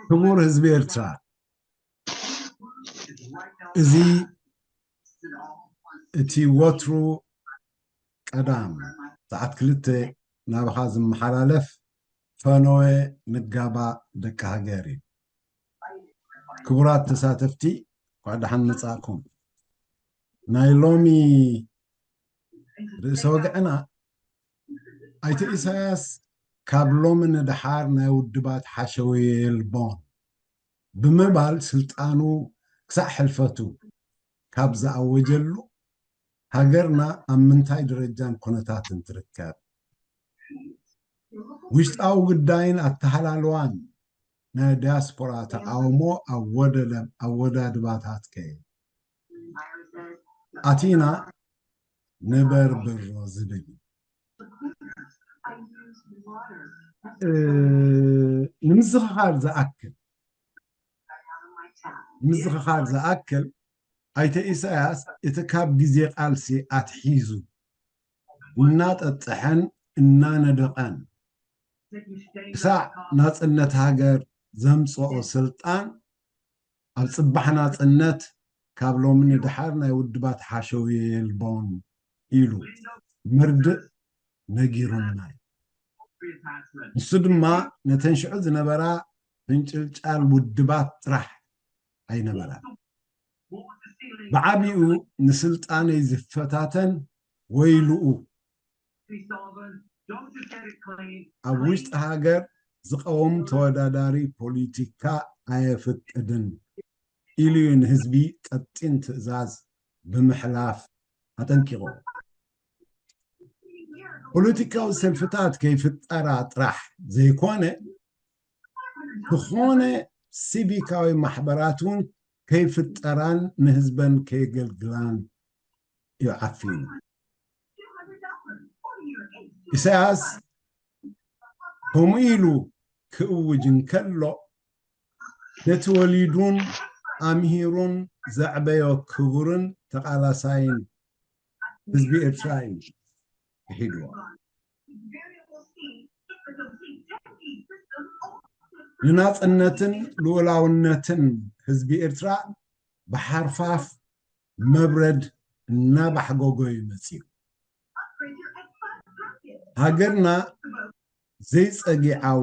ክቡር ህዝቢ ኤርትራ፣ እዚ እቲ ወትሩ ቀዳም ሰዓት ክልተ ናባኻ ዝመሓላለፍ ፈነወ ንጋባ ደቂ ሃገር እዩ። ክቡራት ተሳተፍቲ፣ እንኳዕ ደሓን መጻእኩም። ናይ ሎሚ ርእሰ ወግዕና፣ ኣይተ ኢሳያስ ካብ ሎሚ ንደሓር ናይ ውድባት ሓሸውየ የልቦን ብምባል ስልጣኑ ክሳዕ ሕልፈቱ ካብ ዝኣወጀሉ፣ ሃገርና ኣብ ምንታይ ደረጃን ኩነታትን ትርከብ? ውሽጣዊ ጉዳይን ኣተሃላልዋን ናይ ዲያስፖራ ተቃውሞ ኣወደለ-፣ ኣወዳድባታትከ ኣቲና ንበርብሮ ዝብል እዩ። እ፣ ንምዝኽኻር ዝኣክል፣ ንምዝኽኻር ዝኣክል፣ ኣይተ ኢሳያስ እቲ ካብ ግዜ ቃልሲ ኣትሒዙ እናጠጥሐን እናነደቐን ክሳዕ ናጽነት ሃገር ዘምጽኦ ስልጣን፣ ኣብ ጽባሕ ናጽነት ካብ ሎሚ ንደሓር ናይ ውድባት ሓሸውየ የልቦን ኢሉ መርድእ ነጊሩና እዩ። ንሱ ድማ ነተን ሽዑ ዝነበራ ፍንጭልጫል ውድባት ጥራሕ ኣይነበራን። ብዓቢኡ ንስልጣነይ ዝፈታተን ወይልኡ፣ ኣብ ውሽጢ ሃገር ዝቐውም ተወዳዳሪ ፖለቲካ ኣየፍቅድን ኢሉ እዩ ንህዝቢ ቀጢን ትእዛዝ ብምሕላፍ ኣጠንቂቑ። ፖለቲካዊ ሰልፍታት ከይፍጠራ ጥራሕ ዘይኮነ፣ ዝኾነ ሲቪካዊ ማሕበራት እውን ከይፍጠራን ንህዝበን ከየገልግላን እዩ ዓፊኑ። ኢሳያስ ከምኡ ኢሉ ክእውጅ እንከሎ፣ ነቲ ወሊዱን ኣምሂሩን ዘዕበዮ ክቡርን ተቓላሳይን ህዝቢ ኤርትራ እዩ ክሒድዎ። ንናጽነትን ልኡላውነትን ህዝቢ ኤርትራ ብሓርፋፍ መብረድ እናባሕጎጎ እዩ መጺኡ። ሃገርና ዘይጸጊዓዊ፣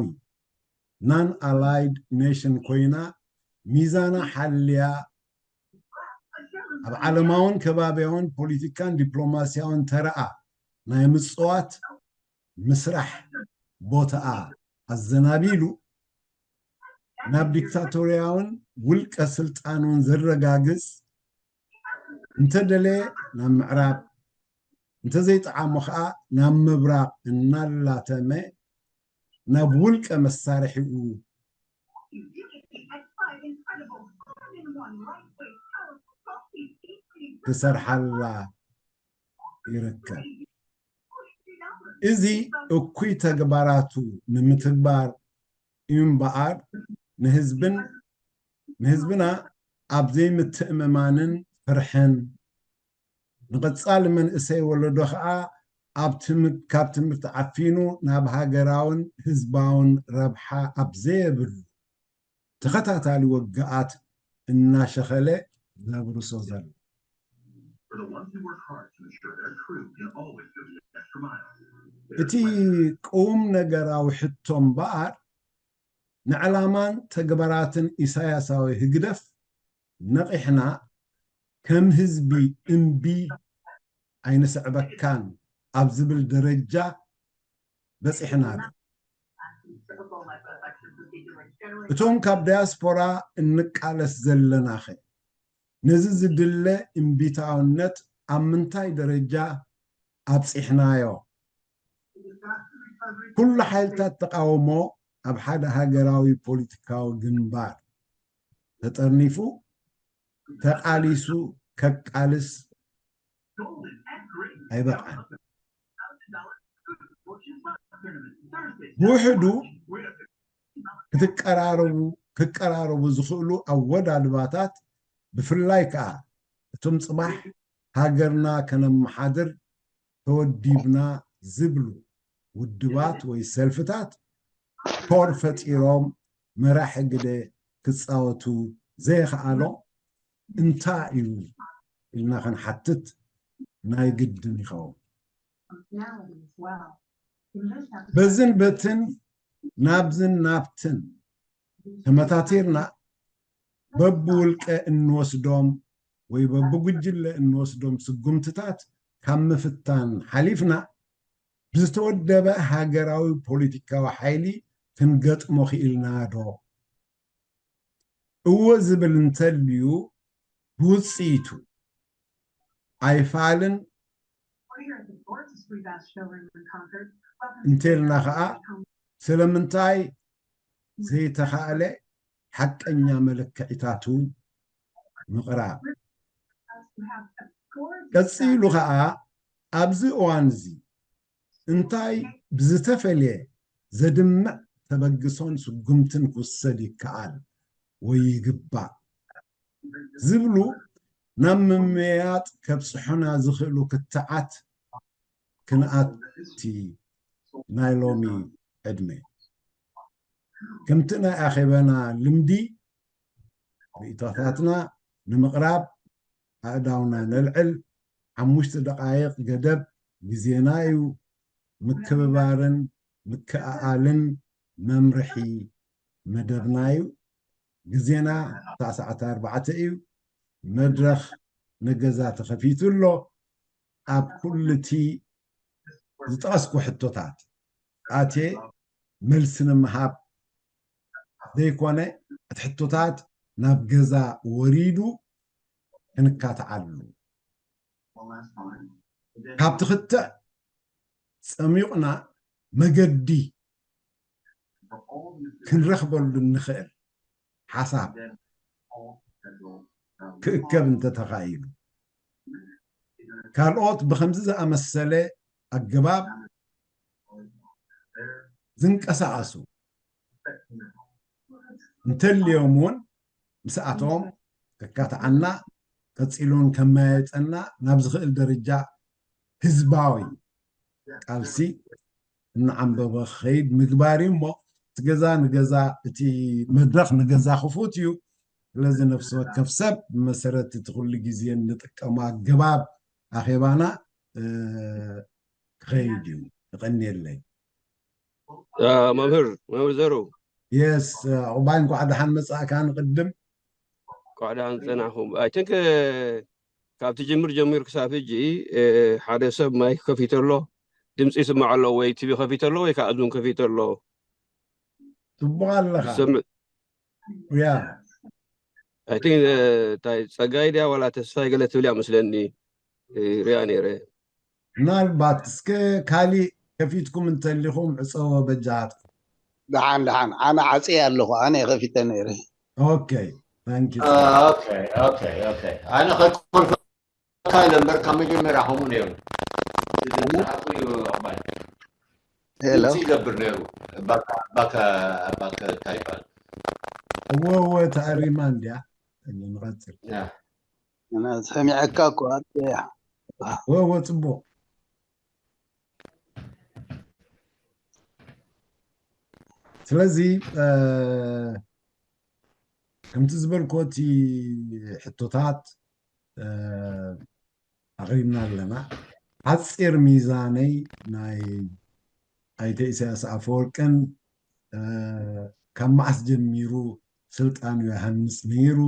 non-allied nation ኮይና፣ ሚዛና ሓልያ፣ ኣብ ዓለማውን ከባብያውን ፖለቲካን ዲፕሎማስያውን ተረኣ ናይ ምጽዋት ምስራሕ ቦታኣ ኣዘናቢሉ፣ ናብ ዲክታቶርያውን ውልቀ ስልጣኑን ዘረጋግጽ፣ እንተደለየ ናብ ምዕራብ፣ እንተዘይጠዓሞ ኸኣ ናብ ምብራቕ እናላተመ፣ ናብ ውልቀ መሳርሒኡ ክሰርሓላ ይርከብ። እዚ እኩይ ተግባራቱ ንምትግባር እዩ እምበኣር፣ ንህዝብን፣ ንህዝብና ኣብ ዘይምትእምማንን ፍርሕን፣ ንቐጻሊ መንእሰይ ወለዶ ኸኣ ኣብ ትም-፣ ካብ ትምህርቲ ዓፊኑ ናብ ሃገራውን ህዝባውን ረብሓ ኣብ ዘየብሉ ተኸታታሊ ወግኣት እናሸኸለ ዘብርሶ ዘሎ። እቲ ቁም ነገራዊ ሕቶ እምበኣር፣ ንዕላማን ተግባራትን ኢሳያሳዊ ህግደፍ ነቒሕና፣ ከም ህዝቢ እምቢ ኣይንስዕበካን ኣብ ዝብል ደረጃ በጺሕና ዶ? እቶም ካብ ዳያስፖራ እንቃለስ ዘለናኸ፣ ነዚ ዝድለ እምቢታውነት ኣብ ምንታይ ደረጃ ኣብጺሕናዮ? ኩሉ ሓይልታት ተቃውሞ ኣብ ሓደ ሃገራዊ ፖለቲካዊ ግንባር ተጠርኒፉ፣ ተቃሊሱ ከቃልስ ኣይበቕዓን። ብውሕዱ ክትቀራረቡ፣ ክቀራረቡ ዝኽእሉ ኣወዳድባታት፣ ብፍላይ ከኣ እቶም ጽባሕ ሃገርና ከነመሓድር ተወዲብና ዝብሉ ውድባት ወይ ሰልፍታት ኮር ፈጢሮም መራሒ ግደ ክፃወቱ ዘየኸኣሎ እንታይ እዩ ኢልና ክንሓትት ናይ ግድን ይኸውን። በዝን በትን ናብዝን ናብትን ተመታቲርና በብውልቀ እንወስዶም ወይ በብጉጅለ እንወስዶም ስጉምትታት ካብ ምፍታን ሓሊፍና ብዝተወደበ ሃገራዊ ፖለቲካዊ ሓይሊ ክንገጥሞ ክኢልና ዶ? እወ ዝብል እንተልዩ ብውፅኢቱ ኣይፋልን እንተልና ከዓ ስለምንታይ ዘይተኻእለ ሓቀኛ መለክዒታቱ ምቕራብ። ቀፂሉ ከዓ ኣብዚ እዋን እዚ እንታይ ብዝተፈለየ ዘድምዕ ተበግሶን ስጉምትን ክውሰድ ይከኣል ወይ ይግባእ ዝብሉ ናብ ምምያጥ ከብፅሑና ዝኽእሉ ክትዓት ክንኣቲ ናይ ሎሚ ዕድመ። ከምቲ ናይ ኣኼባና ልምዲ ርእይቶታትና ንምቕራብ ኣእዳውና ነልዕል። ሓሙሽተ ደቓይቕ ገደብ ግዜና እዩ። ምክብባርን ምክእኣልን መምርሒ መደብና እዩ። ግዜና ክሳዕ ሰዓት ኣርባዕተ እዩ። መድረኽ ንገዛ ተኸፊቱ ኣሎ። ኣብ ኩሉ እቲ ዝጠቐስኩ ሕቶታት ኣትየ መልሲ ንምሃብ ዘይኮነ፣ እቲ ሕቶታት ናብ ገዛ ወሪዱ ክንካትዓሉ፣ ካብቲ ክትዕ ጸሚቑና መገዲ ክንረኽበሉ እንኽእል ሓሳብ ክእከብ እንተተኻኢሉ፣ ካልኦት ብኸምዚ ዝኣመሰለ ኣገባብ ዝንቀሳቐሱ እንተልዮም እውን ምስኣቶም ከካትዓና፣ ቀፂሉን ከመያየጠና ናብ ዝኽእል ደረጃ ህዝባዊ ቃልሲ እናዓንበበ ክኸይድ ምግባር እዩ እሞ፣ እቲ ገዛ ንገዛ፣ እቲ መድረኽ ንገዛ ክፉት እዩ። ስለዚ ነፍሲ ወከፍ ሰብ ብመሰረት እቲ ኩሉ ግዜ እንጥቀሞ ኣገባብ ኣኼባና፣ እ፣ ክኸይድ እዩ። ይቐንየለይ። አ፣ መምህር መምህር ዘሩ። የስ፣ ዕቑባይ፣ እንኳዕ ደሓን መጻእካ። ንቕድም እንኳዕ ደሓን ጸናኹም። ኣይ ቲንክ ካብ ትጅምር ጀሚሩ ክሳብ ሕጂ፣ እ፣ ሓደ ሰብ ማይክ ከፊቱ ኣሎ፣ ድምፂ ይስማዕ ኣሎ፣ ወይ ቲቪ ከፊቱ ኣሎ ወይ ከዓ እዝኑ ከፊቱ ኣሎ። ጽቡቕ ኣለኻ። ዝሰምዕ ያ ኣይ ቲንክ፣ እ፣ እንታይ ጸጋይ ድያ ዋላ ተስፋይ ገለ ትብል እያ መስለኒ፣ እ፣ ሪኣ ነይረ። ምናልባት እስከ ካሊእ ከፊትኩም እንተሊኹም ዕፀዎ በጃትኩም። ደሓን ደሓን፣ ኣነ ዓፅየ ኣለኹ፣ ኣነ ከፊተ ነይረ። ኦኬ፣ ታንክ ዩ። ኦኬ ኦኬ ኦኬ። ኣነ ከይኮንካ ኢለ እምበር ካብ መጀመርያ ከምኡ ነይሩ። ዝዓፉ እዩ ኣባይ። ሄሎ ድምፂ ይገብር ነይሩ። ባካ ባካ ባካ እንታይ ይባል? እወ እወ፣ ተኣሪማ እንድያ። ንቐፅል። ያ። እና ሰሚዐካ እኮ ኣጥያ እወ እወ፣ ፅቡቕ። ስለዚ እ፣ ከምቲ ዝበልኮ እቲ ሕቶታት እ፣ ኣቕሪብና ኣለና። ሓፂር ሚዛነይ ናይ ኣይተ ኢሳያስ ኣፈወርቅን እ፣ ካብ መዓስ ጀሚሩ ስልጣኑ ይሃንፅ ነይሩ፣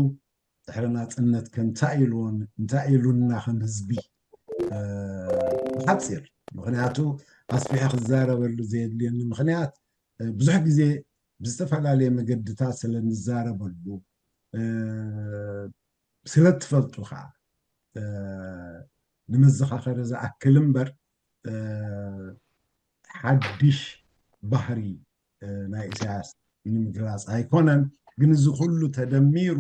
ድሕሪ ናፅነት ከ እንታይ ኢልዎን እንታይ ኢሉና ከም ህዝቢ፣ እ፣ ብሓፂር፣ ምኽንያቱ ኣስፊሐ ክዛረበሉ ዘየድልየኒ ምኽንያት፣ እ፣ ብዙሕ ግዜ ብዝተፈላለየ መገድታት ስለ ንዛረበሉ፣ እ፣ ስለ ትፈልጡ ከዓ፣ እ፣ ንመዘኻኸሪ ዝኣክል እምበር፣ እ፣ ሓድሽ ባህሪ፣ እ፣ ናይ ኢሳያስ ንምግላፅ ኣይኮነን። ግን እዚ ኩሉ ተደሚሩ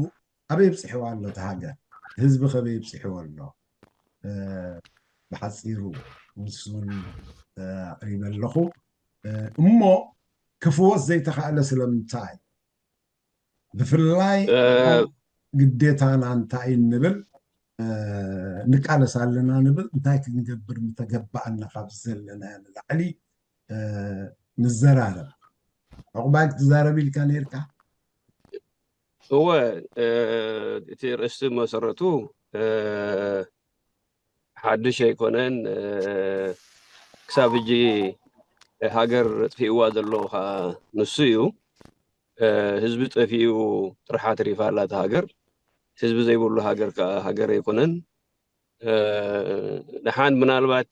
ኣበይ ኣብፂሕዋ ኣሎ እቲ ሃገር? ህዝቢ ከበይ ኣብፂሕዎ ኣሎ? እ፣ ብሓፂሩ ውሱን፣ እ፣ ኣቕሪበ ኣለኹ። እ፣ እሞ ክፍወስ ዘይተኻእለ ስለምንታይ? ብፍላይ እ፣ ግዴታና እንታይ እንብል፣ እ፣ ንቃለስ ኣለና ንብል፣ እንታይ ክንገብር ምተገባኣና ካብ ዘለናዮ ንላዕሊ፣ እ፣ ንዘራረብ። ዕቑባይ ክትዛረብ ኢልካ ነይርካ? እወ፣ እቲ ርእስቲ መሰረቱ ሓድሽ ኣይኮነን። ክሳብ ሕጂ ሃገር ጥፊእዋ ዘሎ ከዓ ንሱ እዩ። ህዝቢ ጠፊኡ ጥርሓ ተሪፋ ኣላ እታ ሃገር። ህዝቢ ዘይብሉ ሃገር ከዓ ሃገር ኣይኮነን። ደሓን ምናልባት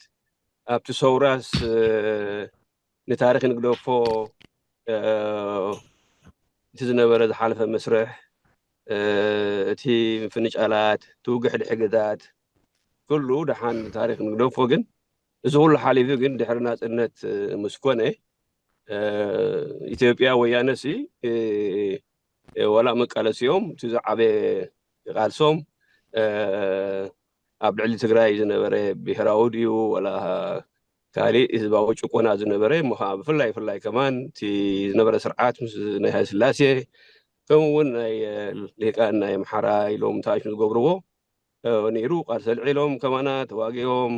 ኣብቲ ሰውራስ ንታሪክ ንግደፎ፣ እቲ ዝነበረ ዝሓለፈ መስርሕ፣ እቲ ምፍንጫላት፣ እቲ ውግሕ ድሕግታት፣ ኩሉ ደሓን ታሪክ ንግደፎ። ግን እዚ ኩሉ ሓሊፉ ግን ድሕሪ ናፅነት ምስ ኮነ፣ ኢትዮጵያ ወያነሲ ዋላ መቃለሲኦም እቲ ዝዓበየ ቃልሶም ኣብ ልዕሊ ትግራይ ዝነበረ ብሄራዊ ድዩ ዋላ ካሊእ ህዝባዊ ጭቆና ዝነበረ እሞ ከዓ ብፍላይ ፍላይ ከማን እቲ ዝነበረ ስርዓት ምስ ናይ ሃይለስላሴ ከምኡ እውን ናይ ልሂቃን ናይ ኣምሓራ ኢሎም ታሽ ዝገብርዎ ነይሩ። ቃልሲ ኣልዒሎም ከማና ተዋጊኦም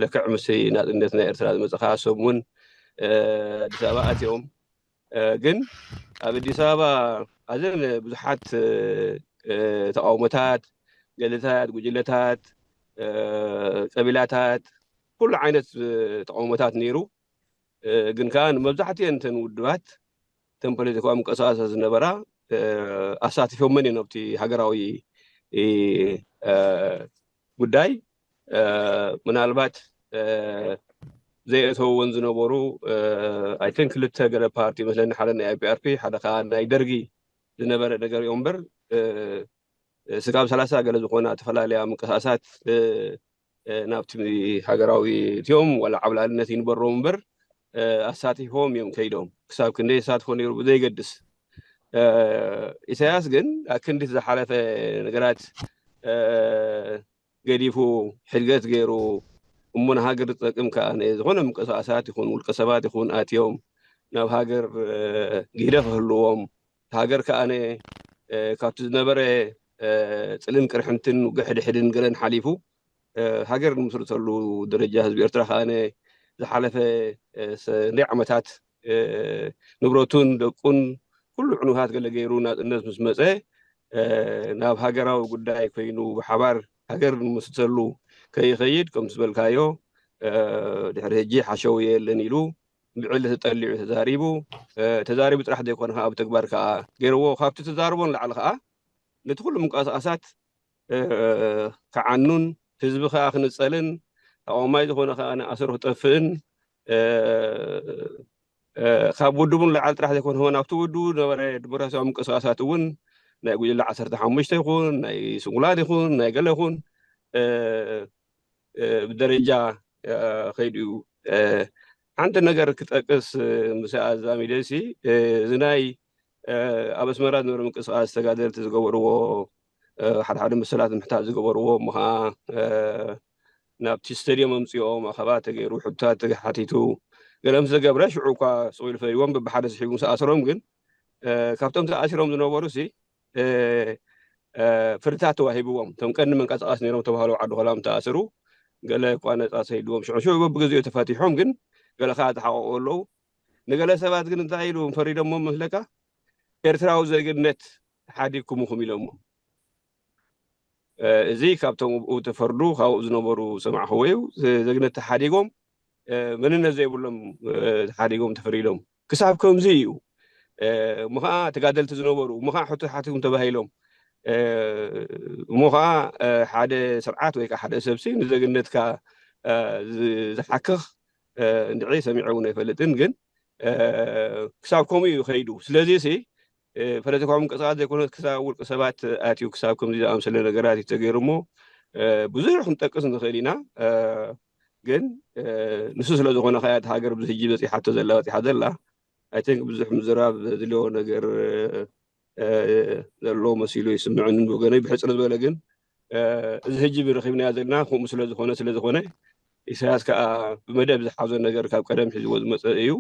ልክዕ ምስ ናፅነት ናይ ኤርትራ ዝመፀ ከዓ ሰሙን ኣዲስ ኣበባ ኣትዮም። ግን ኣብ ኣዲስ ኣበባ ኣዘን ብዙሓት ተቃውሞታት፣ ገለታት፣ ጉጅለታት፣ ቀቢላታት፣ ኩሉ ዓይነት ተቃውሞታት ነይሩ። ግን ከዓ ንመብዛሕትአን እተን ውድባት እተን ፖለቲካዊ ምንቅስቃሳት ዝነበራ ኣሳቲፎመን እዮም ኣብቲ ሃገራዊ ጉዳይ። ምናልባት ዘየእተውወን ዝነበሩ ኣይን ክልተ ገለ ፓርቲ መስለኒ፣ ሓደ ናይ ኣይፒኣርፒ ሓደ ከዓ ናይ ደርጊ ዝነበረ ነገር እዮም እምበር ስጋብ ሰላሳ ገለ ዝኾና ዝተፈላለያ ምንቅስቃሳት ናብቲ ሃገራዊ እትዮም ዋላ ዓብላልነት ይንበሮም እምበር ኣሳቲፎም እዮም ከይዶም። ክሳብ ክንደይ ኣሳትፎ ነይሩ ብዘይገድስ፣ ኢሳያስ ግን ኣክንዲት ዝሓለፈ ነገራት ገዲፉ ሕድገት ገይሩ እሞ ንሃገር ዝጠቅም ከዓ ዝኾነ ምንቅስቃሳት ይኹን ውልቀ ሰባት ይኹን ኣትዮም ናብ ሃገር ግደ ክህልዎም፣ ሃገር ከዓ ካብቲ ዝነበረ ፅልን ቅርሕንትን ውግሕ ድሕድን ገለን ሓሊፉ ሃገር ንምስርተሉ ደረጃ ህዝቢ ኤርትራ ከዓ ዝሓለፈ ክንደይ ዓመታት ንብረቱን ደቁን ኩሉ ዕኑታት ገለ ገይሩ ናፅነት ምስ መፀ ናብ ሃገራዊ ጉዳይ ኮይኑ ብሓባር ሃገር ንምስርተሉ ከይኸይድ ከምቲ ዝበልካዮ ድሕሪ ሕጂ ሓሸውየ የለን ኢሉ ብዕሊ ተጠሊዑ ተዛሪቡ። ተዛሪቡ ጥራሕ ዘይኮነ ከዓ ብተግባር ከዓ ገይርዎ። ካብቲ ተዛርቦ ንላዕሊ ከዓ ነቲ ኩሉ ምንቅስቃሳት ክዓኑን ህዝቢ ከዓ ክንፀልን ተቃዋማይ ዝኾነ ከዓ ንኣሰሩ ክጠፍእን ካብ ውድቡ ንላዕሊ ጥራሕ ዘይኮነ ሆን ኣብቲ ውድቡ ነበረ ዲሞክራሲያዊ ምንቅስቃሳት እውን ናይ ጉጅለ ዓሰርተ ሓሙሽተ ይኹን ናይ ስንኩላን ይኹን ናይ ገለ ይኹን ብደረጃ ከይዱ እዩ። ሓንቲ ነገር ክጠቅስ ምስ ኣዛሚደሲ እዚ ናይ ኣብ ኣስመራ ዝነበረ ምንቅስቃስ ተጋደልቲ ዝገበርዎ ሓደ ሓደ መሰላት ምሕታት ዝገበርዎ እሞ ከዓ ናብቲ ስተድዮም ኣምፅኦም ኣኸባ ተገይሩ ሕቶታት ተሓቲቱ ገለ ምስ ዘገብረ ሽዑ እኳ ስቕ ኢሉ ፈሪዎም በብሓደ ስሒቡ ምስ ኣሰሮም ግን ካብቶም ተኣሲሮም ዝነበሩ ሲ ፍርድታት ተዋሂብዎም። እቶም ቀንዲ መንቀሳቐሲ ነይሮም ተባህሉ ዓዲ ኾላም ተኣስሩ። ገለ እኳ ነፃ ሰይድዎም ሽዑ ሽዑ በብግዜኡ ተፈቲሖም ግን ገለ ከዓ ተሓቐቑ ኣለዉ። ንገለ ሰባት ግን እንታይ ኢሉ ፈሪዶሞ መስለካ? ኤርትራዊ ዜግነት ሓዲግኩምኹም ኢሎሞ። እዚ ካብቶም ብኡ ተፈርዱ ካብኡ ዝነበሩ ሰማዕኽዎ እዩ። ዜግነት ተሓዲጎም መንነት ዘይብሎም ተሓዲጎም ተፈሪዶም ክሳብ ከምዚ እዩ። እሞ ከዓ ተጋደልቲ ዝነበሩ እሞ ከዓ ሕቶ ሓትኩም ተባሂሎም እሞ ከዓ ሓደ ስርዓት ወይ ከዓ ሓደ ሰብሲ ንዜግነትካ ዝሓክኽ እንድዒ ሰሚዐ እውን ኣይፈልጥን። ግን ክሳብ ከምኡ እዩ ከይዱ። ስለዚ ሲ ፖለቲካዊ ምንቅስቃስ ዘይኮነ ክሳብ ውልቂ ሰባት ኣትዩ ክሳብ ከምዚ ዝኣምሰለ ነገራት እዩ ተገይሩ እሞ ብዙሕ ክንጠቅስ ንኽእል ኢና። ግን ንሱ ስለ ዝኾነ ከያ እቲ ሃገር ብዚ ሕጂ በፂሓቶ ዘላ በፂሓ ዘላ ኣይ ቲንክ ብዙሕ ምዝራብ ዘድልዮ ነገር ዘሎ መሲሉ ይስምዕኒ ብወገነይ። ብሕፅር ዝበለ ግን እዚ ሕጂ ብረኺብናዮ ዘለና ከምኡ ስለ ዝኾነ ስለ ዝኾነ ኢሳያስ ከዓ ብመደብ ዝሓዞ ነገር ካብ ቀደም ሒዝዎ ዝመፀ እዩ።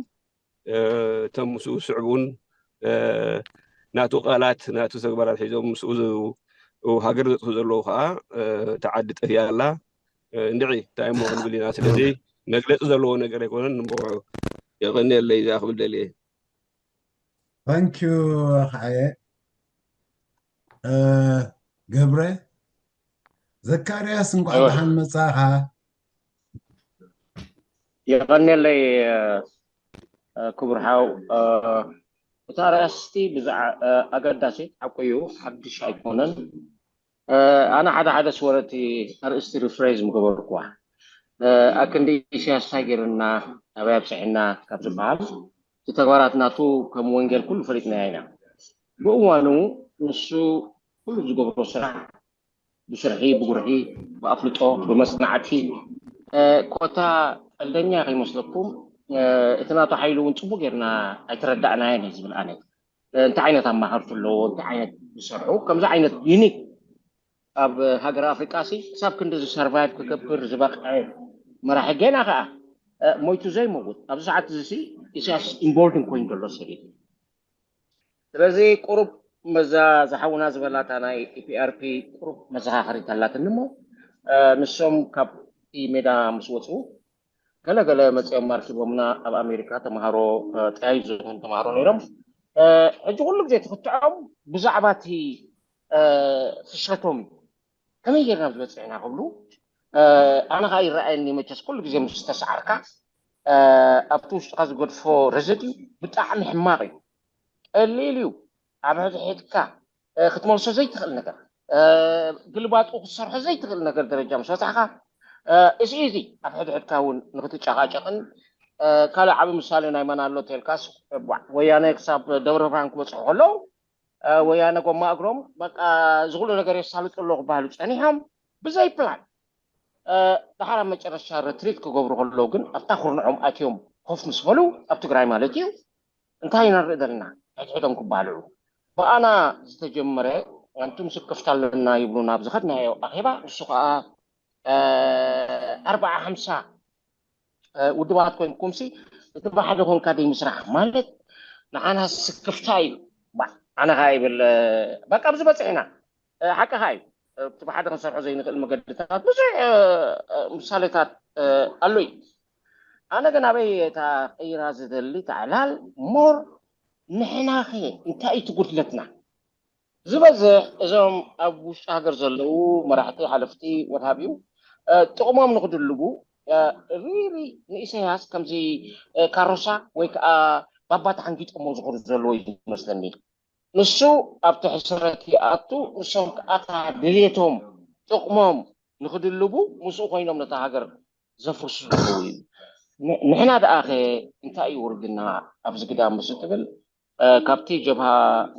እቶም ምስኡ ዝስዕቡ እውን ናቱ ቃላት ናቱ ተግባራት ሒዞም ምስኡ ሃገር ዘጥፉ ዘለዉ ከዓ እታ ዓዲ ጠፊኣ ኣላ። እንድዒ እንታይ እሞ ክንብል ኢና። ስለዚ መግለፂ ዘለዎ ነገር ኣይኮነን። እሞ የቐንየለይ እዚኣ ክብል ደልየ። ታንኪዩ ኣኽዓየ። ገብረ። ዘካርያስ፣ እንኳዕ ደሓን መጻኻ። የቐኔለይ ክቡር ሓው። እቲ ኣርእስቲ ብዛዕ ኣገዳሲ ሓቁ እዩ፣ ሓድሽ ኣይኮነን። ኣነ ሓደ ሓደ ስወረቲ ኣርእስቲ ሪፍሬዝ ምገበርኩዋ። ኣክንዲ ኢሳያስ እንታይ ገይርና፣ ኣበይ ኣብፅሕና ካብ ዝበሃል፣ እቲ ተግባራት ናቱ ከም ወንጌል ኩሉ ፈሊጥናዮ ኢና። ብእዋኑ ንሱ ኩሉ ዝገብሮ ስራሕ ብስርሒ፣ ብጉርሒ፣ ብኣፍልጦ፣ ብመፅናዕቲ፣ ኮታ ቀልደኛ ከይመስለኩም፣ እቲ ናቱ ሓይሊ እውን ፅቡቅ ጌርና ኣይተረዳእናዮን እየ ዝብል ኣነ። እንታይ ዓይነት ኣማኸርቲ ኣለዎ፣ እንታይ ዓይነት ዝሰርሑ፣ ከምዚ ዓይነት ዩኒክ ኣብ ሃገር ኣፍሪቃ ሲ ክሳብ ክንድዚ ሰርቫይቭ ክገብር ዝበቕዐ መራሒ፣ ገና ከዓ ሞይቱ ዘይመውት፣ ኣብዚ ሰዓት እዚ ሲ ኢሳያስ ኢንቮልቭ ኮይኑ ዘሎ ሰብ እዩ። ስለዚ ቁሩብ መዛ ዝሓውና ዝበላታ ናይ ኢፒኣርፒ ቁሩብ መዘኻኸሪት ኣላትኒ እሞ፣ ንሶም ካብቲ ሜዳ ምስ ወፁ፣ ገለ ገለ መፂኦም ኣርኪቦምና፣ ኣብ ኣሜሪካ ተምሃሮ ጠያይዞም ተምሃሮ ነይሮም። ሕጂ ኩሉ ግዜ ትክትዖም ብዛዕባ እቲ ፍሸቶም እዩ። ከመይ ጌርና ኣብዚ በፂሕና ክብሉ፣ ኣነ ከዓ ይረኣየኒ፣ መቸስ ኩሉ ግዜ ምስ ተሰዓርካ ኣብቲ ውሽጥካ ዝገድፎ ረዘድ እዩ፣ ብጣዕሚ ሕማቅ እዩ። ቀሊል እዩ። ኣብ ሕድሕድካ ክትመልሶ ዘይትኽእል ነገር፣ ግልባጡ ክትሰርሖ ዘይትኽእል ነገር ደረጃ ምስ በፃሕካ፣ እዚ እዚ ኣብ ሕድሕድካ እውን ንክትጨቃጨቅን፣ ካልእ ዓቢ ምሳሌ ናይ መን ኣሎ ተልካስ፣ ወያነ ክሳብ ደብረ ብርሃን ክበፅሑ ከለዉ፣ ወያነ ጎማ እግሮም በቃ እዚ ኩሉ ነገር የሳልጡ ኣለዉ ክበሃሉ ፀኒሖም ብዘይ ፕላን፣ ደሓር ኣብ መጨረሻ ረትሪት ክገብሩ ከለዉ ግን ኣብታ ኩርንዖም ኣትዮም ኮፍ ምስ በሉ፣ ኣብ ትግራይ ማለት እዩ፣ እንታይ ኢና ንርኢ ዘለና? ሕድሕዶም ክባልዑ። ብኣና ዝተጀመረ ኣንቱም ስክፍታ ኣለና ይብሉና ኣብ ዝኸድናዮ ኣኼባ፣ ንሱ ከዓ ኣርባዓ ሓምሳ ውድባት ኮይንኩምሲ እቲ ብሓደ ኮንካ ደይ ምስራሕ ማለት ንዓና ስክፍታ እዩ። ኣነ ከዓ ይብል በቃ ኣብዚ በፅሕና ሓቅኻ እዩ። እቲ ብሓደ ክንሰርሖ ዘይንኽእል መገድታት ብዙሕ ምሳሌታት ኣሎ እዩ። ኣነ ግን ኣበይ እታ ቀይራ ዝደሊ ታዕላል ሞር ንሕናኸ እንታይ እዩ ትጉድለትና? ዝበዝሕ እዞም ኣብ ውሽጢ ሃገር ዘለዉ መራሕቲ ሓለፍቲ ወድሃብ እዩ ጥቕሞም ንክድልቡ ሪሊ ንኢሳያስ ከምዚ ካሮሳ ወይ ከዓ ባባ ተሓንጊጦሞ ዝኸዱ ዘለዎ እዩ ዝመስለኒ። ንሱ ኣብቲ ሕስረት ይኣቱ፣ ንሶም ከኣታ ድልየቶም ጥቕሞም ንክድልቡ ምስኡ ኮይኖም ነታ ሃገር ዘፍርሱ ዘለዉ እዩ። ንሕና ደኣኸ እንታይ እዩ ውርድና ኣብዚ ግዳም ምስ ትብል፣ ካብቲ ጀብሃ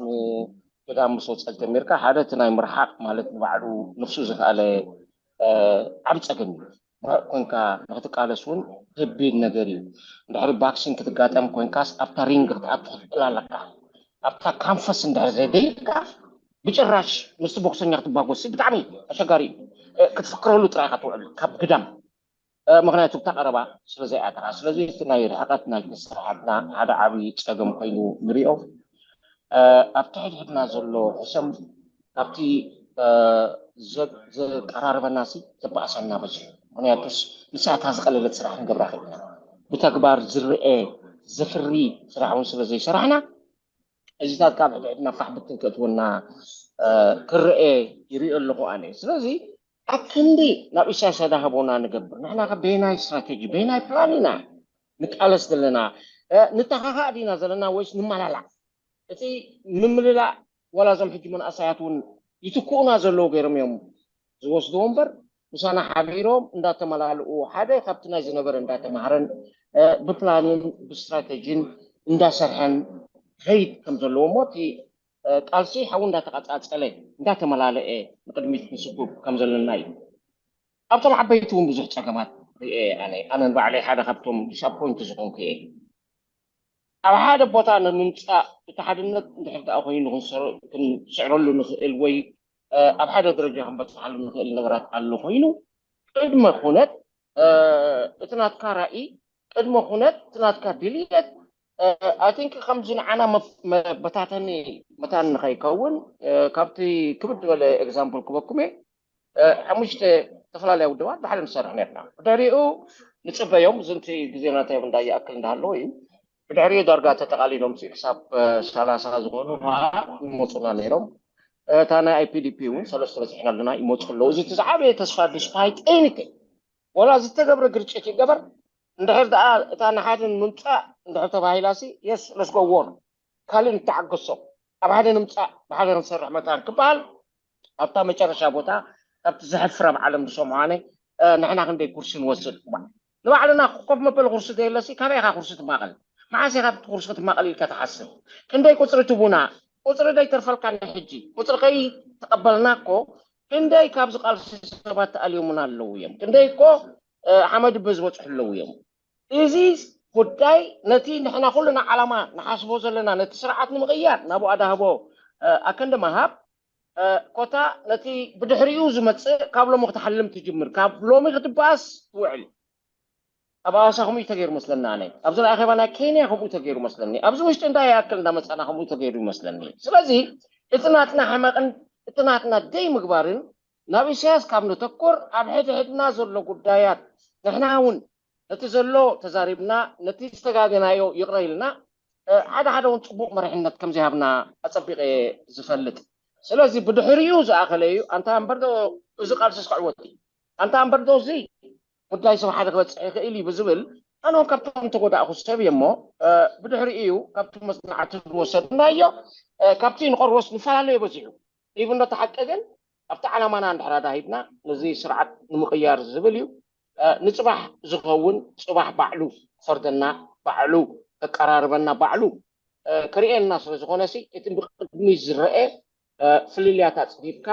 ንግዳም ምስ ወፀል ተሚርካ ሓደ እቲ ናይ ምርሓቕ ማለት ንባዕሉ ንፍሱ ዝኸኣለ ዓብ ፀገም እዩ። ኮንካ ንክትቃለስ እውን ከቢድ ነገር እዩ። እንድሕሪ ቫክሲን ክትጋጠም ኮይንካስ ኣብታ ሪንግ ክትኣቱ ክትክእል ኣለካ። ኣብታ ካንፈስ እንድሕር ዘደይልካ ብጭራሽ ምስቲ ቦክሰኛ ክትባጎስ ብጣዕሚ ኣሸጋሪ እዩ። ክትፍክረሉ ጥራይ ኢካ ትውዕል ካብ ግዳም፣ ምክንያቱ ብታ ቀረባ ስለዘይኣተኻ። ስለዚ እቲ ናይ ርሕቀት ናይ ስራሓትና ሓደ ዓብዪ ፀገም ኮይኑ ንሪኦ። ኣብ ትሕድሕድና ዘሎ ሕሰም ካብቲ ዘቀራርበና ሲ ዘበኣሰና በዝሑ። ምክንያቱስ ንሳታ ዝቀለለት ስራሕ ክንገብራ ክእልና ብተግባር ዝርአ ዝፍሪ ስራሕ እውን ስለ ዘይሰራሕና እዚታት ካብ ሕድሕድና ፋሕ ብትን ከእትወና ክርአ ይሪኦ ኣለኹ ኣነ። ስለዚ ኣብ ክንዲ ናብ ኢሳያስ ኣዳህቦና ንገብር ንሕና ከ በየናይ ስትራቴጂ በየናይ ፕላን ኢና ንቃለስ ዘለና? ንተኻኻእ ዲና ዘለና ወይስ ንመላላእ? እቲ ምምልላእ ዋላ እዞም ሕጂ መንእሰያት እውን ይትክኡና ዘለዉ ገይሮም እዮም ዝወስድዎ እምበር ምሳና ሓቢሮም እንዳተመላልኡ ሓደ ካብቲ ናይ ዝነበረ እንዳተማሃረን ብፕላንን ብስትራቴጂን እንዳሰርሐን ከይድ ከም ዘለዎ እሞ እቲ ቃልሲ ሓዊ እንዳተቃጻጸለ እንዳተመላለኤ ንቅድሚት ንስጉብ ከም ዘለና እዩ። ኣብቶም ዓበይቲ እውን ብዙሕ ጸገማት ርኤ ኣነ ኣነ ንባዕለይ ሓደ ካብቶም ዲስኣፖይንት ዝኾንኩ እየ። ኣብ ሓደ ቦታ ንምምፃእ እቲ ሓድነት እንድሕር ደኣ ኮይኑ ክንስዕረሉ ንኽእል ወይ ኣብ ሓደ ደረጃ ክንበፅሓሉ ንኽእል ነገራት ኣሎ ኮይኑ ቅድመ ኩነት እቲ ናትካ ራእይ ቅድመ ኩነት እቲ ናትካ ድልየት ኣይ ቲንክ ከምዚ ንዓና መበታተኒ መታን ንኸይከውን ካብቲ ክብድ ዝበለ ኤግዛምፕል ክበኩም እየ። ሓሙሽተ ዝተፈላለያ ውድባት ብሓደ ንሰርሕ ነርና። ብድሕሪኡ ንፅበዮም ዝንቲ ግዜና እንታይ እንዳይኣክል እንዳሃለዎ እዩ። ብድሕሪኡ ዳርጋ ተጠቃሊሎም ክሳብ ሰላሳ ዝኾኑ ከዓ ይመፁና ነይሮም። እታ ናይ I P D P እውን ሰለስተ በፂሕና ኣለና፣ ይመፁ ኣለዉ። እዚ እቲ ዝዓበየ ተስፋ despite anything፣ ዋላ ዝተገብረ ግርጭት ይገበር፣ እንድሕር ደኣ እታ ንሓደ ንምምፃእ እንድሕር ተባሂላሲ፣ yes, let's go war፣ ካልእ ንተዓገሶ፣ ኣብ ሓደ ንምፃእ፣ ብሓደ ክንሰርሕ መታን ክበሃል፣ ኣብታ መጨረሻ ቦታ፣ ካብቲ ዘሕፍር ኣብ ዓለም ዝሰምዖ ኣነ፣ እ፣ ንሕና ክንደይ ኩርሲ ንወስድ እባ? ንባዕልና ኮፍ መበሊ ኩርሲ ዘየለሲ፣ ካበይ ኢኻ ኩርሲ ትማቐል? መዓስ ኢኻ ኣብቲ ኩርሲ ክትማቐል ኢልካ ትሓስብ? ክንደይ ቁፅሪ ትቡና? ቁፅሪ ደይተርፈልካ ናይ ሕጂ። ቁፅሪ ከይተቐበልና እኮ፣ ክንደይ ካብዚ ቃልሲ ሰባት ተኣልዮሙና ኣለዉ እዮም። ክንደይ እኮ፣ እ፣ ሓመድ እበ ዝበፅሑ ኣለዉ እዮም። እዚ ጉዳይ ነቲ ንሕና ኩልና ዓላማ ንሓስቦ ዘለና፣ ነቲ ስርዓት ንምቕያር ናብኡ ኣዳህቦ፣ እ፣ ኣከንዲ ምሃብ፣ እ፣ ኮታ ነቲ ብድሕሪኡ ዝመጽእ ካብ ሎሚ ክትሓልም ትጅምር። ካብ ሎሚ ክትበኣስ ትውዕል። ኣብ ኣዋሳ ከምኡ እዩ ተገይሩ መስለኒ ኣነ። ኣብዚ ናይ ኣኼባ ናይ ኬንያ ከምኡ ተገይሩ መስለኒ። ኣብዚ ውሽጢ እንታይ ይኣክል እንዳመጻና ከምኡ ተገይሩ ይመስለኒ። ስለዚ እቲ ናትና ሕመቕን እቲ ናትና ደይ ምግባርን ናብ ኢሳያስ ካብ ነተኩር ኣብ ሕድሕድና ዘሎ ጉዳያት ንሕና እውን ነቲ ዘሎ ተዛሪብና፣ ነቲ ዝተጋገናዮ ይቕረ ኢልና፣ እ፣ ሓደ ሓደ እውን ጽቡቕ መሪሕነት ከም ዘይሃብና ኣጸቢቐ እየ ዝፈልጥ። ስለዚ ብድሕሪኡ ዝኣኸለ እዩ። ኣንታ እምበር ዶ እዚ ቃልሲ ክዕወት እዩ? ኣንታ እምበር ዶ እዚ ጉዳይ ሰብ ሓደ ክበጽሕ ይኽእል እዩ ብዝብል፣ ኣነ እውን ካብቶም ዝተጎዳእኩ ሰብ እየ እሞ፣ እ፣ ብድሕሪኡ እዩ ካብቲ መጽናዕቲ ዝወሰድናዮ፣ እ፣ ካብቲ ንቆርቦስ ንፈላለዮ በዚሑ። ኢቭን ዶ ተሓቀ ግን ኣብቲ ዓላማና እንድሕር ኣዳሂብና ነዚ ስርዓት ንምቕያር ዝብል እዩ። እ፣ ንጽባሕ ዝኸውን ጽባሕ ባዕሉ ክፈርደና፣ ባዕሉ ከቀራርበና፣ ባዕሉ፣ እ፣ ክርእየና ስለ ዝኾነ ሲ እቲ ብቅድሚት ዝረአ፣ እ፣ ፍልልያት ኣጽቢብካ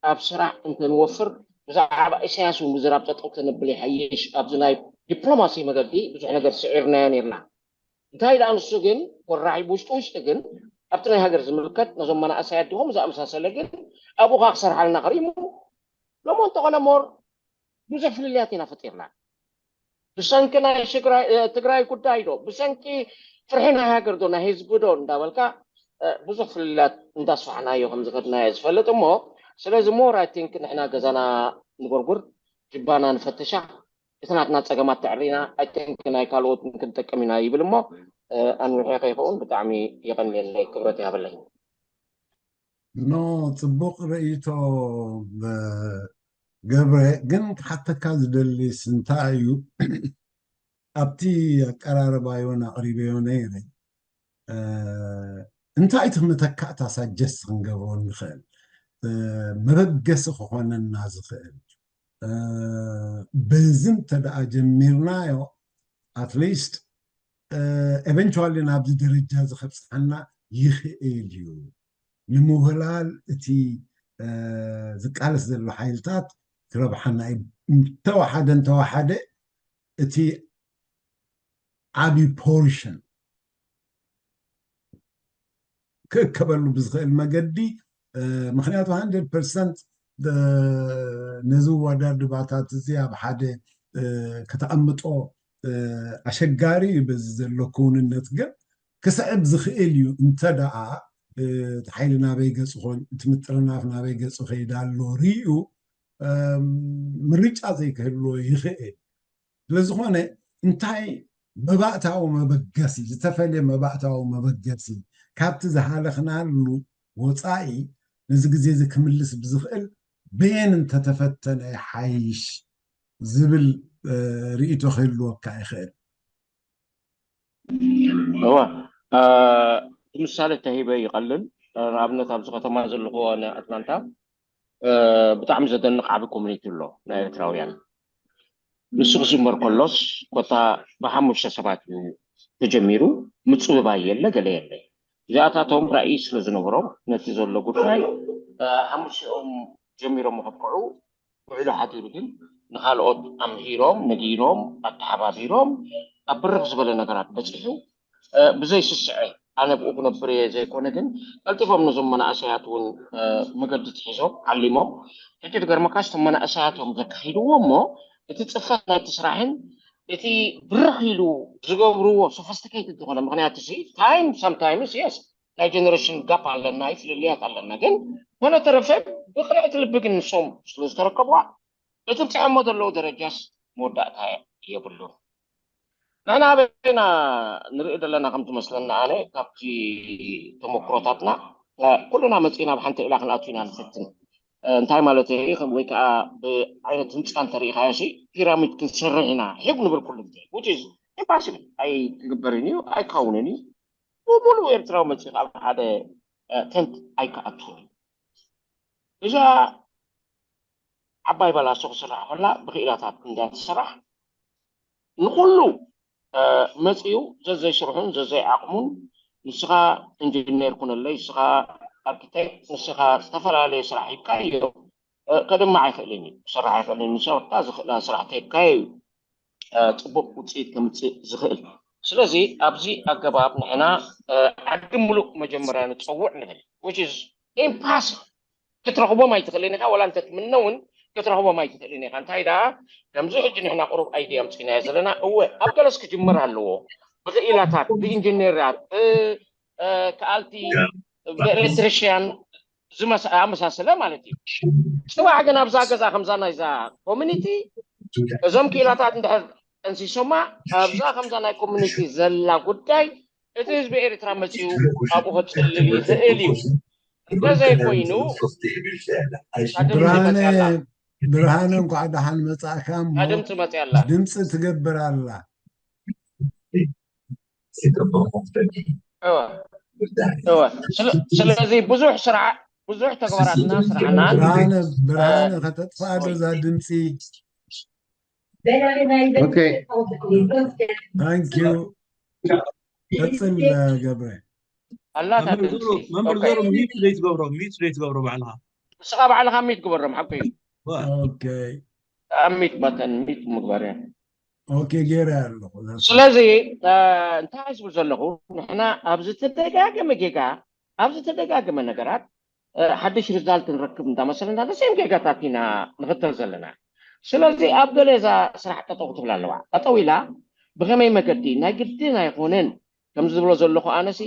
ኣብ ስራሕ እንተንወፍር ብዛዕባ ኢሳያስ እውን ብዝራብ ጠጠው ተነብል ይሓይሽ። ኣብዚ ናይ ዲፕሎማሲ መገዲ ብዙሕ ነገር ስዒርናዮ ነርና። እንታይ ደኣ ንሱ ግን ወራሒ ብውሽጢ ውሽጢ ግን ኣብቲ ናይ ሃገር ዝምልከት ነዞም መናእሰያት ድኹም ዝኣመሳሰለ ግን ኣብኡ ኸዓ ክሰርሓልና ከሪሙ ሎሞ እንተኾነ ሞር ብዙሕ ፍልልያት ኢና ፈጢርና። ብሰንኪ ናይ ሽግራይ-፣ እ፣ ትግራይ ጉዳይ ዶ ብሰንኪ ፍርሒ ናይ ሃገር ዶ ናይ ህዝቢ ዶ እንዳበልካ፣ እ፣ ብዙሕ ፍልልያት እንዳስፋሕናዮ ከም ዝኸድናዮ ዝፈልጥ እሞ፣ ስለዚ ሞር I think ንሕና ገዛና ንጎርጉር፣ ጅባና ንፈትሻ፣ እቲ ናትና ጸገማት ተዕሪና፣ I think ናይ ካልኦት ክንጠቀም ኢና ይብል እሞ፣ እ፣ ኣንዊሐ ከይኸውን ብጣዕሚ የቐንየለይ፣ ክብረት ይሃበለይ። ኖ፣ ጽቡቕ ርእይቶ፣ እ፣ ገብረ፣ ግን ክሓተካ ዝደሊ እንታይ እዩ፣ ኣብቲ ኣቀራርባዮን ኣቕሪበዮ ነይረ፣ እ፣ እንታይ እቲ መተካእታ ሳጀስት ክንገብሮ ንኽእል፣ እ፣ መበገሲ ክኾነና ዝኽእል፣ እ፣ በዚ እንተ ደኣ ጀሚርናዮ፣ ኣትሊስት፣ እ፣ ኤቨንቹዋሊ ናብዚ ደረጃ እዚ ከብጽሓና ይኽእል እዩ። ንምውህላል እቲ፣ እ፣ ዝቃለስ ዘሎ ሓይልታት ክረብሓና እዩ። እንተወሓደ፣ እንተወሓደ እቲ ዓቢ ፖርሽን ክእከበሉ ብዝኽእል መገዲ፣ እ፣ ምኽንያቱ ሃንድረድ ፐርሰንት፣ እ፣ ነዚ ወዳድባታት እዚ ኣብ ሓደ፣ እ፣ ከተቐምጦ፣ እ፣ ኣሸጋሪ እዩ። በዚ ዘሎ ክውንነት ግን ክስዕብ ዝኽእል እዩ። እንተ ደኣ፣ እ፣ እቲ ሓይሊ ናበይ ገጹ ኾን-፣ እቲ ምጥርናፍ ናበይ ገጹ ከይዳ ኣሎ ርእዩ፣ እም፣ ምርጫ ዘይክህልዎ ይኽእል። ስለዝኾነ እንታይ መባእታዊ መበገሲ፣ ዝተፈልየ መባእታዊ መበገሲ ካብቲ ዝሃለኽናሉ ወጻኢ ነዚ ግዜ እዚ ክምልስ ብዝኽእል በየን እንተተፈተነ ይሓይሽ ዝብል፣ እ፣ ርእይቶ ክህልወካ ይኽእል። እወ፣ እ፣ እቲ ምሳሌ ተሂበ ይቐልል። እ፣ ንኣብነት ኣብዚ ከተማ ዘለኹዎ ንኣትላንታ፣ እ፣ ብጣዕሚ ዘደንቕ ዓቢ ኮሚኒቲ ኣሎ ናይ ኤርትራውያን። ንሱ ክዝመር ከሎስ ኮታ ብሓሙሽተ ሰባት እዩ ተጀሚሩ፣ ምጽብባይ የለ፣ ገለ የለ። እዚኣታቶም ራእይ ስለ ዝነበሮም ነቲ ዘሎ ጉዳይ፣ እ፣ ሓሙሽኦም ጀሚሮም ከብቅዑ ውዕሎ ሓዲሩ ግን ንኻልኦት ኣምሂሮም፣ ነጊሮም፣ ኣተሓባቢሮም ኣብ ብርኽ ዝበለ ነገራት በጺሑ፣ እ፣ ብዘይ ስስዐ ኣነ ብኡ ክነብር እየ ዘይኮነ ግን ቀልጢፎም ነዞም መናእሰያት እውን፣ እ፣ መገዲ ትሒዞም ዓሊሞም። ሕጂ ዝገርመካስ እቶም መናእሰያት እዮም ዘካሂድዎ እሞ እቲ ጽፈት ናይቲ ስራሕን እቲ ብርኽ ኢሉ ዝገብርዎ ሶፈስቲኬትድ ዝኾነ ምኽንያት እዚ ታይም ሳምታይምስ የስ ናይ ጀነሬሽን ጋፕ ኣለና፣ ይፍልልያት ኣለና። ግን ኮነ ተረፈ ብቕንዕቲ ልቢ ግን ንሶም ስለ ዝተረከብዋ እቲ ብፅሐሞ ዘለዉ ደረጃስ መወዳእታ የብሉን። ንሕና ኣበይና ንርኢ ዘለና ከም ዝመስለና ኣነ ካብቲ ተመክሮታትና ኩልና መፂእና ኣብ ሓንቲ ዒላ ክንኣቱ ኢና ንፍትን። እንታይ ማለት እዩ? ወይ ከዓ ብዓይነት ህንፃ እንተሪኢኻዮ ሲ ፒራሚድ ክንሰርሕ ኢና ሒብ ንብል ኩሉ ግዜ። ኢምፓስብል ኣይክግበርን እዩ፣ ኣይከውንን እዩ። ብሙሉእ ኤርትራዊ መፂእካ ኣብ ሓደ ቴንት ኣይከኣትውን እዩ። እዛ ዓባይ ባላሶ ክስራሕ ከላ ብክኢላታት እንዳትሰራሕ ንኩሉ መፂኡ ዘዘይ ስርሑን ዘዘይ ዓቕሙን፣ ንስኻ ኢንጂነር ኩነለይ፣ ንስኻ ኣርኪቴክት፣ ንስኻ ዝተፈላለየ ስራሕ ሂብካዮ ከድምዕ ኣይኽእልን እዩ። ክሰርሕ ኣይኽእልን እዩ። ንሰብካ ዝኽእላ ስራሕ ተሂብካዮ እዩ ፅቡቅ ውፅኢት ከምፅእ ዝኽእል። ስለዚ ኣብዚ ኣገባብ ንሕና ዓዲ ሙሉእ መጀመርያ ንፀውዕ ንብል። ኢምፓስብል ክትረኽቦም ኣይትኽእልን ኢኻ። ዋላ እንተትምነ እውን ክትረኽቦም ኣይትኽእልን ኢኻ። እንታይ ደኣ ከምዚ ሕጂ ንሕና ቁሩብ ኣይድያ ኣምፂእናዮ ዘለና። እወ ኣብ ገለስ ክጅምር ኣለዎ። ብክኢላታት፣ ብኢንጂነራት፣ ብከኣልቲ፣ ብኤሌክትሪሽያን ዝኣመሳሰለ ማለት እዩ። ፅባሕ ግን ኣብዛ ገዛ ከምዛ ናይዛ ኮሚኒቲ እዞም ክኢላታት እንድሕር ጠንሲሶማ ኣብዛ ከምዛ ናይ ኮሚኒቲ ዘላ ጉዳይ እቲ ህዝቢ ኤርትራ መፂኡ ኣብኡ ከፅልል ይኽእል እዩ። እንተዘይኮይኑ ብርሃነ ብርሃነ እንኳዕ ደሓን መፃእካ እሞ ድምፂ መፅያ ኣላ። ድምፂ ትገብር ኣላ። ስለዚ ብዙሕ ስራሕ ብዙሕ ተግባራትና ስራሕና ብርሃነ ብርሃነ ከተጥፋእ ዶ እዛ ድምፂ Okay. Thank you. ቀፅል ገብረ። ኣላታ መምህር ዞሮ ሚት ዘይትገብሮ ሚት ዘይትገብሮ ባዕልኻ ንስኻ ባዕልኻ ሚት ግበሮም ሓቂ እዩ። Okay. ኣብ ሚት ባተን ሚት ምግባር እያ። Okay ገይረ ኣለኹ። ስለዚ እንታይ ዝብል ዘለኹ ንሕና ኣብ ዝተደጋገመ ጌጋ ኣብ ዝተደጋገመ ነገራት ሓድሽ ሪዛልት ንረክብ እንዳመሰለና ደሴም ጌጋታት ኢና ንኽተል ዘለና። ስለዚ ኣብ ገለ እዛ ስራሕ ጠጠው ክትብል ኣለዋ። ጠጠው ኢላ ብኸመይ መገዲ ናይ ግድን ኣይኮነን ከምዚ ዝብሎ ዘለኹ ኣነሲ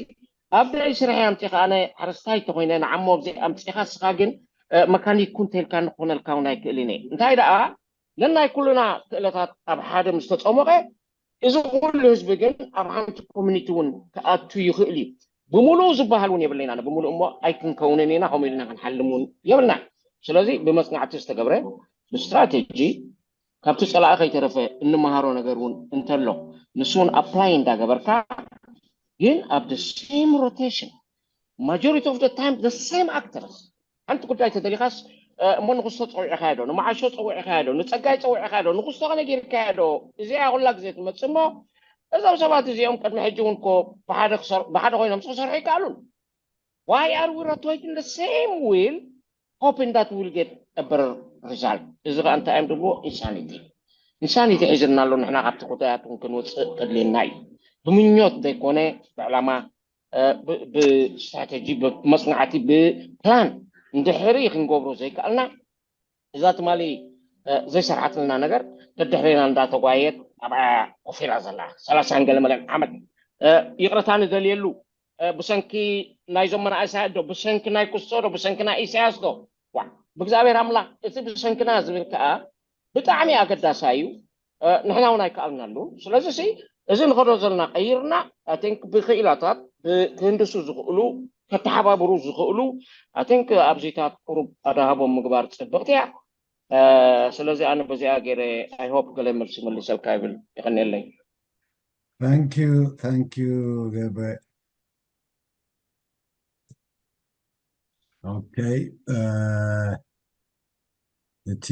ኣብ ደይ ስራሕ ኣምፂኻ ኣነ ሓረስታይ ተኮይነ ንዓሞ ኣብዚ ኣምፂኻ ስኻ ግን መካኒክ ኩን ተልካ ንክኾነልካ እውን ኣይክእልን እየ። እንታይ ደኣ ነናይ ኩልና ክእለታት ኣብ ሓደ ምስ ተፀሞቐ እዚ ኩሉ ህዝቢ ግን ኣብ ሓንቲ ኮሚኒቲ እውን ክኣቱ ይኽእል እዩ። ብምሉኡ ዝበሃል እውን የብለይና ብምሉእ እሞ ኣይክንከውንን ኢና ከምኡ ኢልና ክንሓልም እውን የብልና። ስለዚ ብመፅናዕቲ ዝተገብረ ብስትራቴጂ ካብቲ ፀላኢ ከይተረፈ እንመሃሮ ነገር እውን እንተሎ ንሱ እውን ኣፕላይ እንዳገበርካ ግን ኣብ the same rotation majority of the time the same actors ሓንቲ ጉዳይ ተደሊኻስ እሞ ንክስቶ ፀዊዕኻዮ ዶ ንመዓሾ ፀዊዕኻዮ ዶ ንፀጋይ ፀዊዕኻዮ ዶ ንክስቶ ከነጊርካዮ ዶ እዚኣ ኩላ ግዜ ትመፅእ እሞ እዞም ሰባት እዚኦም ቅድሚ ሕጂ እውን ኮ ብሓደ ኮይኖም ክሰርሑ ይከኣሉን። Why are we rotating the same wheel hoping that we'll get a better result? እዚ ከዓ እንታይ እዮም ድብሎ ኢንሳኒቲ ኢንሳኒቲ ሒዝና ኣሎ። ንሕና ካብቲ ጉዳያት እውን ክንወፅእ ከድልየና እዩ። ብምኞት ዘይኮነ ብዕላማ ብስትራተጂ ብመፅናዕቲ ብፕላን እንድሕሪ ክንገብሮ ዘይከኣልና እዛ ትማሊ ዘይሰርሓትልና ነገር ደድሕሬና እንዳተጓየት ኣብኣ ኮፍ ኢላ ዘላ ሰላሳን ገለ መለን ዓመት ይቕረታ ንደልየሉ ብሰንኪ ናይዞም መናእሰያት ዶ ብሰንኪ ናይ ኩስቶ ዶ ብሰንኪ ናይ ኢሳያስ ዶ ዋ ብእግዚኣብሔር ኣምላኽ እቲ ብሰንክና ዝብል ከዓ ብጣዕሚ ኣገዳሳ እዩ። ንሕና እውን ኣይከኣልናሉ። ስለዚ ሲ እዚ ንኸዶ ዘለና ቀይርና I think ብክኢላታት ክህንድሱ ዝኽእሉ ከተሓባብሩ ዝኽእሉ I think ኣብዚታት ቁሩብ ኣድሃቦም ምግባር ፅብቕቲ እያ። ስለዚ ኣነ በዚኣ ገይረ I hope ገለ መልሲ መሊሰልካ ይብል። የቐንየለይ። Thank you, thank you ገብረ። Okay. እቲ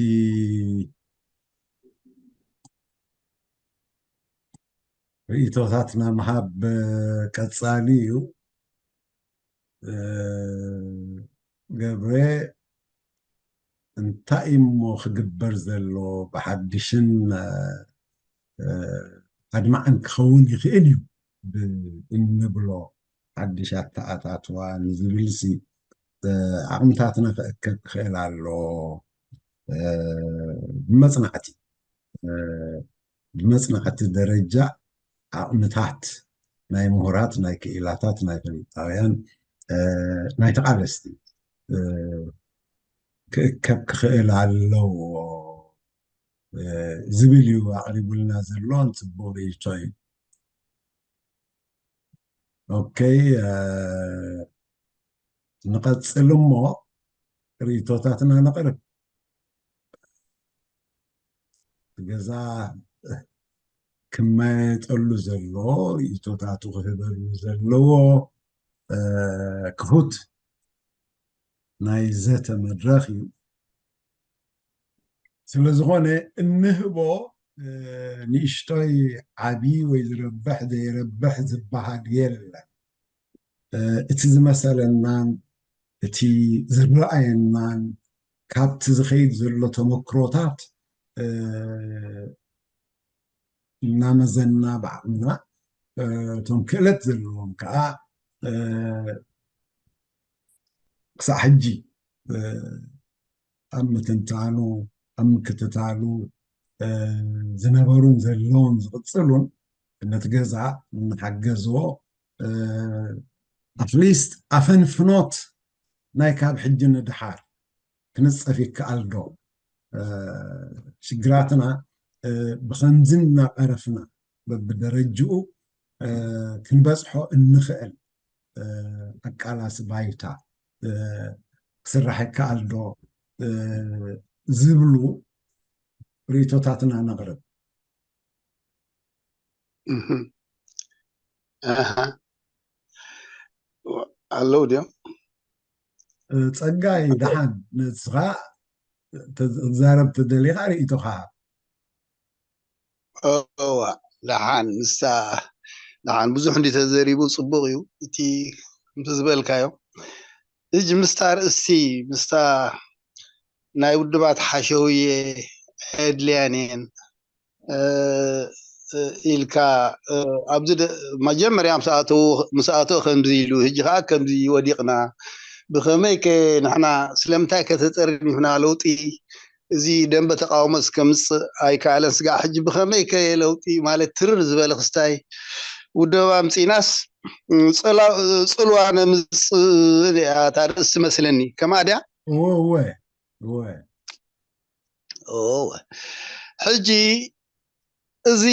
ርእይቶታትና ምሃብ ቀፃሊ እዩ። ገብረ እንታይ እሞ ክግበር ዘሎ ብሓድሽን ኣድማዕን ክኸውን ይኽእል እዩ እንብሎ ሓድሽ ኣተኣታትዋ ንዝብል ሲ ዓቕምታትና ክእከብ ክኽእል ኣሎ ብመፅናዕቲ ብመፅናዕቲ ደረጃ ዓቕምታት ናይ ምሁራት ናይ ክኢላታት ናይ ፈሊጣውያን ናይ ተቓለስቲ ክእከብ ክኽእል ኣለዎ ዝብል እዩ ኣቕሪቡልና ዘሎ። ንፅቡቅ ርእይቶ እዩ። ኦኬ ንቐጽል እሞ ርእይቶታትና ነቕርብ። ገዛ ክመየጠሉ ዘለዎ፣ ርእይቶታቱ ክህበሉ ዘለዎ ክፉት ናይ ዘተ መድረኽ እዩ። ስለዝኾነ እንህቦ ንእሽቶይ ዓቢ ወይ ዝረብሕ ዘይረብሕ ዝበሃል የለን። እቲ ዝመሰለናን እቲ ዝረኣየናን ካብቲ ዝኸይድ ዘሎ ተመክሮታት እናመዘና ብዓቕምና፣ እቶም ክእለት ዘለዎም ከዓ ክሳዕ ሕጂ ኣብ ምትንታኑ፣ ኣብ ምክትታሉ ዝነበሩን ዘለውን ዝቕፅሉን ነቲ ገዛ እናሓገዝዎ፣ ኣትሊስት ኣፈንፍኖት ናይ ካብ ሕጂ ንድሓር ክንፀፍ ይከኣል ዶ? ሽግራትና ብኸምዚ እናቐረፍና በብደረጅኡ ክንበፅሖ እንኽእል ኣቃላሲ ባይታ ክስራሕ ይከኣል ዶ ዝብሉ ርእይቶታትና ነቕርብ። ኣለዉ ድዮም? ጸጋይ፣ ደሓን ንስኻ ክትዛረብ ተደሊኻ ርእይቶኻ። እዋ፣ ደሓን ንሳ፣ ደሓን ብዙሕ እንዲ ተዘሪቡ ጽቡቕ እዩ። እቲ ከምቲ ዝበልካዮ፣ እጅ ምስታ ርእሲ፣ ምስታ ናይ ውድባት ሓሸውየ ኣየድልያን እየን ኢልካ፣ ኣብዚ መጀመርያ ምስ ኣተዉ ከምዚ ኢሉ፣ ሕጂ ከዓ ከምዚ ወዲቕና፣ ብኸመይ ከ ንሕና ስለምንታይ ከ ተጠርኒፍና ለውጢ እዚ ደንበ ተቃውሞ እስከምፅእ ኣይከኣለን። ስጋዕ ሕጂ ብኸመይ ከ ለውጢ ማለት ትርር ዝበለ ክስታይ ውደባ ኣምፂእናስ ፅልዋ ነምፅእ እያ እታ ርእሲ መስለኒ። ከማ ድያ? እወ እወ እወ እወ። ሕጂ እዚ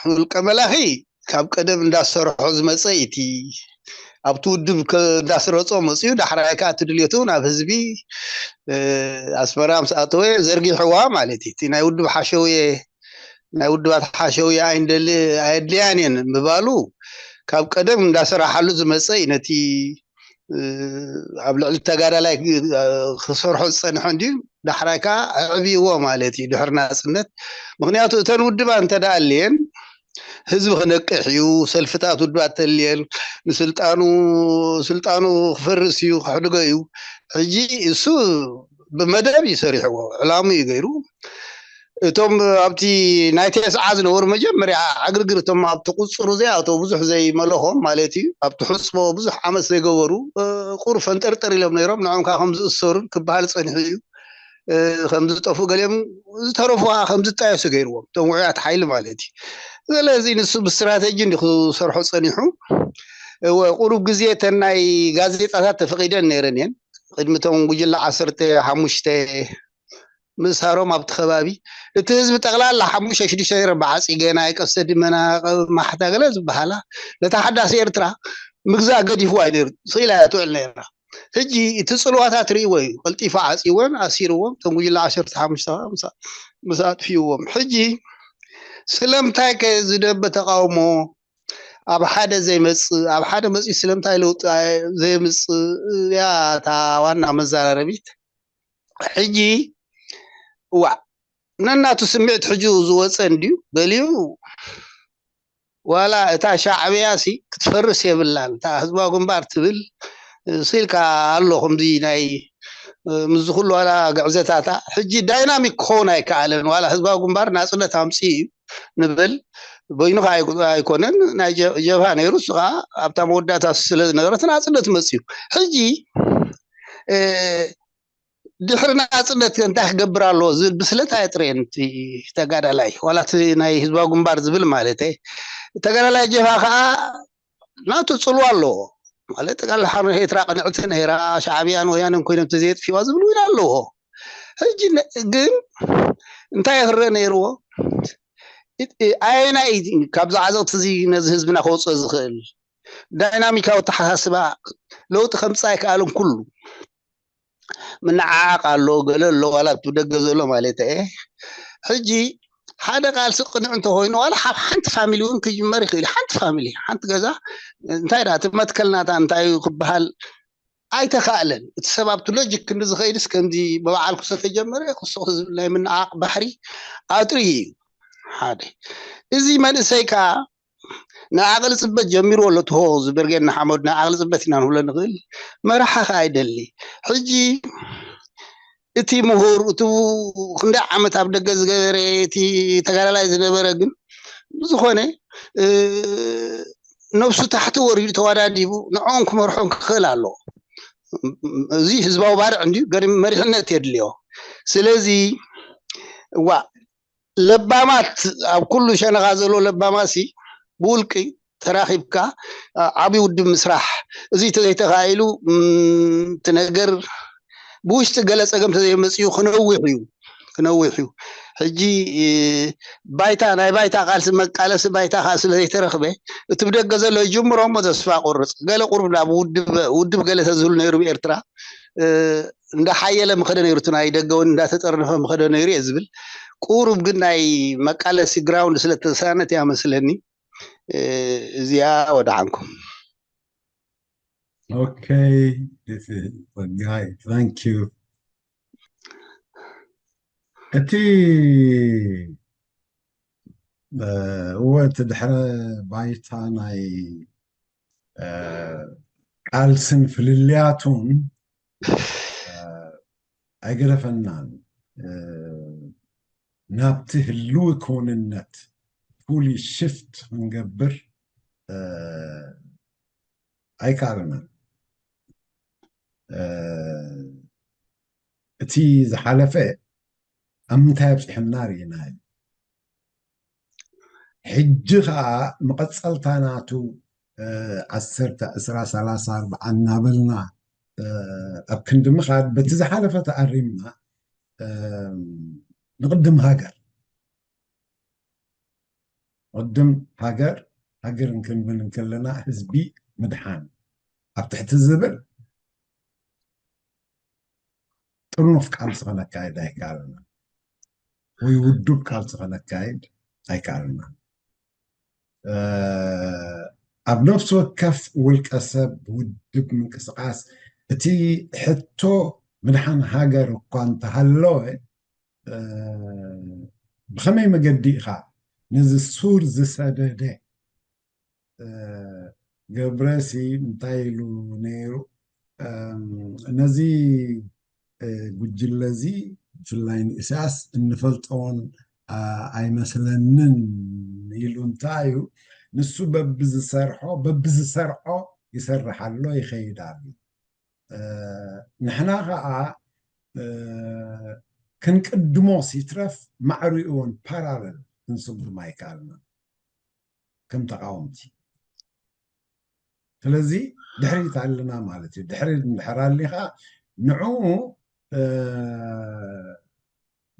ውልቀ መላኺ ካብ ቀደም እንዳሰርሖ ዝመፀ እቲ ኣብቲ ውድብ እንዳስረፆ መፅዩ፣ ዳሕራይ ከዓ እቲ ድልየቱ ናብ ህዝቢ ኣስመራ ምስ ኣተወ ዘርጊሕዋ ማለት እዩ። እቲ ናይ ውድብ ሓሸውየ ናይ ውድባት ሓሸውየ ኣይንደሊ ኣየድልያን እየን ምባሉ ካብ ቀደም እንዳሰራሓሉ ዝመፀ እዩ። ነቲ ኣብ ልዕሊ ተጋዳላይ ክሰርሖ ዝፀንሐ እንድዩ፣ ዳሕራይ ከዓ ኣዕብይዎ ማለት እዩ ድሕሪ ናፅነት። ምክንያቱ እተን ውድባት እንተደኣ ኣልየን ህዝቢ ክነቅሕ እዩ፣ ሰልፍታት ውድባት ተልየን ንስልጣኑ ስልጣኑ ክፈርስ እዩ፣ ክሕድጎ እዩ። ሕጂ እሱ ብመደብ እዩ ሰሪሕዎ፣ ዕላሙ እዩ ገይሩ። እቶም ኣብቲ ናይ ተስዓ ዝነበሩ መጀመርያ ዕግርግር፣ እቶም ኣብቲ ቁፅሩ ዘይኣተው ብዙሕ ዘይመለኾም ማለት እዩ፣ ኣብቲ ሕፅቦ ብዙሕ ዓመት ዘይገበሩ ቁር ፈንጠርጠር ኢሎም ነይሮም። ንዖም ከዓ ከም ዝእሰሩን ክበሃል ፀኒሑ እዩ። ከም ዝጠፉ ገሊኦም ዝተረፉ ከዓ ከም ዝጣየሱ ገይርዎም እቶም ውዑያት ሓይሊ ማለት እዩ። ስለዚ ንሱ ብስትራተጂ እንዲ ክሰርሖ ፀኒሑ። እወ፣ ቁሩብ ግዜ እተን ናይ ጋዜጣታት ተፈቒደን ነይረን እየን። ቅድሚ እቶም ጉጅለ ዓሰርተ ሓሙሽተ ምእሳሮም ኣብቲ ከባቢ እቲ ህዝቢ ጠቕላላ ሓሙሽተ ሽዱሽተ ነይሮም። ብዓፂ ገና፣ ቀስተ ድመና፣ ማሕታ ገለ ዝበሃላ ነታ ሓዳስ ኤርትራ ምግዛእ ገዲፍዋ እዩ ነይሩ። ስኢላ እያ ትውዕል ነይራ። ሕጂ እቲ ፅልዋታት ርእይዎ እዩ። ቀልጢፉ ዓፂዎን ኣሲርዎም። እቶም ጉጅለ ዓሰርተ ሓሙሽተ ምስ ኣጥፊእዎም። ሕጂ ስለምንታይ ከ ዝደበ ተቃውሞ ኣብ ሓደ ዘይመፅእ፣ ኣብ ሓደ መፅኡ ስለምንታይ ለውጢ ዘይምፅእ እያ እታ ዋና መዘራረቢት። ሕጂ እዋዕ፣ ነናቱ ስምዒት ሕጂ ዝወፀ እንድዩ ገሊኡ፣ ዋላ እታ ሻዕብያ ሲ ክትፈርስ የብላን፣ እታ ህዝባዊ ግንባር ትብል ስኢልካ ኣሎ። ከምዚ ናይ ምስዚ ኩሉ ዋላ ግዕዘታታ ሕጂ ዳይናሚክ ክኸውን ኣይከኣለን። ዋላ ህዝባዊ ግንባር ናፅነት ኣምፅኡ እዩ ንብል፣ በይኑ ከዓ ኣይኮነን፣ ናይ ጀብሃ ነይሩ፣ እሱ ከዓ ኣብታ መወዳእታ ስለ ዝነበረት ናፅነት መፅዩ። ሕጂ ድሕሪ ናፅነት እንታይ ክገብር ኣለዎ ዝብል ብስለት ኣየጥረየን እቲ ተጋዳላይ፣ ዋላ እቲ ናይ ህዝባዊ ግንባር ዝብል ማለት። ተጋዳላይ ጀብሃ ከዓ ናቱ ፅልዋ ኣለዎ ማለት፣ ተጋዳላይ ሓርነት ኤርትራ ቅንዕቲ ነይራ፣ ሻዕብያን ወያነን ኮይኖም ተዘየጥፊዋ ዝብል እውን ኣለዎ። ሕጂ ግን እንታይ ክረአ ነይርዎ? ኣየናይ ካብዚ ዓዘቕቲ እዚ ነዚ ህዝብና ከውፅኦ ዝኽእል? ዳይናሚካዊ ኣተሓሳስባ ለውጢ ከምፅእ ኣይከኣልን። ኩሉ ምንዓዓቕ ኣሎ፣ ገለ ኣሎ፣ ዋላ ኣብቲ ደገ ዘሎ ማለት እየ። ሕጂ ሓደ ቃልሲ ቅኑዕ እንተኮይኑ ዋላ ካብ ሓንቲ ፋሚሊ እውን ክጅመር ይኽእል እዩ። ሓንቲ ፋሚሊ፣ ሓንቲ ገዛ እንታይ ደኣ እቲ መትከል ናታ እንታይ እዩ ክበሃል ኣይተኻእለን። እቲ ሰብ ኣብቲ ሎጂክ ክንዲ ዝኸይድስ ከምዚ ብበዓል ክሶ ተጀመረ ክሶ ዝብል ናይ ምንዓቕ ባህሪ ኣጥርዩ እዩ። ሓደ እዚ መንእሰይ ከዓ ንዓቕሊ ፅበት ጀሚሩ ኣሎ። ትሆ ዝበርጌና ሓመድ ንዓቕሊ ፅበት ኢና ንብሎ ንኽእል። መራሓ ከዓ ኣይደሊ። ሕጂ እቲ ምሁር እቲ ክንደይ ዓመት ኣብ ደገ ዝገበረ እቲ ተጋዳላይ ዝነበረ ግን ብዝኾነ ነብሱ ታሕቲ ወሪዱ ተወዳዲቡ ንዕኦም ክመርሖም ክኽእል ኣለዎ። እዚ ህዝባዊ ባርዕ እንዲ መሪሕነት የድልዮ። ስለዚ እዋ ለባማት ኣብ ኩሉ ሸነኻ ዘሎ ለባማሲ ብውልቂ ተራኺብካ ዓብዪ ውድብ ምስራሕ እዚ ተዘይተኻኢሉ እቲ ነገር ብውሽጢ ገለ ፀገም ተዘየመፅኡ ክነዊሕ እዩ ክነዊሕ እዩ። ሕጂ ባይታ ናይ ባይታ ቃልሲ መቃለሲ ባይታ ከዓ ስለዘይተረኽበ እቲ ብደገ ዘሎ ይጅምሮ እሞ ተስፋ ቆርፅ ገለ ቁርብ ናብ ውድብ ገለ ተዝህሉ ነይሩ ብኤርትራ እንዳሓየለ ምኸደ ነይሩ እቲ ናይ ደገ እውን እንዳተጠርነፈ ምኸደ ነይሩ እየ ዝብል። ቁሩብ ግን ናይ መቃለሲ ግራውንድ ስለተሳነት እያ መስለኒ። እዚኣ ወደዓንኩም። Okay, this is ጸጋይ. Thank you. እቲ እወ እቲ ድሕረ ባይታ ናይ ቃልስን ፍልልያቱን ኣይገደፈናን። ናብቲ ህልዊ ክውንነት fully shift ክንገብር ኣይከኣልናን። እቲ ዝሓለፈ ኣብ ምንታይ ኣብፂሑና ርኢናዮ። ሕጂ ከዓ መቐፀልታ ናቱ ዓሰርተ፣ ዕስራ፣ ሰላሳ፣ ኣርብዓ እናበልና ኣብ ክንዲ ምኻድ በቲ ዝሓለፈ ተኣሪምና ንቕድም ሃገር ቅድም ሃገር ሃገር እንክንብል እንከለና ህዝቢ ምድሓን ኣብ ትሕቲ ዝብል ጥርኑፍ ቃልሲ ከነካይድ ኣይከኣልና ወይ ውዱብ ቃልሲ ከነካይድ ኣይከኣልና። ኣብ ነፍሲ ወከፍ ውልቀ ሰብ ውድብ ምንቅስቃስ እቲ ሕቶ ምድሓን ሃገር እኳ እንተሃለወ ብኸመይ መገዲ ኢኻ ነዚ ሱር ዝሰደደ ገብረሲ እንታይ ኢሉ ነይሩ? ነዚ ጉጅለ እዚ ብፍላይ ንኢሳያስ እንፈልጦን ኣይመስለንን ኢሉ እንታይ እዩ ንሱ በብዝሰርሖ በብዝሰርዖ ይሰርሕ ኣሎ ይኸይድ ኣሎ። ንሕና ከዓ ክንቅድሞስ ይትረፍ ማዕሪኡ እውን ፓራለል ክንስጉም ኣይከኣልናን ከም ተቃወምቲ። ስለዚ ድሕሪት ኣለና ማለት እዩ። ድሕሪት እንድሕር ኣሊኻ ንዕኡ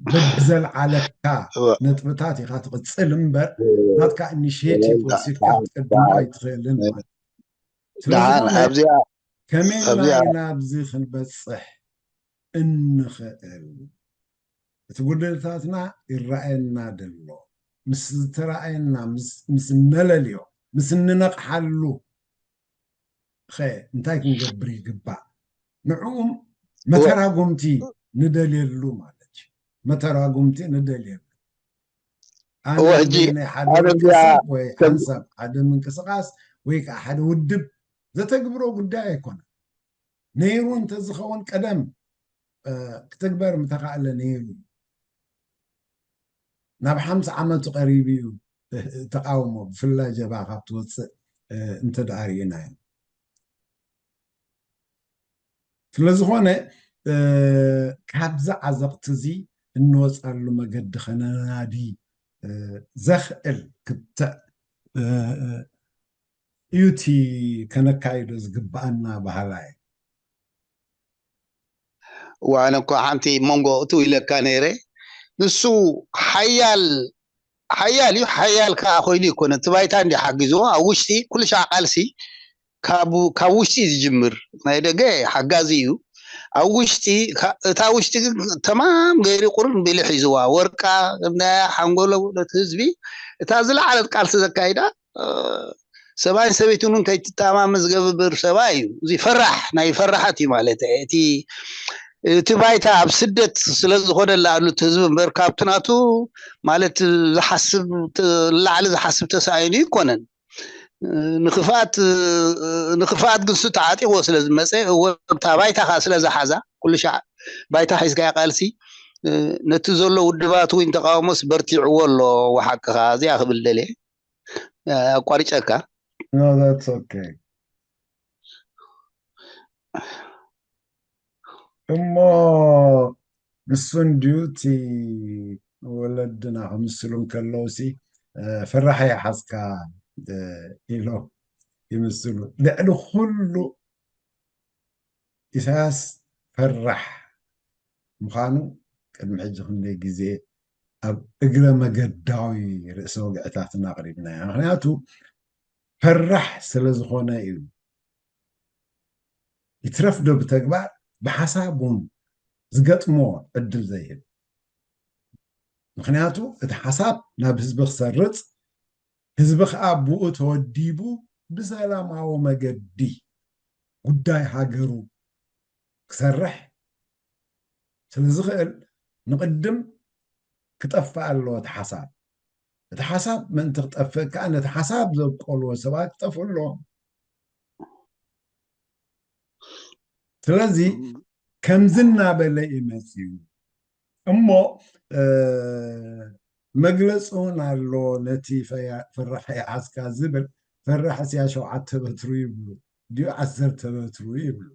በብዘልዓለካ ነጥብታት ኢኻ ትቕፅል እምበር ናትካ ኢኒሽቲቭ ወሲድካ ክትቅድሞ ኣይትኽእልን ማለት እዩ። ስለዚ ከመይ ናብዚ ክንበፅሕ እንኽእል? እቲ ጉድለታትና ይረኣየና ደሎ ምስ ዝተረኣየና ምስ እነለልዮ ምስ እንነቕሓሉ ኸ እንታይ ክንገብር ይግባእ? ንዕኡም መተራጎምቲ ንደልየሉ ማለት እዩ። መተራጎምቲ ንደልየሉ ኣነ ሕጂ ናይ ሓደ ውልቀሰብ ወይ ሓንሳብ ሓደ ምንቅስቃስ ወይ ከዓ ሓደ ውድብ ዘተግብሮ ጉዳይ ኣይኮነን። ነይሩ እንተዝኸውን ቀደም ክትግበር ምተኻእለ ነይሩ። ናብ ሓምሳ ዓመቱ ቀሪቡ እዩ ተቃውሞ ብፍላይ ጀብሃ ካብ ትወፅእ እንተ ደኣ ርኢናዮ። ስለዝኾነ ካብዚ ዓዘቕቲ እዚ እንወፀሉ መገዲ ከነናዲ ዘኽእል ክትዕ እዩ እቲ ከነካይዶ ዝግብኣና በሃላይ። ዋነ እኮ ሓንቲ መንጎ እትው ኢለካ ነይረ። ንሱ ሓያል ሓያል እዩ፣ ሓያል ከዓ ኮይኑ ይኮነ እቲ ባይታ እንዲ ሓጊዝዎ ኣብ ውሽጢ ኩሉ ሻዕ ቃልሲ ካብ ውሽጢ ዝጅምር። ናይ ደገ ሓጋዚ እዩ። ኣብ ውሽጢ እታ ውሽጢ ግን ተማም ገይሩ ቁርም ቢሉ ሒዝዋ፣ ወርቃ፣ እምናያ፣ ሓንጎሎ፣ ነቲ ህዝቢ እታ ዝለዓለት ቃልሲ ዘካይዳ ሰብኣይን ሰበይትን እውን ከይትተኣማመን ዝገብር ሰብኣይ እዩ። እዚ ፈራሕ ናይ ፈራሓት እዩ ማለት እዩ። እቲ እቲ ባይታ ኣብ ስደት ስለ ዝኾነ ለኣሉ እቲ ህዝቢ እምበር ካብቲ ናቱ ማለት ዝሓስብ ላዕሊ ዝሓስብ ተሳኢኑ ይኮነን። ንክፍኣት ንክፍኣት ግን ሱ ተዓጢዎ ስለ ዝመፀ እወ እታ ባይታ ከዓ ስለ ዝሓዛ ኩሉ ሻዕ ባይታ ሒዝካ ቃልሲ ነቲ ዘሎ ውድባት እውን ተቃውሞስ በርቲዕዎ ኣሎ። ሓቅኻ እዚኣ ክብል ደልየ ኣቋሪጨካ። No, that's okay. እሞ ንሱ እንድዩ እቲ ወለድና ክምስሉ እንከለውሲ ፈራሕ ይሓዝካ ኢሎም ይምስሉ። ልዕሊ ኩሉ ኢሳያስ ፈራሕ ምዃኑ ቅድሚ ሕጂ ክንደይ ግዜ ኣብ እግረ መገዳዊ ርእሰ ወግዕታትና ኣቕሪብናዮ። ምክንያቱ ፈራሕ ስለ ዝኾነ እዩ። ይትረፍ ዶ ብተግባር ብሓሳብ እውን ዝገጥሞ ዕድል ዘይህብ። ምክንያቱ እቲ ሓሳብ ናብ ህዝቢ ክሰርጽ፣ ህዝቢ ከዓ ብኡ ተወዲቡ ብሰላማዊ መገዲ ጉዳይ ሃገሩ ክሰርሕ ስለ ዝኽእል ንቕድም ክጠፍእ ኣለዎ እቲ ሓሳብ። እቲ ሓሳብ ምእንቲ ክጠፍእ ከዓ ነቲ ሓሳብ ዘብቀልዎ ሰባት ክጠፍኡ ኣለዎም። ስለዚ ከምዚ እናበለ እዩ መፂኡ። እሞ መግለፂ እውን ኣሎ። ነቲ ፈራሕ ይሓዝካ ዝብል ፈራሕ እስያ ሸውዓተ በትሩ ይብሉ ድዩ ዓሰርተ በትሩ ይብሉ።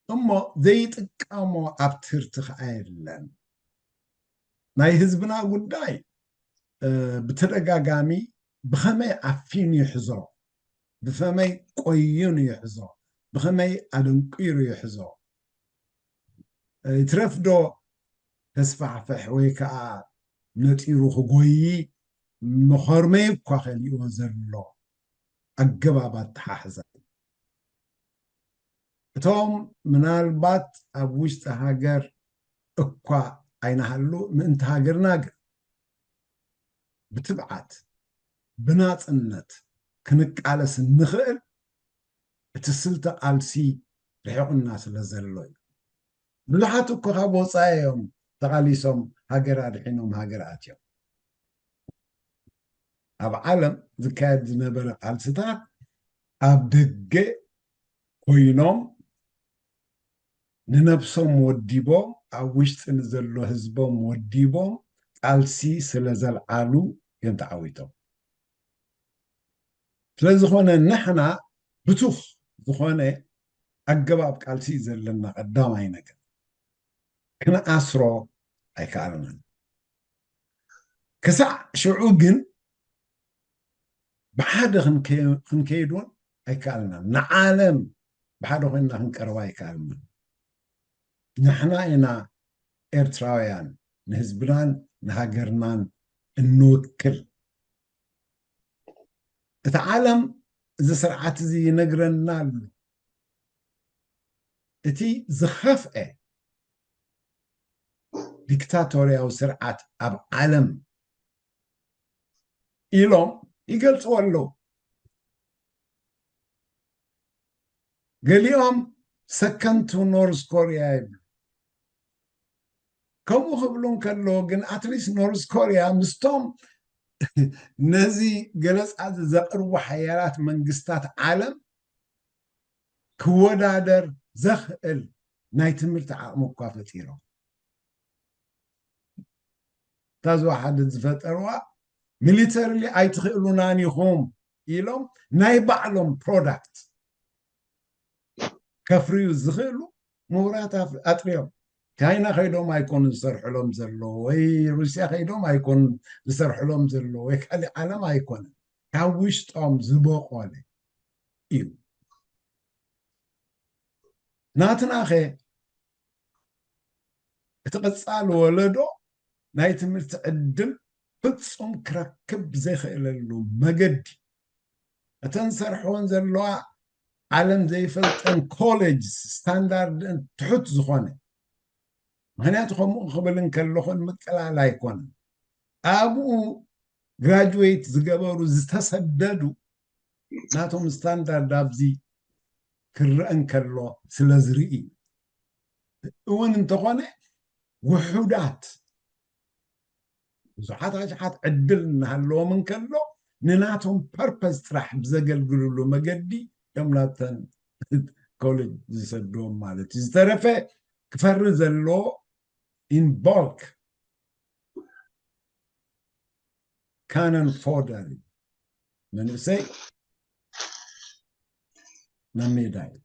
እሞ ዘይጥቀሞ ኣብትርቲ ከዓ የለን። ናይ ህዝብና ጉዳይ ብተደጋጋሚ ብኸመይ ዓፊኑ ይሕዞ፣ ብኸመይ ቆይኑ ይሕዞ፣ ብኸመይ ኣደንቂሩ ይሕዞ። ይትረፍ ዶ ተስፋሕፍሕ ወይ ከዓ ነጢሩ ክጎይ መኸርመይ እኳ ከሊእዎ ዘሎ ኣገባብ ኣተሓሕዛ። እቶም ምናልባት ኣብ ውሽጢ ሃገር እኳ ኣይናሃሉ ምእንቲ ሃገርና ግን ብትብዓት ብናፅነት ክንቃለስ እንኽእል እቲ ስልተ ቃልሲ ርሒቑና ስለ ዘሎ እዩ። ብዙሓት እኮ ካብ ወፃኢ እዮም ተቓሊሶም ሃገር ኣድሒኖም ሃገር ኣትዮም። ኣብ ዓለም ዝካየድ ዝነበረ ቃልስታት ኣብ ደገ ኮይኖም ንነብሶም ወዲቦም ኣብ ውሽጢ ንዘሎ ህዝቦም ወዲቦም ቃልሲ ስለ ዘልዓሉ እዮም ተዓዊቶም። ስለዝኾነ ንሕና ብቱኽ ዝኾነ ኣገባብ ቃልሲ እዩ ዘለና። ቀዳማይ ነገር ክንኣስሮ ኣይከኣልናን። ክሳዕ ሽዑ ግን ብሓደ ክንከይድ እውን ኣይከኣልናን። ንዓለም ብሓደ ኮይንና ክንቀርባ ኣይከኣልናን። ንሕና ኢና ኤርትራውያን ንህዝብናን ንሃገርናን እንውክል። እቲ ዓለም እዚ ስርዓት እዚ ይነግረና ኣሎ። እቲ ዝኸፍአ ዲክታቶርያዊ ስርዓት ኣብ ዓለም ኢሎም ይገልፅዎ ኣለዉ። ገሊኦም ሰከንቱ ኖርዝ ኮርያ ይብሉ። ከምኡ ክብሉ እንከለዉ ግን ኣትሊስት ኖርዝ ኮርያ ምስቶም ነዚ ገለፃ ዘቕርቡ ሓያላት መንግስታት ዓለም ክወዳደር ዘኽእል ናይ ትምህርቲ ዓቕሚ እኳ ፈጢሮም። እታ ዝወሓደት ዝፈጠርዋ ሚሊተርሊ ኣይትኽእሉናን ኢኹም ኢሎም ናይ ባዕሎም ፕሮዳክት ከፍርዩ ዝኽእሉ ምሁራት ኣጥርዮም። ቻይና ከይዶም ኣይኮኑን ዝሰርሕሎም ዘሎ ወይ ሩስያ ከይዶም ኣይኮኑን ዝሰርሕሎም ዘሎ ወይ ካልእ ዓለም ኣይኮነን፣ ካብ ውሽጦም ዝበቆለ እዩ። ናትናኸ እቲ ቀፃሊ ወለዶ ናይ ትምህርቲ ዕድል ፍፁም ክረክብ ዘይኽእለሉ መገዲ እተን ሰርሕወን ዘለዋ ዓለም ዘይፈልጠን ኮሌጅ ስታንዳርድ ትሑት ዝኾነ። ምክንያቱ ከምኡ ክብል እንከለኹ ንምቅላል ኣይኮነን። ኣብኡ ግራጁዌት ዝገበሩ ዝተሰደዱ ናቶም ስታንዳርድ ኣብዚ ክረአ እንከሎ ስለ ዝርኢ እዩ። እውን እንተኾነ ውሑዳት ብዙሓት ኣሽሓት ዕድል እናሃለዎም እንከሎ ንናቶም ፐርፐስ ጥራሕ ብዘገልግልሉ መገዲ እዮም ናብተን ኮሌጅ ዝሰድዎም ማለት እዩ። ዝተረፈ ክፈሪ ዘሎ ኢን ባልክ ካነን ፎደር እዩ። መንእሰይ ናብ ሜዳ እዩ።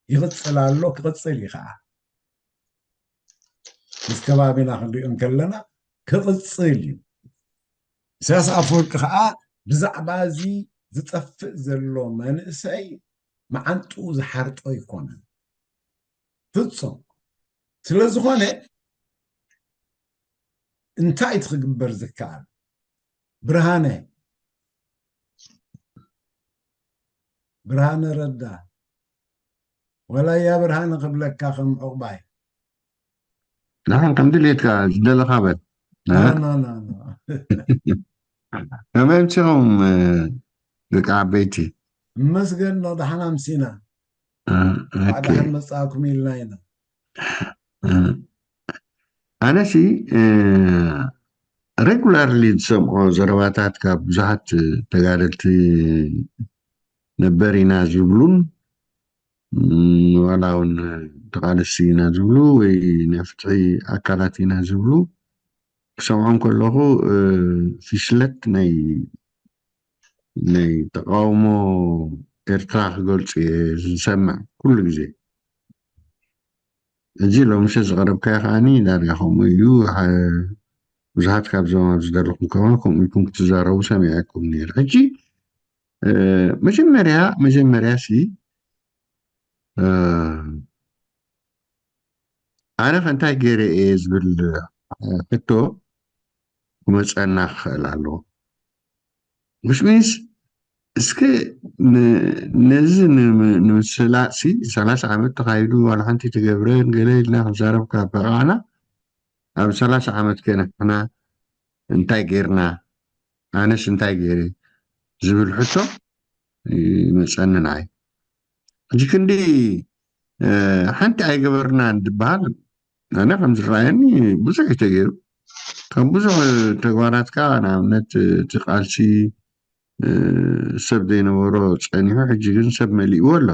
ይቕጽል ኣሎ፣ ክቕጽል እዩ ከዓ። ምስ ከባቢና ክንሪኦ እንከለና ክቕጽል እዩ። ኢሳያስ ኣፈወርቂ ከዓ ብዛዕባ እዚ ዝጠፍእ ዘሎ መንእሰይ መዓንጥኡ ዝሓርጦ ኣይኮነን ፍጹም። ስለ ዝኾነ እንታይ እቲ ክግበር ዝከኣል? ብርሃነ፣ ብርሃነ ረዳ፣ ወላ ያ ብርሃነ ክብለካ ከም ዕቑባይ። ንሓን ከም ድሌትካ ዝደለኻ በል። ና፣ ና፣ ና፣ ና። ከመይ ምሲኹም ደቂ ዓበይቲ? እመስገን ነው፣ ደሓን ኣምሲና። ኦኬ። ደሓን መጻእኩም ኢልና ኢና። ኣነሲ ሬጉላርሊ ዝሰምዖ ዘረባታት ካብ ብዙሓት ተጋደልቲ ነበር ኢና ዝብሉን፣ ዋላ እውን ተቓለስቲ ኢና ዝብሉ ወይ ናይ ፍትሒ ኣካላት ኢና ዝብሉ ክሰምዖም ከለኹ፣ ፍሽለት ናይ ናይ ተቃውሞ ኤርትራ ክገልጹ እየ ዝሰምዕ ኩሉ ግዜ። እዚ ሎምሸ ዝቐረብካዮ ከዓኒ ዳርጋ ከምኡ እዩ። ብዙሓት ካብዞም ኣብዚ ዘለኹም ከማን ከምኡ ኢልኩም ክትዛረቡ ሰሚዐኩም ነይረ። ሕጂ መጀመርያ መጀመርያ ሲ ኣነ ከ እንታይ ገይረ እየ ዝብል ሕቶ ክመፀና ክኽእል ኣለዎ። Which means እስከ ነዚ ንምስላጥ ሲ ሰላሳ ዓመት ተኻይዱ ዋላ ሓንቲ ተገብረን ገለ ኢልና ክንዛረብ ካብ በቃዕና ኣብ ሰላሳ ዓመት ከ ንሕና እንታይ ጌርና፣ ኣነስ እንታይ ጌረ ዝብል ሕቶ ይመፀኒ ንዓይ። ሕጂ ክንዲ ሓንቲ ኣይገበርናን ዝበሃል ኣነ ከም ዝረኣየኒ ብዙሕ እዩ ተገይሩ። ካብ ብዙሕ ተግባራትካ ንኣብነት እቲ ቃልሲ ሰብ ዘይነበሮ ፀኒሑ ሕጂ ግን ሰብ መሊእዎ ኣሎ።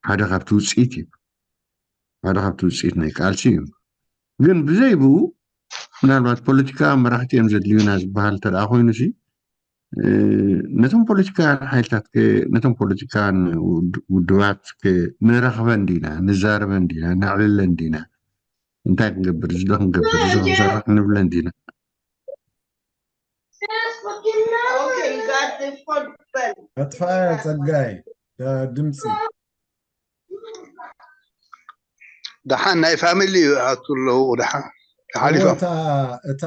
ሓደ ካብቲ ውፅኢት እዩ። ሓደ ካብቲ ውፅኢት ናይ ቃልሲ እዩ። ግን ብዘይ ብኡ ምናልባት ፖለቲካ መራሕቲ እዮም ዘድልዩና ዝበሃል እንተ ደኣ ኮይኑ ሲ ነቶም ፖለቲካውያን ሓይልታት ነቶም ፖለቲካውያን ውድባት ንረኽበን ዲና ንዛረበን ዲና ነዕልለን ዲና እንታይ ክንገብር እዚ ዶ ክንገብር እዚ ክንሰርሕ ንብለን ዲና ኣጥፋያ ጸጋይ ድምፂ ደሓን ናይ ፋሚሊ ኣቱ ኣለዉ ደሓን ሓሊፎም እታ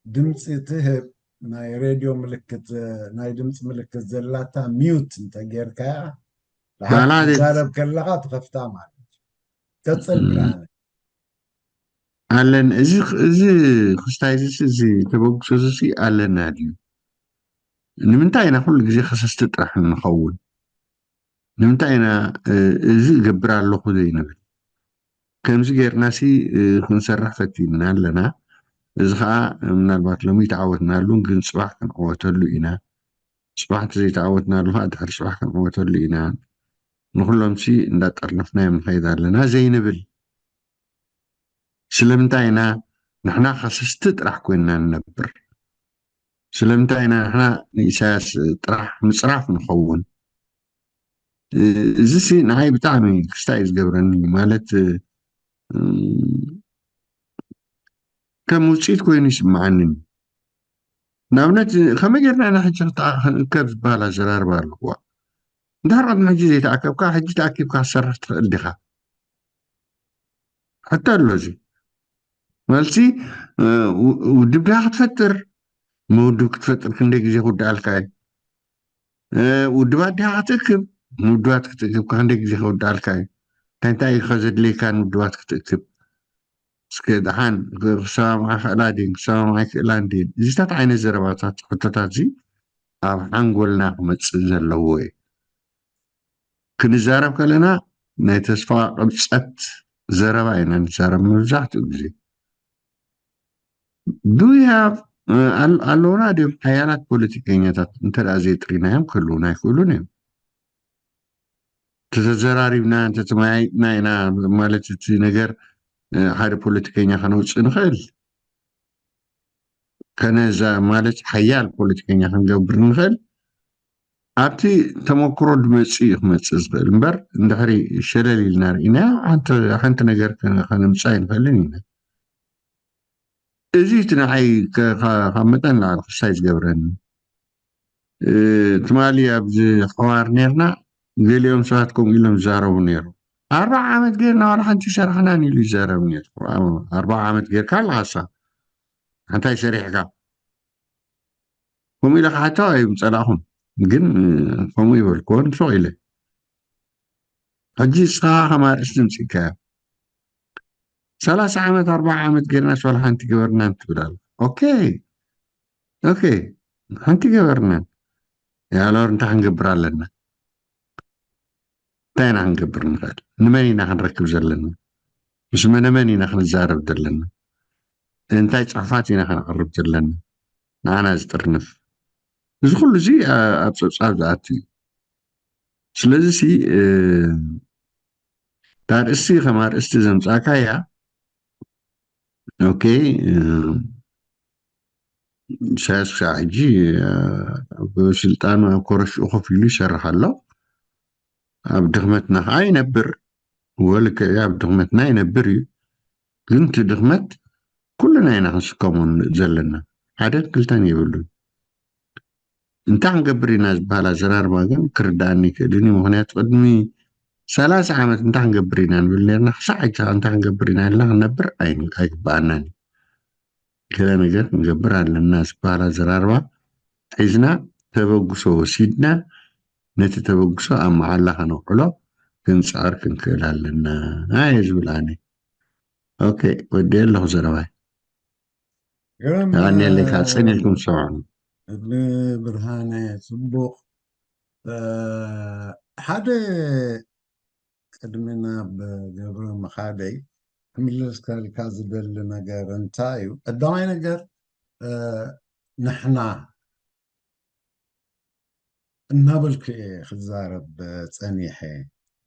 ድምፂ ትህብ ናይ ሬድዮ ምልክት ናይ ድምፂ ምልክት ዘላታ ሚዩት እንተጌርካያ ባላ ትዛረብ ከለካ ትኸፍታ ማለት ቀፅል ብርሃነ ኣለን እዚ እዚ ክስታይ እዚ እዚ ተበግሶ እዚ ኣለና ድዩ ንምንታይ ኢና ኩሉ ግዜ ከሰስቲ ጥራሕ እንኸውን ንምንታይ ኢና እዚ እገብር ኣለኹ ዘይንብል ከምዚ ጌርናሲ ክንሰርሕ ፈቲንና ኣለና እዚ ከዓ ምናልባት ሎሚ ተዓወትናሉ ግን ፅባሕ ክንዕወተሉ ኢና ፅባሕ እንተዘይተዓወትናሉ ከዓ ድሕሪ ፅባሕ ክንዕወተሉ ኢና ንኩሎምሲ እንዳጠርነፍና እዮም ንኸይድ ኣለና ዘይንብል ስለምንታይ ኢና ንሕና ከሰስቲ ጥራሕ ኮይንና ንነብር ስለምንታይ ኢና ንሕና ንኢሳያስ ጥራሕ ምፅራፍ ንኸውን እዚ ሲ ንዓይ ብጣዕሚ ክስታይ እዩ ዝገብረኒ ማለት ከም ውፅኢት ኮይኑ ይስምዓኒ ንኣብነት ከመይ ጌርና ኢና ሕጂ ክንእከብ ዝበሃል ኣዘራርባ ኣለዋ እንድሕር ቅድሚ ሕጂ ዘይተኣከብካ ሕጂ ተኣኪብካ ክትሰርሕ ትኽእል ዲኻ ሕቶ ኣሎ እዚ መልሲ ውድብ ዲኻ ክትፈጥር መውድብ ክትፈጥር ክንደይ ግዜ ክውድኣልካ እዩ ውድባት ዲኻ ክትእክብ? ንውድባት ክትእክብ ክንደይ ግዜ ከወድኣልካ እዩ? እንታይ እንታይ እዩ ከዘድልየካ ንውድባት ክትእክብ? እስከ ደሓን ክሰማምዓ ክእላ ድን ክሰማምዓ ይክእላን ድን? እዚታት ዓይነት ዘረባታት ሕቶታት እዚ ኣብ ሓንጎልና ክመፅእ ዘለዎ እዩ። ክንዛረብ ከለና ናይ ተስፋ ቅብፀት ዘረባ ኢና ንዛረብ መብዛሕትኡ ግዜ። ዱ ኣለውና ድዮም ሓያላት ፖለቲከኛታት? እንተ ደኣ ዘይጥሪናዮም ክህልውና ኣይክእሉን እዮም። ተተዘራሪብና እንተተመያይጥና ኢና ማለት እቲ ነገር ሓደ ፖለቲከኛ ከነውፅእ ንኽእል። ከነዛ ማለት ሓያል ፖለቲከኛ ክንገብር ንኽእል ኣብቲ ተመክሮ ድመፅእ እዩ ክመፅእ ዝኽእል እምበር እንድሕሪ ሸለል ኢልና ርኢና ሓንቲ ነገር ከነምፅእ ኣይንኽእልን ኢና። እዚ እቲ ንዓይ ካብ መጠን ላዕሊ ክስታይ ዝገብረኒ ትማሊ ኣብዚ ሓዋር ነርና ገሊኦም ሰባት ከምኡ ኢሎም ዝዛረቡ ነይሩ። ኣርባዓ ዓመት ጌርና ዋላ ሓንቲ ይሰርሐናን ኢሉ ይዛረብ ነይሩ። ኣርባዓ ዓመት ጌርካ ኣለኻሳ ሓንታይ ሰሪሕካ ከምኡ ኢለ ክሓቶ ኣይምፀላእኹን፣ ግን ከምኡ ይበልክዎን ሱቕ ኢለ ሕጂ እስኻ ከም ኣርእስቲ ምፅእካዮ ሰላሳ ዓመት ኣርባዓ ዓመት ጌርና ሶል ሓንቲ ገበርናን ትብል ኣለ። ኦኬ ኦኬ ሓንቲ ገበርናን ያለወር እንታይ ክንገብር ኣለና? እንታይ ኢና ክንገብር ንኽእል? ንመን ኢና ክንረክብ ዘለና? ምስ መነመን ኢና ክንዛረብ ዘለና? እንታይ ፅሑፋት ኢና ከነቕርብ ዘለና? ንዓና ዝጥርንፍ እዚ ኩሉ እዚ ኣብ ፀብፃብ ዝኣቱ እዩ። ስለዚ ሲ እታ ኣርእስቲ ከም ኣርእስቲ ዘምፃእካያ ኦኬ ኢሳያስ ክሳዕ ሕጂ ኣብ ስልጣኑ ኣብ ኮረሽኡ ኮፍ ኢሉ ይሰርሕ ኣሎ። ኣብ ድኽመትና ከዓ ይነብር። ወልክዕ ኣብ ድኽመትና ይነብር እዩ። ግን እቲ ድኽመት ኩልና ኢና ክንስከሞ ዘለና። ሓደን ክልተን የብሉን። እንታይ ክንገብር ኢና ዝበሃል ኣዘራርባ ግን ክርዳኣኒ ይክእልን እዩ። ምክንያቱ ቅድሚ ሰላሳ ዓመት እንታይ ክንገብር ኢና ንብል ነርና፣ ክሳዕ ሕጂ እንታይ ክንገብር ኢና ኢልና ክንነብር ኣይግበኣናን እዩ። ገለ ነገር ክንገብር ኣለና ዝበሃል ኣዘራርባ ሒዝና ተበግሶ ወሲድና ነቲ ተበግሶ ኣብ መዓላ ከነውዕሎ ክንፅዕር ክንክእል ኣለና እየ ዝብል ኣነ። ኦኬ ወዲ ኣለኹ ዘረባይ። የቐንየለይ ካብ ፅን ኢልኩም ዝሰማዕኹም። እብሊ ብርሃነ ፅቡቕ። ሓደ ቅድሚ ናብ ገብረ ምኻደይ ክምልስ ከልካ ዝደሊ ነገር እንታይ እዩ? ቀዳማይ ነገር ንሕና እናበልኩ እየ ክዛረብ ፀኒሐ።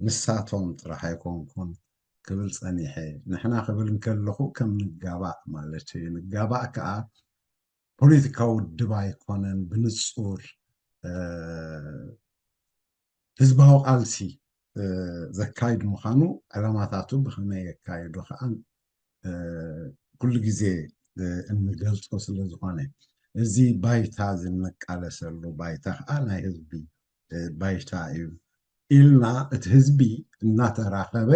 ንሳቶም ጥራሕ ኣይኮንኩን ክብል ፀኒሐ። ንሕና ክብል እንከለኹ ከም ንጋባእ ማለት እዩ። ንጋባእ ከዓ ፖለቲካዊ ውድብ ኣይኮነን፣ ብንፁር ህዝባዊ ቃልሲ ዘካይድ ምዃኑ፣ ዕላማታቱ ብኸመይ የካይዶ ከዓ ኩሉ ግዜ እንገልፆ ስለ ዝኾነ፣ እዚ ባይታ እዚ እንቃለሰሉ ባይታ ከዓ ናይ ህዝቢ ባይታ እዩ ኢልና፣ እቲ ህዝቢ እናተራኸበ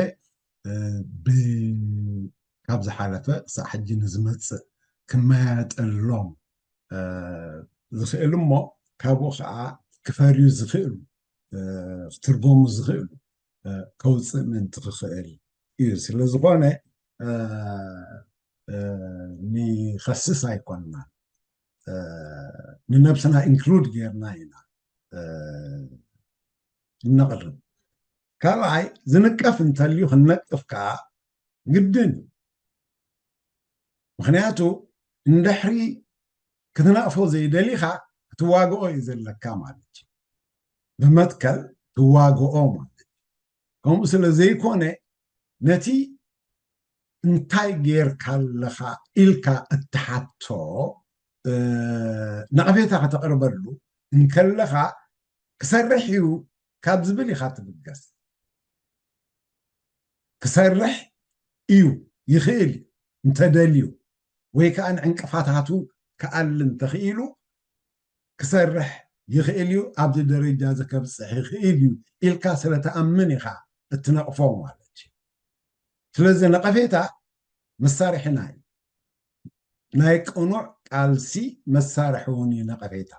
ካብ ዝሓለፈ ክሳዕ ሕጂ ንዝመፅእ ክመያየጠሎም ዝኽእል እሞ ካብኡ ከዓ ክፈርዩ ዝኽእሉ ክትርጎሙ ዝኽእሉ ከውፅእ ምእንቲ ክኽእል እዩ። ስለ ዝኾነ ንኸስስ ኣይኮንና፣ ንነብስና ኢንክሉድ ጌርና ኢና እነቕርብ። ካልኣይ ዝንቀፍ እንተልዩ ክንነቅፍ ከዓ ግድን እዩ። ምኽንያቱ እንድሕሪ ክትነቕፎ ዘይደሊኻ ክትዋግኦ እዩ ዘለካ ማለት እዩ። ብመትከል ትዋግኦ ማለት እዩ። ከምኡ ስለ ዘይኮነ ነቲ እንታይ ጌርካ ኣለኻ ኢልካ እትሓቶ ነቐፌታ ከተቕርበሉ እንከለኻ ክሰርሕ እዩ ካብ ዝብል ኢኻ ትብገስ። ክሰርሕ እዩ ይኽእል እዩ እንተደልዩ ወይ ከዓ ንዕንቅፋታቱ ክኣሊ እንተኽኢሉ ክሰርሕ ይኽእል እዩ፣ ኣብዚ ደረጃ እዚ ከብፅሕ ይኽእል እዩ ኢልካ ስለተኣምን ኢኻ እትነቕፎ ማለት እዩ። ስለዚ ነቐፌታ መሳርሒና እዩ። ናይ ቅኑዕ ቃልሲ መሳርሒ እውን እዩ ነቐፌታ።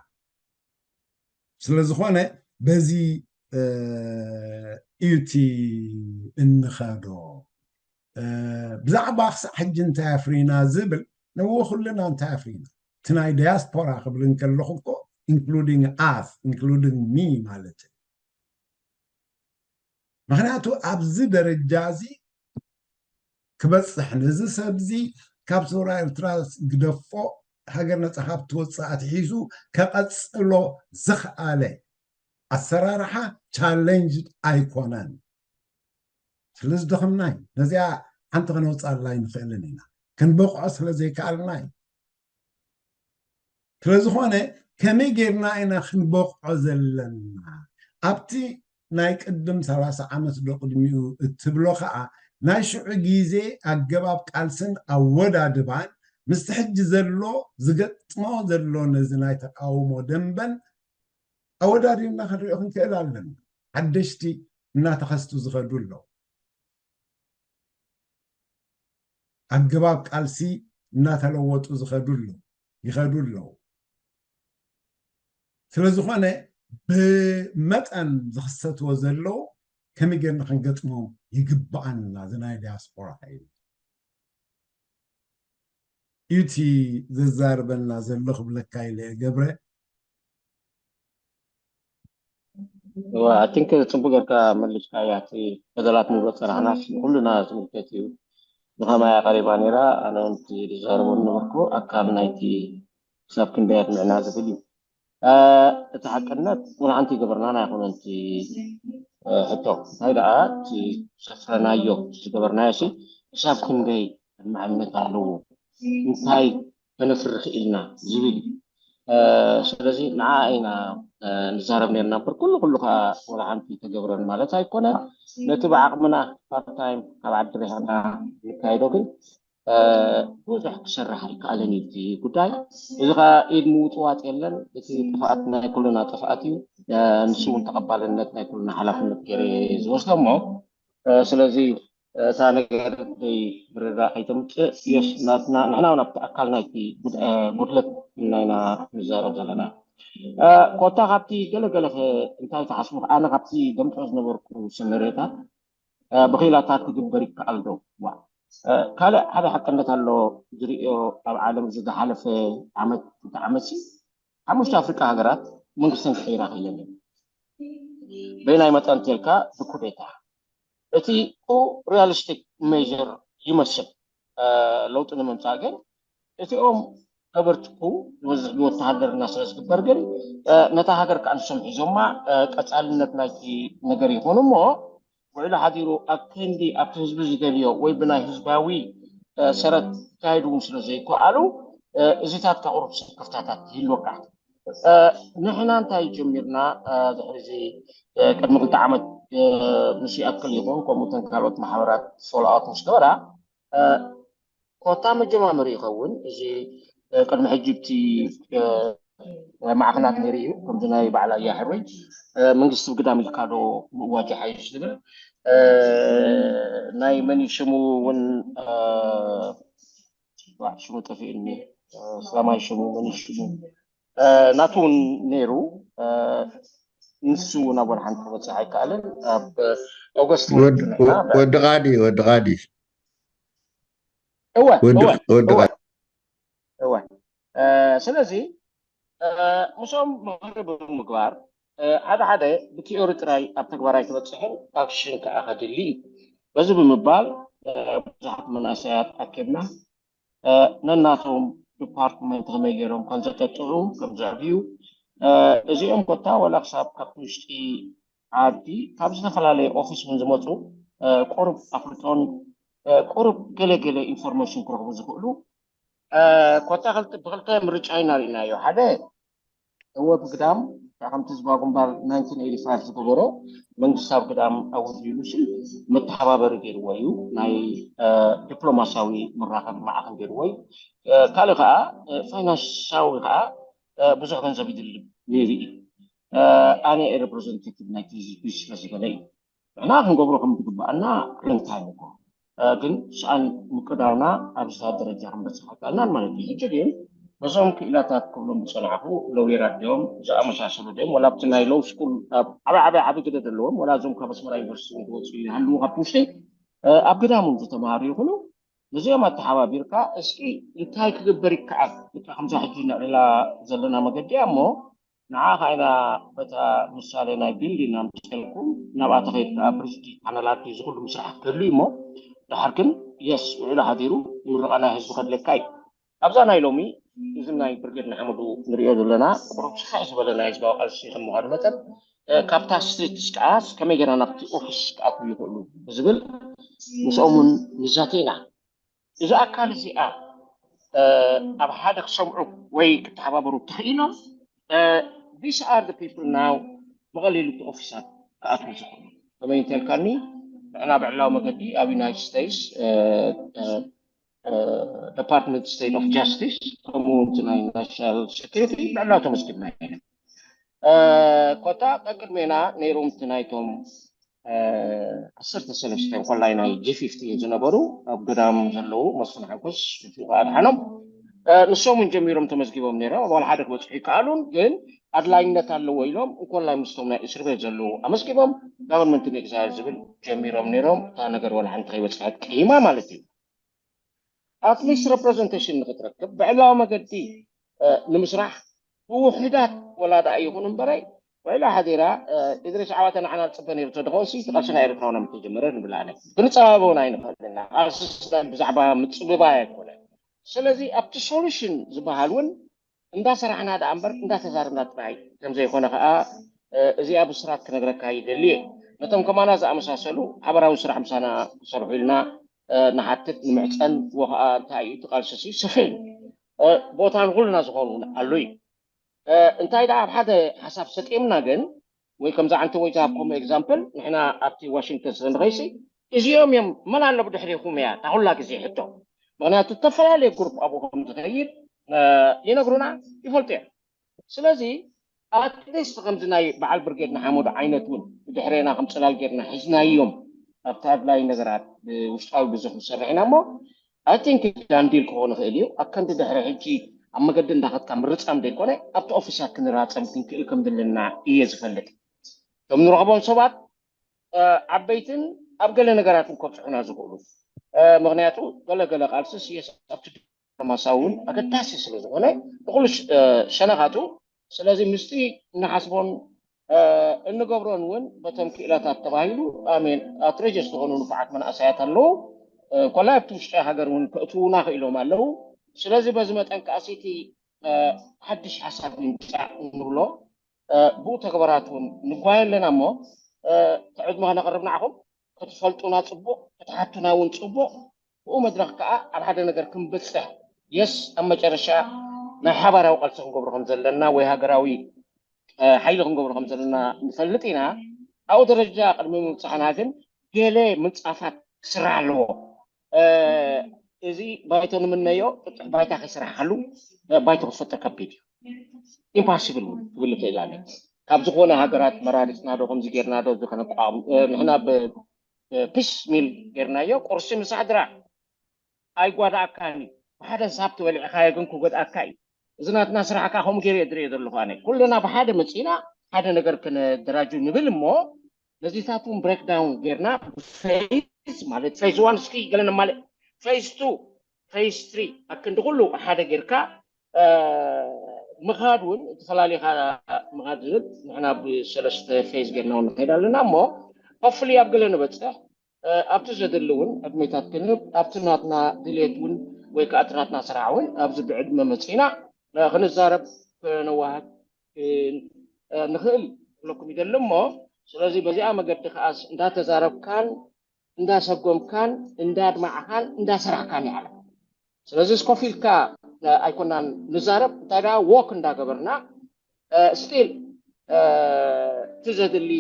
ስለ ዝኾነ በዚ እዩቲ እንኸዶ። ብዛዕባ ክሳዕ ሕጂ እንታይ ኣፍሪና ዝብል ነዎ ኩልና እንታይ ኣፍሪና፣ እቲ ናይ ዳያስፖራ ክብል እንከለኹ እኮ including us, including me ማለት እዩ። ምክንያቱ ኣብዚ ደረጃ እዚ ክበፅሕ፣ ነዚ ሰብዚ ካብ ሰውራ ኤርትራ ግደፎ፣ ሃገር ነፃ ካብ ትወፅእ ኣትሒዙ ከቐፅሎ ዝኽኣለ ኣሰራርሓ ቻሌንጅ ኣይኮነን። ስለዚ ደኽምና እዩ። ነዚኣ ሓንቲ ከነውፅኣላ ኣይንኽእልን ኢና፣ ክንበቕዖ ስለ ዘይከኣልና እዩ። ስለዝኾነ ከመይ ጌርና ኢና ክንበቕዖ ዘለና? ኣብቲ ናይ ቅድም ሰላሳ ዓመት ዶ ቅድሚኡ እትብሎ ከዓ ናይ ሽዑ ግዜ ኣገባብ ቃልስን ኣወዳድባን ምስቲ ሕጂ ዘሎ ዝገጥሞ ዘሎ ነዚ ናይ ተቃውሞ ደንበን ኣወዳዲብና ክንሪኦ ክንክእል ኣለና። ሓደሽቲ እናተኸስቱ ዝኸዱ ኣለዉ። ኣገባብ ቃልሲ እናተለወጡ ዝኸዱ ኣለዉ፣ ይኸዱ ኣለዉ። ስለዝኾነ ብመጠን ዝኽሰትዎ ዘለዉ ከመይ ጌርና ክንገጥሞም ይግብኣና፣ እዚ ናይ ዲያስፖራ ሓይሊ እዩ እቲ ዘዛርበና ዘሎ ክብለካ ኢለ እየ ገብረ። I think ጽቡቅ ጌርካ መሊስካያ። እቲ በደላት ንብሎ ጸናሕናስ ኩልና ዝምልከት እዩ። ንኸማያ ቀሪባ ነይራ፣ ኣነ እውን እቲ ዝዛረቦ ዝነበርኩ ኣካል ናይቲ ክሳብ ክንደይ ኣድሚዕና ዝብል እዩ። እቲ ሓቅነት ቁንዓንቲ ይገበርናን ኣይኮነን እቲ ሕቶ፣ እንታይ ደኣ እቲ ዘፍረናዮ ዝገበርናዮ ሲ ክሳብ ክንደይ ኣድማዕነት ኣለዎ፣ እንታይ ከነፍሪ ክኢልና ዝብል እዩ። ስለዚ ንዓ ኢና ንዛረብ ነርና እምበር ኩሉ ኩሉ ከዓ ወላ ሓንቲ ተገብረን ማለት ኣይኮነን። ነቲ ብዓቕምና ፓርታይም ካብ ዓዲ ሪሕና ንካይዶ ግን ብዙሕ ክሰርሕ ኣይከኣለን እዩ እቲ ጉዳይ። እዚ ከዓ ኢድ ምውጥዋጥ የለን፣ እቲ ጥፍኣት ናይ ኩልና ጥፍኣት እዩ። ንሱ እውን ተቐባልነት ናይ ኩልና ሓላፍነት ገይረ ዝወስዶ እሞ ስለዚ እታ ነገር ደይ ምርዳእ ከይተምፅእ የስ ናትና ንሕና እውን ኣብቲ ኣካል ናይቲ ጉድለት ናይና ንዛረብ ዘለና ኮታ ካብቲ ገለገለ እንታይ ተሓስቡ ኣነ ካብቲ ደምፆ ዝነበርኩ ስምሬታት ብክኢላታት ክግበር ይከኣል ዶ ዋ ካልእ ሓደ ሓቅነት ኣሎ ዝርእዮ ኣብ ዓለም ዝዝሓለፈ ዓመት ክልተ ዓመት ሓሙሽተ ኣፍሪቃ ሃገራት መንግስተን ክሕይራ ክኢለን በይናይ መጠን ተልካ ብኩዴታ እቲ ሪያሊስቲክ ሜር ይመስል ለውጢ ንምምፃእ ግን እቲኦም ከበርትኩ ዝበዝሕ ብወተሃደርና ስለ ዝግበር ግን ነታ ሃገር ከዓ ንሶም ሒዞማ ቀፃልነት ናይቲ ነገር ይኾኑ እሞ ውዕሎ ሓዲሩ ኣብ ክንዲ ኣብቲ ህዝቢ ዝደልዮ ወይ ብናይ ህዝባዊ ሰረት ክካየዱ እውን ስለ ዘይከኣሉ እዚታት ከቕሩብ ስክፍታታት ይህልወካ ንሕና እንታይ ጀሚርና ድሕሪዚ ቅድሚ ክልተ ዓመት ምስ ይኣክል ይኹን ከምኡ ተን ካልኦት ማሕበራት ፎሎኣት ምስ ገበራ ኮታ መጀማመሪ ይኸውን እዚ ቅድሚ ሕጂ እቲ ማዕኸናት ነይሩ እዩ ከምዚ ናይ በዓል ኣያ ሕሩይ መንግስቲ ብግዳም ኢልካ ዶ ምእዋጅ ሓይሽ ዝብል ናይ መን ሽሙ እውን ሽሙ ጠፊእኒ ሰላማይ ሽሙ መን ሽሙ ናቱ እውን ነይሩ ንሱ እውን ኣብ ወርሓን ክበፅሕ ኣይከኣልን ኣብ ኦገስት ወዲ ቃዲ ወዲ ቃዲ እወ እወ እወ ስለዚ ምስኦም ምኽሪ ብምግባር ሓደ ሓደ ብቲዮሪ ጥራይ ኣብ ተግባር ኣይክበፅሕን ኣክሽን ከዓ ከድሊ እዩ በዚ ብምባል ብዙሓት መናእሰያት ኣኪብና ነናቶም ዲፓርትመንት ከመይ ገይሮም ከም ዘጠጥዑ ከም ዘዕብዩ እዚኦም ኮታ ወላ ክሳብ ካብቲ ውሽጢ ዓዲ ካብ ዝተፈላለየ ኦፊስ እውን ዝመፁ ቁሩብ ኣፍልጦን ቁሩብ ገለ ገለ ኢንፎርሜሽን ክረኽቡ ዝኽእሉ ኮታ ብክልተ ምርጫ ኢና ርኢናዮ ሓደ እወ ብግዳም ከምቲ ህዝባዊ ግንባር ናይንቲን ኤይቲ ፋይቭ ዝገበሮ መንግስታዊ ግዳም ኣውጅ ኢሉ ሲ መተሓባበሪ ገይርዎ እዩ ናይ ዲፕሎማሲያዊ መራኸቢ ማዕኸን ገይርዎ እዩ ካልእ ከዓ ፋይናንሳዊ ከዓ ብዙሕ ገንዘብ ይድልብ ነይሩ እዩ ኣነ ሪፕሬዘንቴቲቭ ናይቲ ህዝቢ ስለ ዝበለ እዩ ንሕና ክንገብሮ ከም ዝግባኣና ርንታይ ንጎ ግን ሰኣን ምቅዳውና ኣብዚ ደረጃ ክንበፅሕ ኣይከኣልናን ማለት እዩ ሕጂ ግን በዞም ክኢላታት ክብሎም ዝፀናዕኹ ሎየራት ድዮም ዝኣመሳሰሉ ድዮም፣ ወላ ኣብቲ ናይ ሎው ስኩል ኣብ ዓበ ዓበ ዓበ ግደ ዘለዎም፣ ወላ እዞም ካብ ኣስመራ ዩኒቨርሲቲ ዝወፁ ይሃልዉ ካብቲ ውሽጢ፣ ኣብ ግዳም እውን ዝተምሃሩ ይኹኑ፣ ነዚኦም ኣተሓባቢርካ እስኪ እንታይ ክግበር ይከኣል፣ ከምዛ ሕጂ ንዕልላ ዘለና መገዲ እያ እሞ ንዓ ኸዓ ኢና በታ ምሳሌ ናይ ቢልዲን ኣምፅኤልኩም፣ ናብኣ ተኸይድ ከዓ ብሪጅ ፓነላት እዚ ኩሉ ምስራሕ ክህሉ እዩ እሞ፣ ድሓር ግን የስ ውዕሉ ሓዲሩ ምርቓ ናይ ህዝቢ ከድለካ እዩ። ኣብዛ ናይ ሎሚ እዚ ናይ ብርጌድ ንሓመዱ ንሪኦ ዘለና ቁሩብ ስፍሕ ዝበለ ናይ ህዝባዊ ቃልሲ ከም ምዃኑ መጠን፣ ካብታ ስትሪት ከዓ ከመይ ገይራ ናብቲ ኦፊስ ክኣትዉ ይኽእሉ ብዝብል ምስኦም እውን ንዛተ ኢና። እዚ ኣካል እዚኣ ኣብ ሓደ ክሰምዑ ወይ ክተሓባበሩ ተኽኢሎም፣ these are the people now ብቐሊሉ እቲ ኦፊሳት ክኣትዉ ዝኽእሉ። ከመይ እንተልካኒ ንዕና ብዕላዊ መገዲ ኣብ ዩናይትድ ስቴትስ ደፓርትመንት ስቴት ኦፍ ጃስቲስ ከምኡ እውን እቲ ናይ ናሽናል ሴኩሪቲ ብዕላዊ ተመስጊብና ኢና። ኮታ ቀቅድሜና ነይሮም እቲ ናይቶም ዓሰርተ ሰለስተ እንኮላይ ናይ ጂ ፊፍቲን ዝነበሩ ኣብ ገዳም ዘለዉ መስፍን ሓጎስ ሽዑ ከዓ ኣድሓኖም ንሶም እውን ጀሚሮም ተመዝጊቦም ነይሮም። ኣብ ሓደ ክበፅሑ ይከኣሉን ግን ኣድላይነት ኣለዎ ኢሎም እንኮላይ ምስቶም ናይ እስር ቤት ዘለዉ ኣመስጊቦም ጋቨርንመንት ኤግዛይል ዝብል ጀሚሮም ነይሮም። እታ ነገር ወላ ሓንቲ ከይበፅሐት ቀይማ ማለት እዩ። ኣትሊስት ሬፕሬዘንቴሽን ንክትረክብ ብዕላዊ መገዲ ንምስራሕ ብውሕዳት ወላ ደኣ ይኹን እምበረይ ውዕላ ሓዲራ ኢድሪስ ዓዋተ ንዓና ዝፅበ ነይሩ ተድኾንሲ እቲ ቃልሲ ናይ ኤርትራውያን ምተጀመረ ንብል ኣነ ክንፀባበውን ኣይንኽእል ኢና። ቃልሲ ብዛዕባ ምፅብባይ ኣይኮነ። ስለዚ ኣብቲ ሶሉሽን ዝበሃል እውን እንዳሰራሕና ደኣ እምበር እንዳተዛረብና ጥራይ ከምዘይኮነ ከዓ እዚኣ ብስራት ክነግረካ ይደሊ እየ። ነቶም ከማና ዝኣመሳሰሉ ሓበራዊ ስራሕ ምሳና ክሰርሑ ኢልና ንሓትት ንምዕፀን ወ ከዓ እንታይ እዩ እቲ ቃልሲ ሲ ስፍሕ ቦታ ንኩልና ዝኸውን ኣሎ እዩ። እንታይ ደኣ ኣብ ሓደ ሓሳብ ሰጢምና ግን ወይ ከምዛ ዓንተ ወይ ዝሃብኮም ኤግዛምፕል ንሕና ኣብቲ ዋሽንግተን ስለ ንኸይሲ እዚኦም እዮም መን ኣሎ ብድሕሪኹም እያ እታ ኩላ ግዜ ሕቶ። ምክንያቱ ዝተፈላለየ ግሩፕ ኣብኡ ከም ዝኸይድ ይነግሩና ይፈልጡ እዮም። ስለዚ ኣትሊስት ከምዚ ናይ በዓል ብርጌድ ንሓመዱ ዓይነት እውን ብድሕሬና ከም ፅላል ጌርና ሒዝናዮም ኣብቲ ኣድላይ ነገራት ብውሽጣዊ ብዙሕ ንሰርሕ ኢና እሞ ኣይ ቲንክ ዳንዲል ክኾን ይኽእል እዩ። ኣብ ከምዚ ድሕሪ ሕጂ ኣብ መገዲ እንዳኸድካ ምርፃም ዘይኮነ ኣብቲ ኦፊሳት ክንራፀም ክንክእል ከም ዘለና እየ ዝፈልጥ። እቶም ንረኽቦም ሰባት ዓበይትን ኣብ ገለ ነገራት እውን ከብፅሑና ዝኽእሉ ምክንያቱ ገለ ገለ ቃልስስ የስ ኣብቲ ዲፕሎማሳዊ እውን ኣገዳሲ ስለ ዝኾነ ንኩሉ ሸነኻቱ ስለዚ ምስቲ እንሓስቦን እንገብሮን እውን በቶም ክኢላታት ተባሂሉ ኣሜን ኣትረጀ ዝኾኑ ንፉዓት መናእሰያት ኣለዉ። ኮላይ ኣብቲ ውሽጢ ሃገር እውን ከእትዉና ክኢሎም ኣለዉ። ስለዚ በዚ መጠን ከኣሲቲ ሓድሽ ሓሳብ ይምፃእ እንብሎ ብኡ ተግባራት እውን ንጓየ ኣለና እሞ ትዕድመ ከነቕርብ ንዓኹም ክትፈልጡና ፅቡቕ ክትሓቱና እውን ፅቡቕ ብኡ መድረኽ ከዓ ኣብ ሓደ ነገር ክንበፅሕ የስ ኣብ መጨረሻ ናይ ሓባራዊ ቃልሲ ክንገብሮ ከም ዘለና ወይ ሃገራዊ ሓይሊ ክንገብሮ ከም ዘለና ንፈልጥ ኢና። ኣብኡ ደረጃ ቅድሚ ምብፃሕና ግን ገለ ምንፃፋት ክስራሕ ኣለዎ። እዚ ባይቶ ንምነዮ ጥጡሕ ባይታ ከይሰራሕካሉ ባይቶ ክትፈጥር ከቢድ እዩ። ኢምፓስብል እውን ክብል ይኽእል ኣነ። ካብ ዝኾነ ሃገራት መራሪፅና ዶ ከምዚ ጌርና ዶ እዚ ከነቋም ንሕና ብፒስ ሚል ጌርናዮ ቁርሲ ምሳሕ ድራር ኣይጓዳእካን እዩ። ብሓደ ሳብ ተበሊዕካዮ ግን ክጎድኣካ እዩ። እዚ ናትና ስራሕ ከዓ ከምኡ ገይረ ዝሪኦ ዘለኹ ኣነ። ኩልና ብሓደ መፂና ሓደ ነገር ከነደራጁ ንብል እሞ ነዚታት እውን ብሬክዳውን ጌርና ብፌዝ ማለት ፌዝ ዋን እስኪ ገለ ነማልእ ፌዝ ቱ ፌዝ ትሪ ኣክንዲ ኩሉ ሓደ ጌርካ ምኻድ እውን ተፈላሊኻ ምኻድ ዝብል ንሕና ብሰለስተ ፌዝ ጌርና እውን ንኸይድ ኣለና እሞ ሆፍሊ ኣብ ገለ ንበፅሕ ኣብቲ ዘድሊ እውን ዕድሜታት ክንህብ ኣብቲ ናትና ድሌት እውን ወይ ከዓ እቲ ናትና ስራሕ እውን ኣብዚ ብዕድመ መፂና ክንዛረብ ክነዋህድ ንኽእል ክብለኩም ይደሊ እሞ ስለዚ በዚኣ መገዲ ከዓስ እንዳተዛረብካን እንዳሰጎምካን እንዳድማዕካን እንዳሰራሕካን ይዓለም ስለዚ እስኮፊልካ ኣይኮናን ንዛረብ እንታይ ደኣ ወክ እንዳገበርና ስቲል እቲ ዘድሊ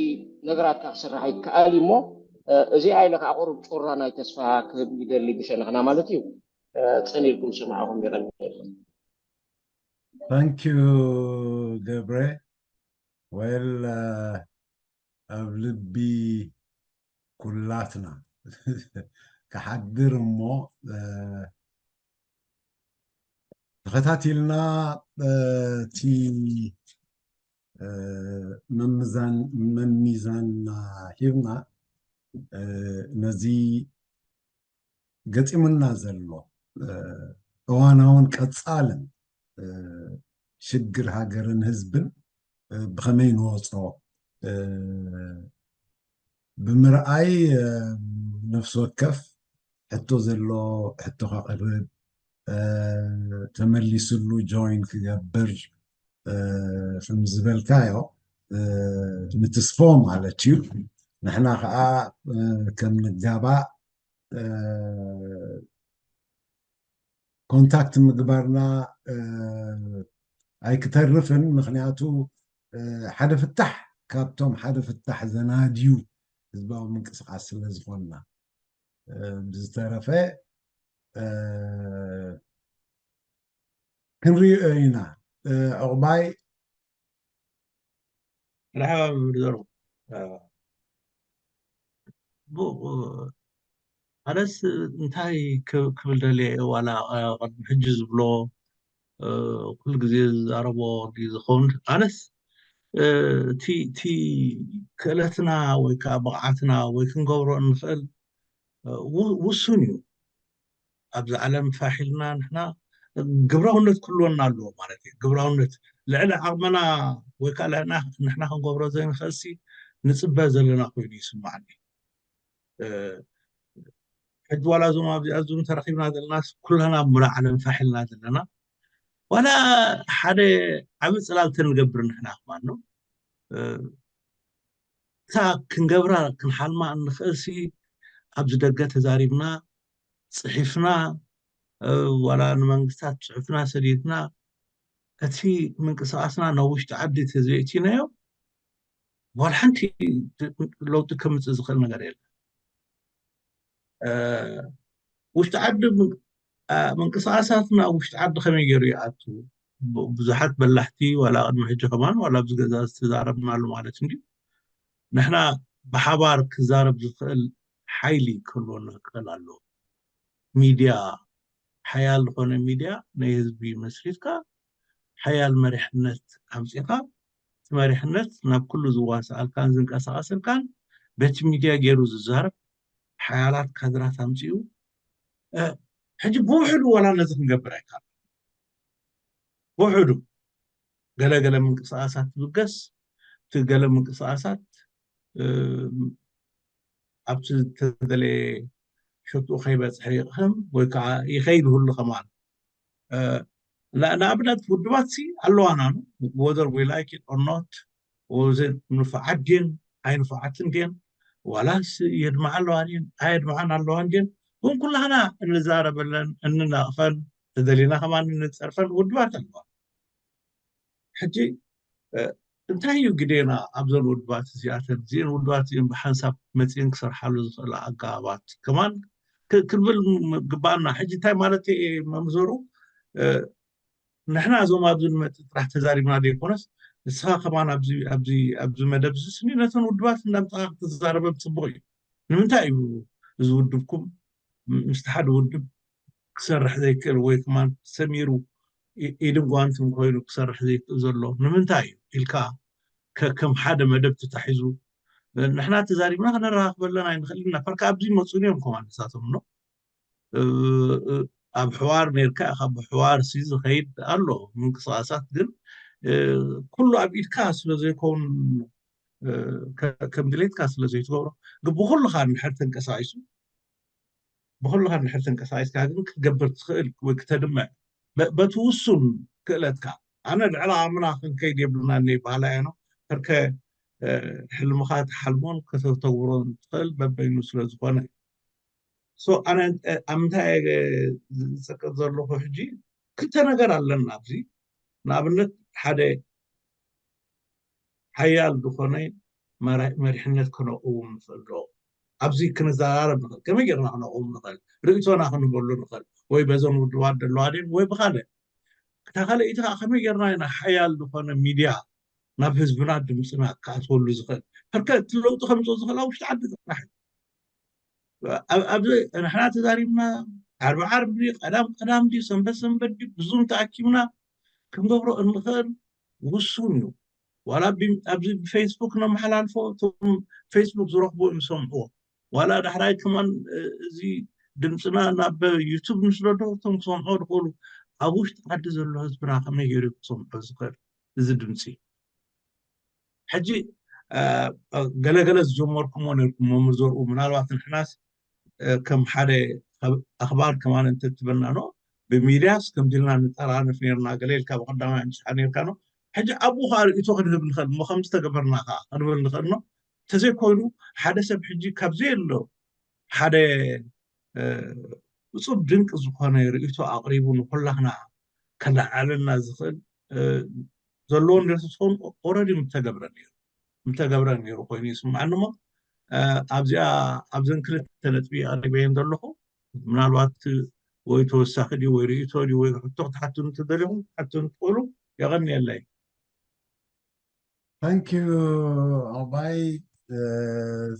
ነገራት ክስራሕ ይከኣል እዩ እሞ እዚኣ ኢለ ከዓ ቁሩብ ጩራ ናይ ተስፋ ክህብ ይደሊ ብሸነኽና ማለት እዩ። ፅን ኢልኩም ስምዓኹም ይቐኒ። Thank you ገብረ። Well ኣብ ልቢ ኩላትና ክሓድር እሞ ተኸታቲልና እቲ መምዛን መሚዛንና ሂብና ነዚ ገጢሙና ዘሎ እዋናውን ቀፃልን ሽግር ሃገርን ህዝብን ብኸመይ ንወፅኦ ብምርኣይ ነፍሲ ወከፍ ሕቶ ዘሎ ሕቶ ከቕርብ ተመሊስሉ ጆይን ክገብር ከም ዝበልካዮ ንትስፎ ማለት እዩ። ንሕና ከዓ ከም ንጋባእ ኮንታክት ምግባርና ኣይክተርፍን። ምክንያቱ ሓደ ፍታሕ ካብቶም ሓደ ፍታሕ ዘናድዩ ህዝባዊ ምንቅስቃስ ስለ ዝኾንና ብዝተረፈ ክንሪኦ ኢና። ዕቑባይ መርሓባ መምህር ዘሩ። ኣነስ እንታይ ክብል ደልየ ዋላ ቅድሚ ሕጂ ዝብሎ ኩሉ ግዜ ዝዛረቦ ዝኸውን ኣነስ እቲ ክእለትና ወይ ከዓ ብቕዓትና ወይ ክንገብሮ እንኽእል ውሱን እዩ። ኣብዚ ዓለም ፋሕ ኢልና ንሕና ግብራውነት ክህልወና ኣለዎ ማለት እዩ። ግብራውነት ልዕሊ ዓቕምና ወይ ከዓ ንሕና ክንገብሮ ዘይንኽእልሲ ንፅበ ዘለና ኮይኑ ይስማዓኒ። ሕጂ ዋላ እዞም ኣብዚኣ ዙም ተረኺብና ዘለናስ ኩላና ኣብ ሙሉእ ዓለም ፋሕ ኢልና ዘለና ዋላ ሓደ ዓብዪ ፅላል ተንገብር ንሕና ክማን ነው እታ ክንገብራ ክንሓልማ እንኽእልሲ ኣብዚ ደገ ተዛሪብና ፅሒፍና ዋላ ንመንግስታት ፅሑፍና ሰዲድና እቲ ምንቅስቃስና ናብ ውሽጢ ዓዲ ተዘይእቲናዮ ዋላ ሓንቲ ለውጢ ከምፅእ ዝኽእል ነገር የለን። ውሽጢ ዓዲ ምንቅስቃሳትና ውሽጢ ዓዲ ከመይ ገይሩ ይኣቱ? ብዙሓት በላሕቲ ዋላ ቅድሚ ሕጂ ከማን ዋላ ኣብዚ ገዛ ዝተዛረብናሉ ማለት እንዲ ንሕና ብሓባር ክዛረብ ዝኽእል ሓይሊ ክህልወና ክኽእል ኣለዎ። ሚድያ ሓያል ዝኾነ ሚድያ ናይ ህዝቢ መስሪትካ ሓያል መሪሕነት ኣምፂኻ እቲ መሪሕነት ናብ ኩሉ ዝዋስኣልካን ዝንቀሳቐሰልካን በቲ ሚድያ ገይሩ ዝዛረብ ሓያላት ካድራት ኣምፂኡ ሕጂ ብውሕዱ ዋላ ነዚ ክንገብር ኣይካል ብውሕዱ ገለገለ ምንቅስቃሳት ትብገስ እቲ ገለ ምንቅስቃሳት ኣብቲ ዝተደለየ ሸትኡ ከይበፅሐ ይቕህም ወይ ከዓ ይኸይድ ሁሉ ከማን ንኣብነት ውድባት ሲ ኣለዋና ወዘር ዊ ላይክ ኦር ኖት ወዘ ንፉዓት ድን ኣይንፉዓትን ድን ዋላስ የድምዓ ኣለዋ ድን ኣየድምዓን ኣለዋን ድን እውን ኩላህና እንዛረበለን እንናቕፈን ተደሊና ከማን እንፀርፈን ውድባት ኣለዋ ሕጂ እንታይ እዩ ግዴና ኣብዘን ውድባት እዚኣተን እዚን ውድባት እዚን ብሓንሳብ መፅእን ክሰርሓሉ ዝኽእል ኣጋባት ከማን ክንብል ግባኣና ሕጂ እንታይ ማለት መምዘሩ ንሕና እዞም ኣብዚ ንመፅእ ጥራሕ ተዛሪብና ዘይኮነስ ንስኻ ከማን ኣብዚ መደብ እዚ ስኒ ነተን ውድባት እንዳምፅኻ ክትዛረበ ፅቡቅ እዩ ንምንታይ እዩ እዚ ውድብኩም ምስቲ ሓደ ውድብ ክሰርሕ ዘይክእል ወይ ከማን ሰሚሩ ኢድን ጓንትን ኮይኑ ክሰርሕ ዘይክእል ዘሎ ንምንታይ እዩ ኢልካ ከም ሓደ መደብ ተታሒዙ ንሕና ተዛሪብና ክነረኻክበለን ኣይንኽእል ኢና ፈርካ ኣብዚ መፁን እዮም ከማን ንሳቶም ኖ ኣብ ሕዋር ነርካ ኢኻ ብሕዋር ሲ ዝኸይድ ኣሎ ምንቅስቃሳት ግን ኩሉ ኣብ ኢድካ ስለ ዘይከውን ከም ድሌትካ ስለ ዘይትገብሮ ብኩልኻ እንድሕር ተንቀሳቂሱ ብኩልኻ እንድሕር ተንቀሳቂስካ ግን ክትገብር ትኽእል ወይ ክተድምዕ በቲ ውሱን ክእለትካ ኣነ ልዕሊ ኣምና ክንከይድ የብልና እኒ በሃላ እያ ነው ከርከ ሕልምኻ ትሓልሞን ከተተግብሮን ትኽእል በበይኑ ስለ ዝኾነ እዩ ኣነ ኣብ ምንታይ ዝፅቅጥ ዘለኹ ሕጂ ክልተ ነገር ኣለና ኣብዚ ንኣብነት ሓደ ሓያል ዝኾነ መሪሕነት ክነቅውም ንኽእል ዶ ኣብዚ ክንዘራረብ ንኽእል ከመይ ጌርና ክነቅውም ንኽእል ርእቶና ክንበሉ ንኽእል ወይ በዞም ውድባት ዘለዋ ድን ወይ ብካልእ እታ ካልኣይቲ ከዓ ከመይ ጌርና ኢና ሓያል ዝኾነ ሚድያ ናብ ህዝብና ድምፅና ክኣትወሉ ዝኽእል ርከ እቲ ለውጢ ከምፅኦ ዝኽእል ኣብ ውሽጢ ዓዲ ጥራሕ ኣብዚ ንሕና ተዛሪብና ዓርቢ ዓርቢ ድዩ፣ ቀዳም ቀዳም ድዩ፣ ሰንበት ሰንበት ድዩ፣ ብዙም ተኣኪብና ክንገብሮ እንኽእል ውሱን እዩ። ዋላ ብ-፣ ኣብዚ ብፌስቡክ ነመሓላልፎ፣ እቶም ፌስቡክ ዝረኽቡ እዮም ዝሰምዕዎ። ዋላ ዳሕራይ ከማን፣ እ፣ እዚ ድምፅና ናብ ዩቱብ ንስደዶ፣ እቶም ክሰምዖ ዝኽእሉ፣ ኣብ ውሽጢ ዓዲ ዘሎ ህዝብና ከመይ ገይሩ ክሰምዖ ዝኽእል እዚ ድምፂ? ሕጂ፣ እ፣ ገለገለ ዝጀመርኩሞ ነርኩም መምህር ዘርኡ፣ ምናልባት ንሕናስ፣ እ፣ ከም ሓደ ኣኽባር ከማን እንተትበና ኖ፣ ብሚድያስ ከምዚ ኢልና ንጠራነፍ ነርና፣ ገለ ኢልካ ብቐዳማይ ኣምፅሓ ነርካ ኖ። ሕጂ ኣብኡ ከዓ ርእይቶ ክንህብ ንኽእል እሞ፣ ከምዚ ተገበርና ከዓ ክንብል ንኽእል ኖ። እንተዘይኮይኑ፣ ሓደ ሰብ ሕጂ ካብ ዘየሎ ሓደ፣ እ፣ እጹብ ድንቂ ዝኾነ ርእይቶ ኣቕሪቡ ንኹላህና ከለዓዕለልና ዝኽእል፣ እ፣ ዘለዎ እንድሕር ተትኸውን ኦረዲ ምተገብረ ነይሩ። ምተገብረ ነይሩ ኮይኑ ይስምዓኒ እሞ፣ እ፣ ኣብዚኣ፣ ኣብዘን ክልተ ነጥቢ ኣቕሪበየን ዘለኹ፣ ምናልባት ወይ ተወሳኺ ድዩ ወይ ርእይቶ ድዩ ወይ ሕቶ ክትሓቱኒ እንተደሊኹም ክትሓቱኒ ትኽእሉ። የቐንየለይ። Thank you ኣባይ፣ እ፣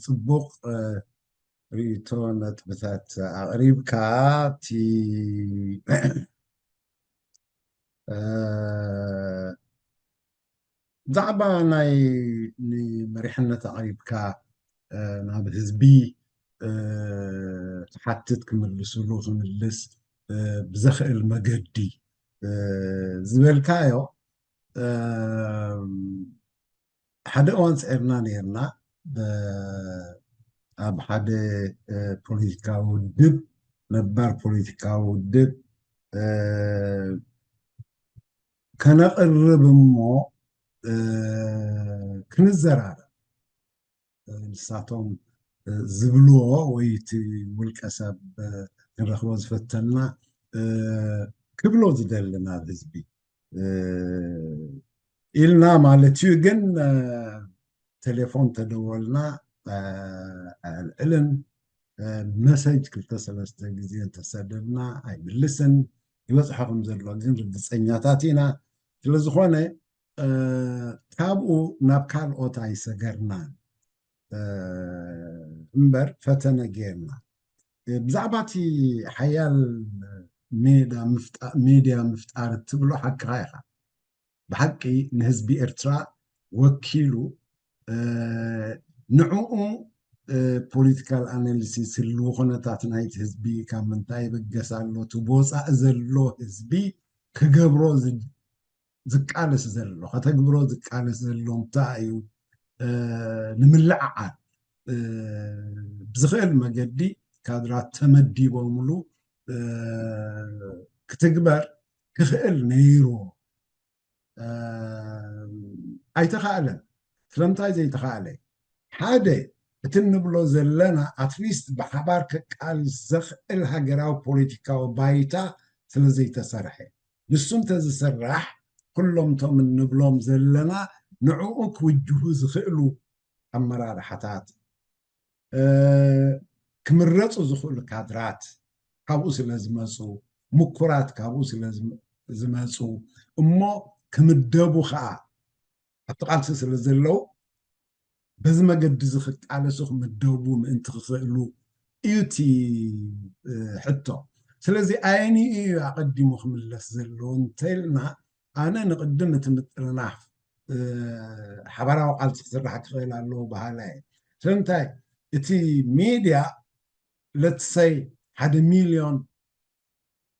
ጽቡቕ፣ እ፣ ርእይቶ ነጥብታት ኣቕሪብካ። እቲ፣ እ፣ ብዛዕባ ናይ ንመሪሕነት ኣቕሪብካ፣ እ፣ ናብ ህዝቢ፣ እ፣ ክሓትት ክምልስሉ ክምልስ፣ እ፣ ብዘኽእል መገዲ፣ እ፣ ዝበልካዮ፣ እ፣ ሓደ እዋን ስዒርና ነይርና፣ ብ-፣ ኣብ ሓደ፣ እ፣ ፖለቲካዊ ውድብ፣ ነባር ፖለቲካዊ ውድብ፣ እ፣ ከነቕርብ እሞ፣ እ፣ ክንዘራረብ፣ እ፣ ንሳቶም፣ እ፣ ዝብልዎ ወይ እቲ ውልቀ ሰብ፣ እ፣ ክንረኽቦ ዝፈተና፣ እ፣ ክብሎ ዝደሊ ናብ ህዝቢ፣ እ፣ ኢልና ማለት እዩ። ግን፣ እ፣ ቴሌፎን ተደወልና፣ እ፣ ኣየልዕልን፣ እ፣ መሰጅ ክልተ ሰለስተ ግዜ እንተሰደድና ኣይምልስን። ይበጽሖ ከም ዘሎ ግን ርግጸኛታት ኢና። ስለ ዝኾነ፣ እ፣ ካብኡ ናብ ካልኦት ኣይሰገርናን፣ እ፣ እምበር ፈተነ ጌርና። እ፣ ብዛዕባ እቲ ሓያል ሜዳ ምፍጣ-፣ ሚድያ ምፍጣር እትብሎ ሓቅኻ ኢኻ። ብሓቂ ንህዝቢ ኤርትራ ወኪሉ፣ እ፣ ንዕኡ፣ እ፣ ፖለቲካል ኣናሊሲስ ህልዊ ኩነታት ናይቲ ህዝቢ ካብ ምንታይ ይብገስ ኣሎ፣ እቲ ብወጻኢ ዘሎ ህዝቢ ክገብሮ ዝ-፣ ዝቃለስ ዘሎ፣ ከተግብሮ ዝቃለስ ዘሎ እንታይ እዩ፣ እ፣ ንምልዕዓል፣ እ፣ ብዝኽእል መገዲ ካድራት ተመዲቦምሉ፣ እ፣ ክትግበር ክኽእል ነይርዎ። እ፣ ኣይተኻእለን። ስለምንታይ ዘይተኻእለ? ሓደ፣ እቲ እንብሎ ዘለና ኣትሊስት ብሓባር ከቃልስ ዘኽእል ሃገራዊ ፖለቲካዊ ባይታ ስለ ዘይተሰርሐ። ንሱ እንተዝስራሕ፣ ኩሎም እቶም እንብሎም ዘለና ንዕኡ ክውጅሁ ዝኽእሉ ኣመራርሓታት፣ እ፣ ክምረጹ ዝኽእሉ ካድራት ካብኡ ስለ ዝመጹ፣ ምኩራት ካብኡ ስለ ዝመ-፣ ዝመጹ፣ እሞ ክምደቡ ኸኣ ኣብቲ ቃልሲ ስለ ዘለዉ፣ በዚ መገዲ እዚ ክቃለሱ ክምደቡ ምእንቲ ክኽእሉ እዩ እቲ፣ እ፣ ሕቶ። ስለዚ ኣየኒኡ እዩ ኣቐዲሙ ክምለስ ዘለዎ እንተኢልና፣ ኣነ ንቕድም እቲ ምጥርናፍ፣ እ፣ ሓባራዊ ቃልሲ ክስራሕ ክኽእል ኣለዎ በሃላይ እየ። ስለምንታይ እቲ ሚድያ፣ ለትሰይ፣ ሓደ ሚልዮን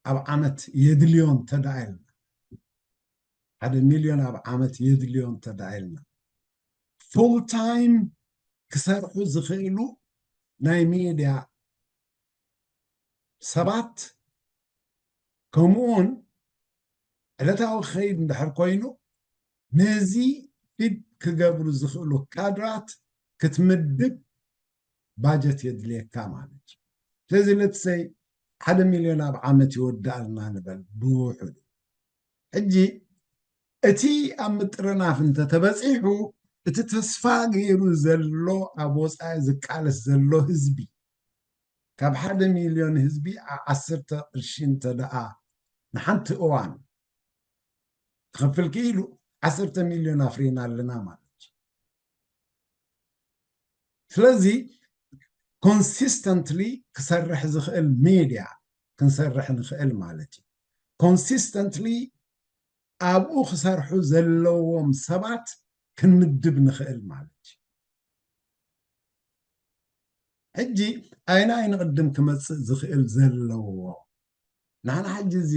ኣብ ዓመት የድልዮ እንተደኣ ኢልና፣ ሓደ ሚልዮን ኣብ ዓመት የድልዮ እንተደኣ ኢልና፣ ፉል ታይም ክሰርሑ ዝኽእሉ ናይ ሚድያ ሰባት፣ ከምኡውን ዕለታዊ ክኸይድ እንድሕር ኮይኑ፣ ነዚ ፊድ ክገብሩ ዝኽእሉ ካድራት ክትምድብ ባጀት የድልየካ ማለት እዩ። ስለዚ ለትሰይ ሓደ ሚልዮን ኣብ ዓመት ይወድኣልና ንበል ብውሑዱ። ሕጂ እቲ ኣብ ምጥርናፍ እንተተበጺሑ፣ እቲ ተስፋ ገይሩ ዘሎ፣ ኣብ ወጻኢ ዝቃለስ ዘሎ ህዝቢ፣ ካብ ሓደ ሚልዮን ህዝቢ ዓ-፣ ዓሰርተ ቅርሺ እንተ ደኣ ንሓንቲ እዋን ክኸፍል ክኢሉ፣ ዓሰርተ ሚልዮን ኣፍሪና ኣለና ማለት እዩ። ስለዚ ኮንሲስተንትሊ ክሰርሕ ዝኽእል ሚድያ፣ ክንሰርሕ ንኽእል ማለት እዩ። ኮንሲስተንትሊ ኣብኡ ክሰርሑ ዘለዎም ሰባት ክንምድብ ንኽእል ማለት እዩ። ሕጂ ኣይናይ ንቕድም ክመፅእ ዝኽእል ዘለዎ? ንሕና ሕጂ እዚ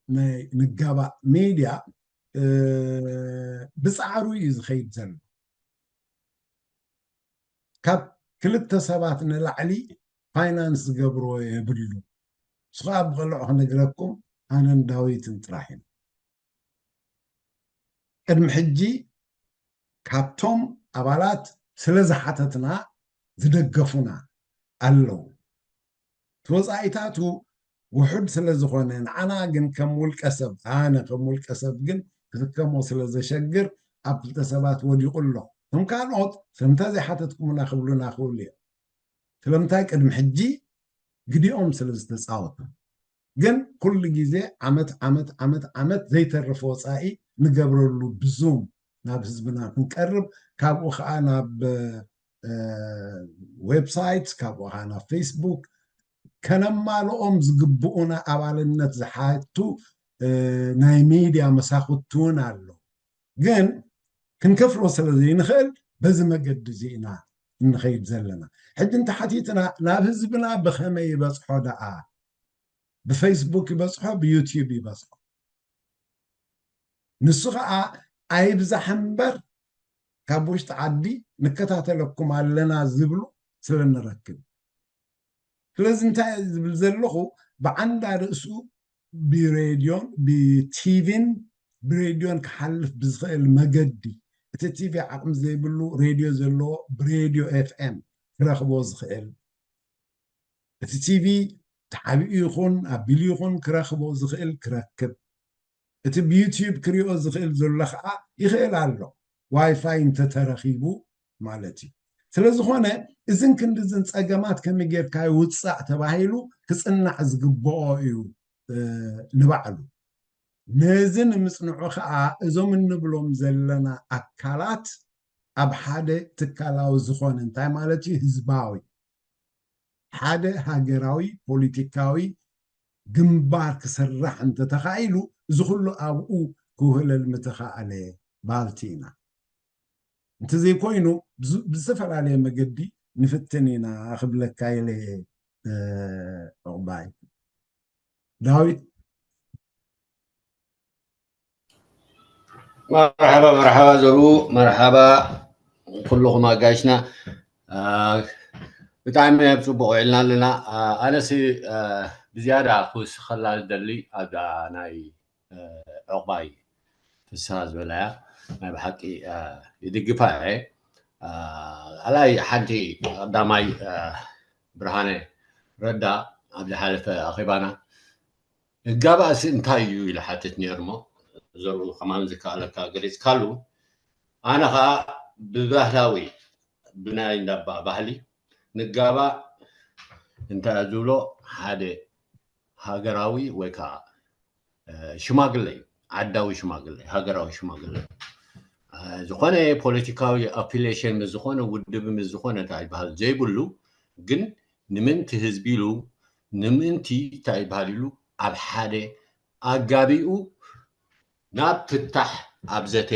ናይ ንጋባእ ሚድያ ብፃዕሩ እዩ ዝኸይድ ዘሎ። ካብ ክልተ ሰባት ንላዕሊ ፋይናንስ ዝገብርዎ የብሉ። ንሱ ከዓ ብቐልዑ ክነግረኩም ኣነን ዳዊትን ጥራሕ ኢና። ቅድሚ ሕጂ ካብቶም ኣባላት ስለ ዝሓተትና ዝደገፉና ኣለዉ። እቲ ወፃኢታቱ ውሑድ ስለ ዝኾነ ንዓና ግን ከም ውልቀ ሰብ ኣነ ከም ውልቀ ሰብ ግን ክስከሞ ስለ ዘሸግር ኣብ ክልተ ሰባት ወዲቑ ኣሎ። እቶም ካልኦት ስለምንታይ ዘይሓተትኩምና ክብሉና ክብሉ እዮም። ስለምንታይ ቅድሚ ሕጂ ግዲኦም ስለ ዝተፃወቱ። ግን ኩሉ ግዜ ዓመት ዓመት ዓመት ዓመት ዘይተርፍ ወፃኢ ንገብረሉ ብዙም ናብ ህዝብና ክንቀርብ ካብኡ ከዓ ናብ ዌብሳይት ካብኡ ከዓ ናብ ፌስቡክ ከነማልኦም ዝግብኡና ኣባልነት ዝሓቱ ናይ ሚድያ መሳኹቲ እውን ኣሎ። ግን ክንከፍሎ ስለ ዘይንኽእል በዚ መገዲ እዚ ኢና እንኸይድ ዘለና። ሕጂ እንተሓቲትና ናብ ህዝብና ብኸመይ ይበፅሖ ደኣ? ብፌስቡክ ይበፅሖ፣ ብዩትዩብ ይበፅሖ። ንሱ ከዓ ኣይብዛሕ እምበር ካብ ውሽጢ ዓዲ ንከታተለኩም ኣለና ዝብሉ ስለ ንረክብ። ስለዚ እንታይ ዝብል ዘለኹ ብዓንዳ ርእሱ ብሬድዮን ብቲቪን ብሬድዮን ክሓልፍ ብዝኽእል መገዲ እቲ ቲቪ ዓቕሚ ዘይብሉ ሬድዮ ዘለዎ ብሬድዮ ኤፍኤም ክረኽቦ ዝኽእል እቲ ቲቪ ተዓቢኡ ይኹን ኣቢሉ ይኹን ክረኽቦ ዝኽእል ክረክብ እቲ ብዩትዩብ ክሪኦ ዝኽእል ዘሎ ከዓ ይኽእል ኣሎ ዋይፋይ እንተተረኺቡ ማለት እዩ። ስለዝኾነ እዝን ክንድዝን ፀገማት ከመይ ጌርካ ይውፃእ ተባሂሉ ክፅናዕ ዝግብኦ እዩ ንባዕሉ። ነዚ ንምፅንዑ ከዓ እዞም እንብሎም ዘለና ኣካላት ኣብ ሓደ ትካላዊ ዝኾነ እንታይ ማለት እዩ ህዝባዊ ሓደ ሃገራዊ ፖለቲካዊ ግንባር ክስራሕ እንተተኻኢሉ እዚ ኩሉ ኣብኡ ክውህለል ምተኻእለ ባልቲ ኢና። እንተዘይኮይኑ ብዝተፈላለየ መገዲ ንፍትን ኢና ክብለካ ኢለ ዕቑባይ። ዳዊት መርሓባ መርሓባ ዘሩ መርሓባ ኩልኹም ኣጋይሽና ብጣዕሚ ኣብ ፅቡቅ ውዒልና ኣለና። ኣነሲ ብዝያዳ ክውስኸላ ዝደሊ ኣብዛ ናይ ዕቑባይ ፍስሃ ዝበላያ ናይ ብሓቂ ይድግፋ እየ። ኣላይ ሓንቲ ቀዳማይ ብርሃነ ረዳ ኣብ ዝሓለፈ ኣኼባና ንጋባእሲ እንታይ እዩ ኢሉ ሓትት ነይሩ እሞ ዘርኡ ከማን ዝከኣለካ ገሊፅካሉ ኣነ ከዓ ብባህላዊ ብናይ እንዳባ ባህሊ ንጋባእ እንታይ ዝብሎ ሓደ ሃገራዊ ወይ ከዓ ሽማግለ እዩ ዓዳዊ ሽማግለ ሃገራዊ ሽማግለ ዝኾነ ፖለቲካዊ ኣፊሌሽን ምስ ዝኾነ ውድብ ምስ ዝኾነ እንታይ ይበሃል ዘይብሉ ግን ንምንቲ ህዝቢ ኢሉ ንምንቲ እንታይ ይበሃል ኢሉ ኣብ ሓደ ኣጋቢኡ ናብ ፍታሕ ኣብ ዘተ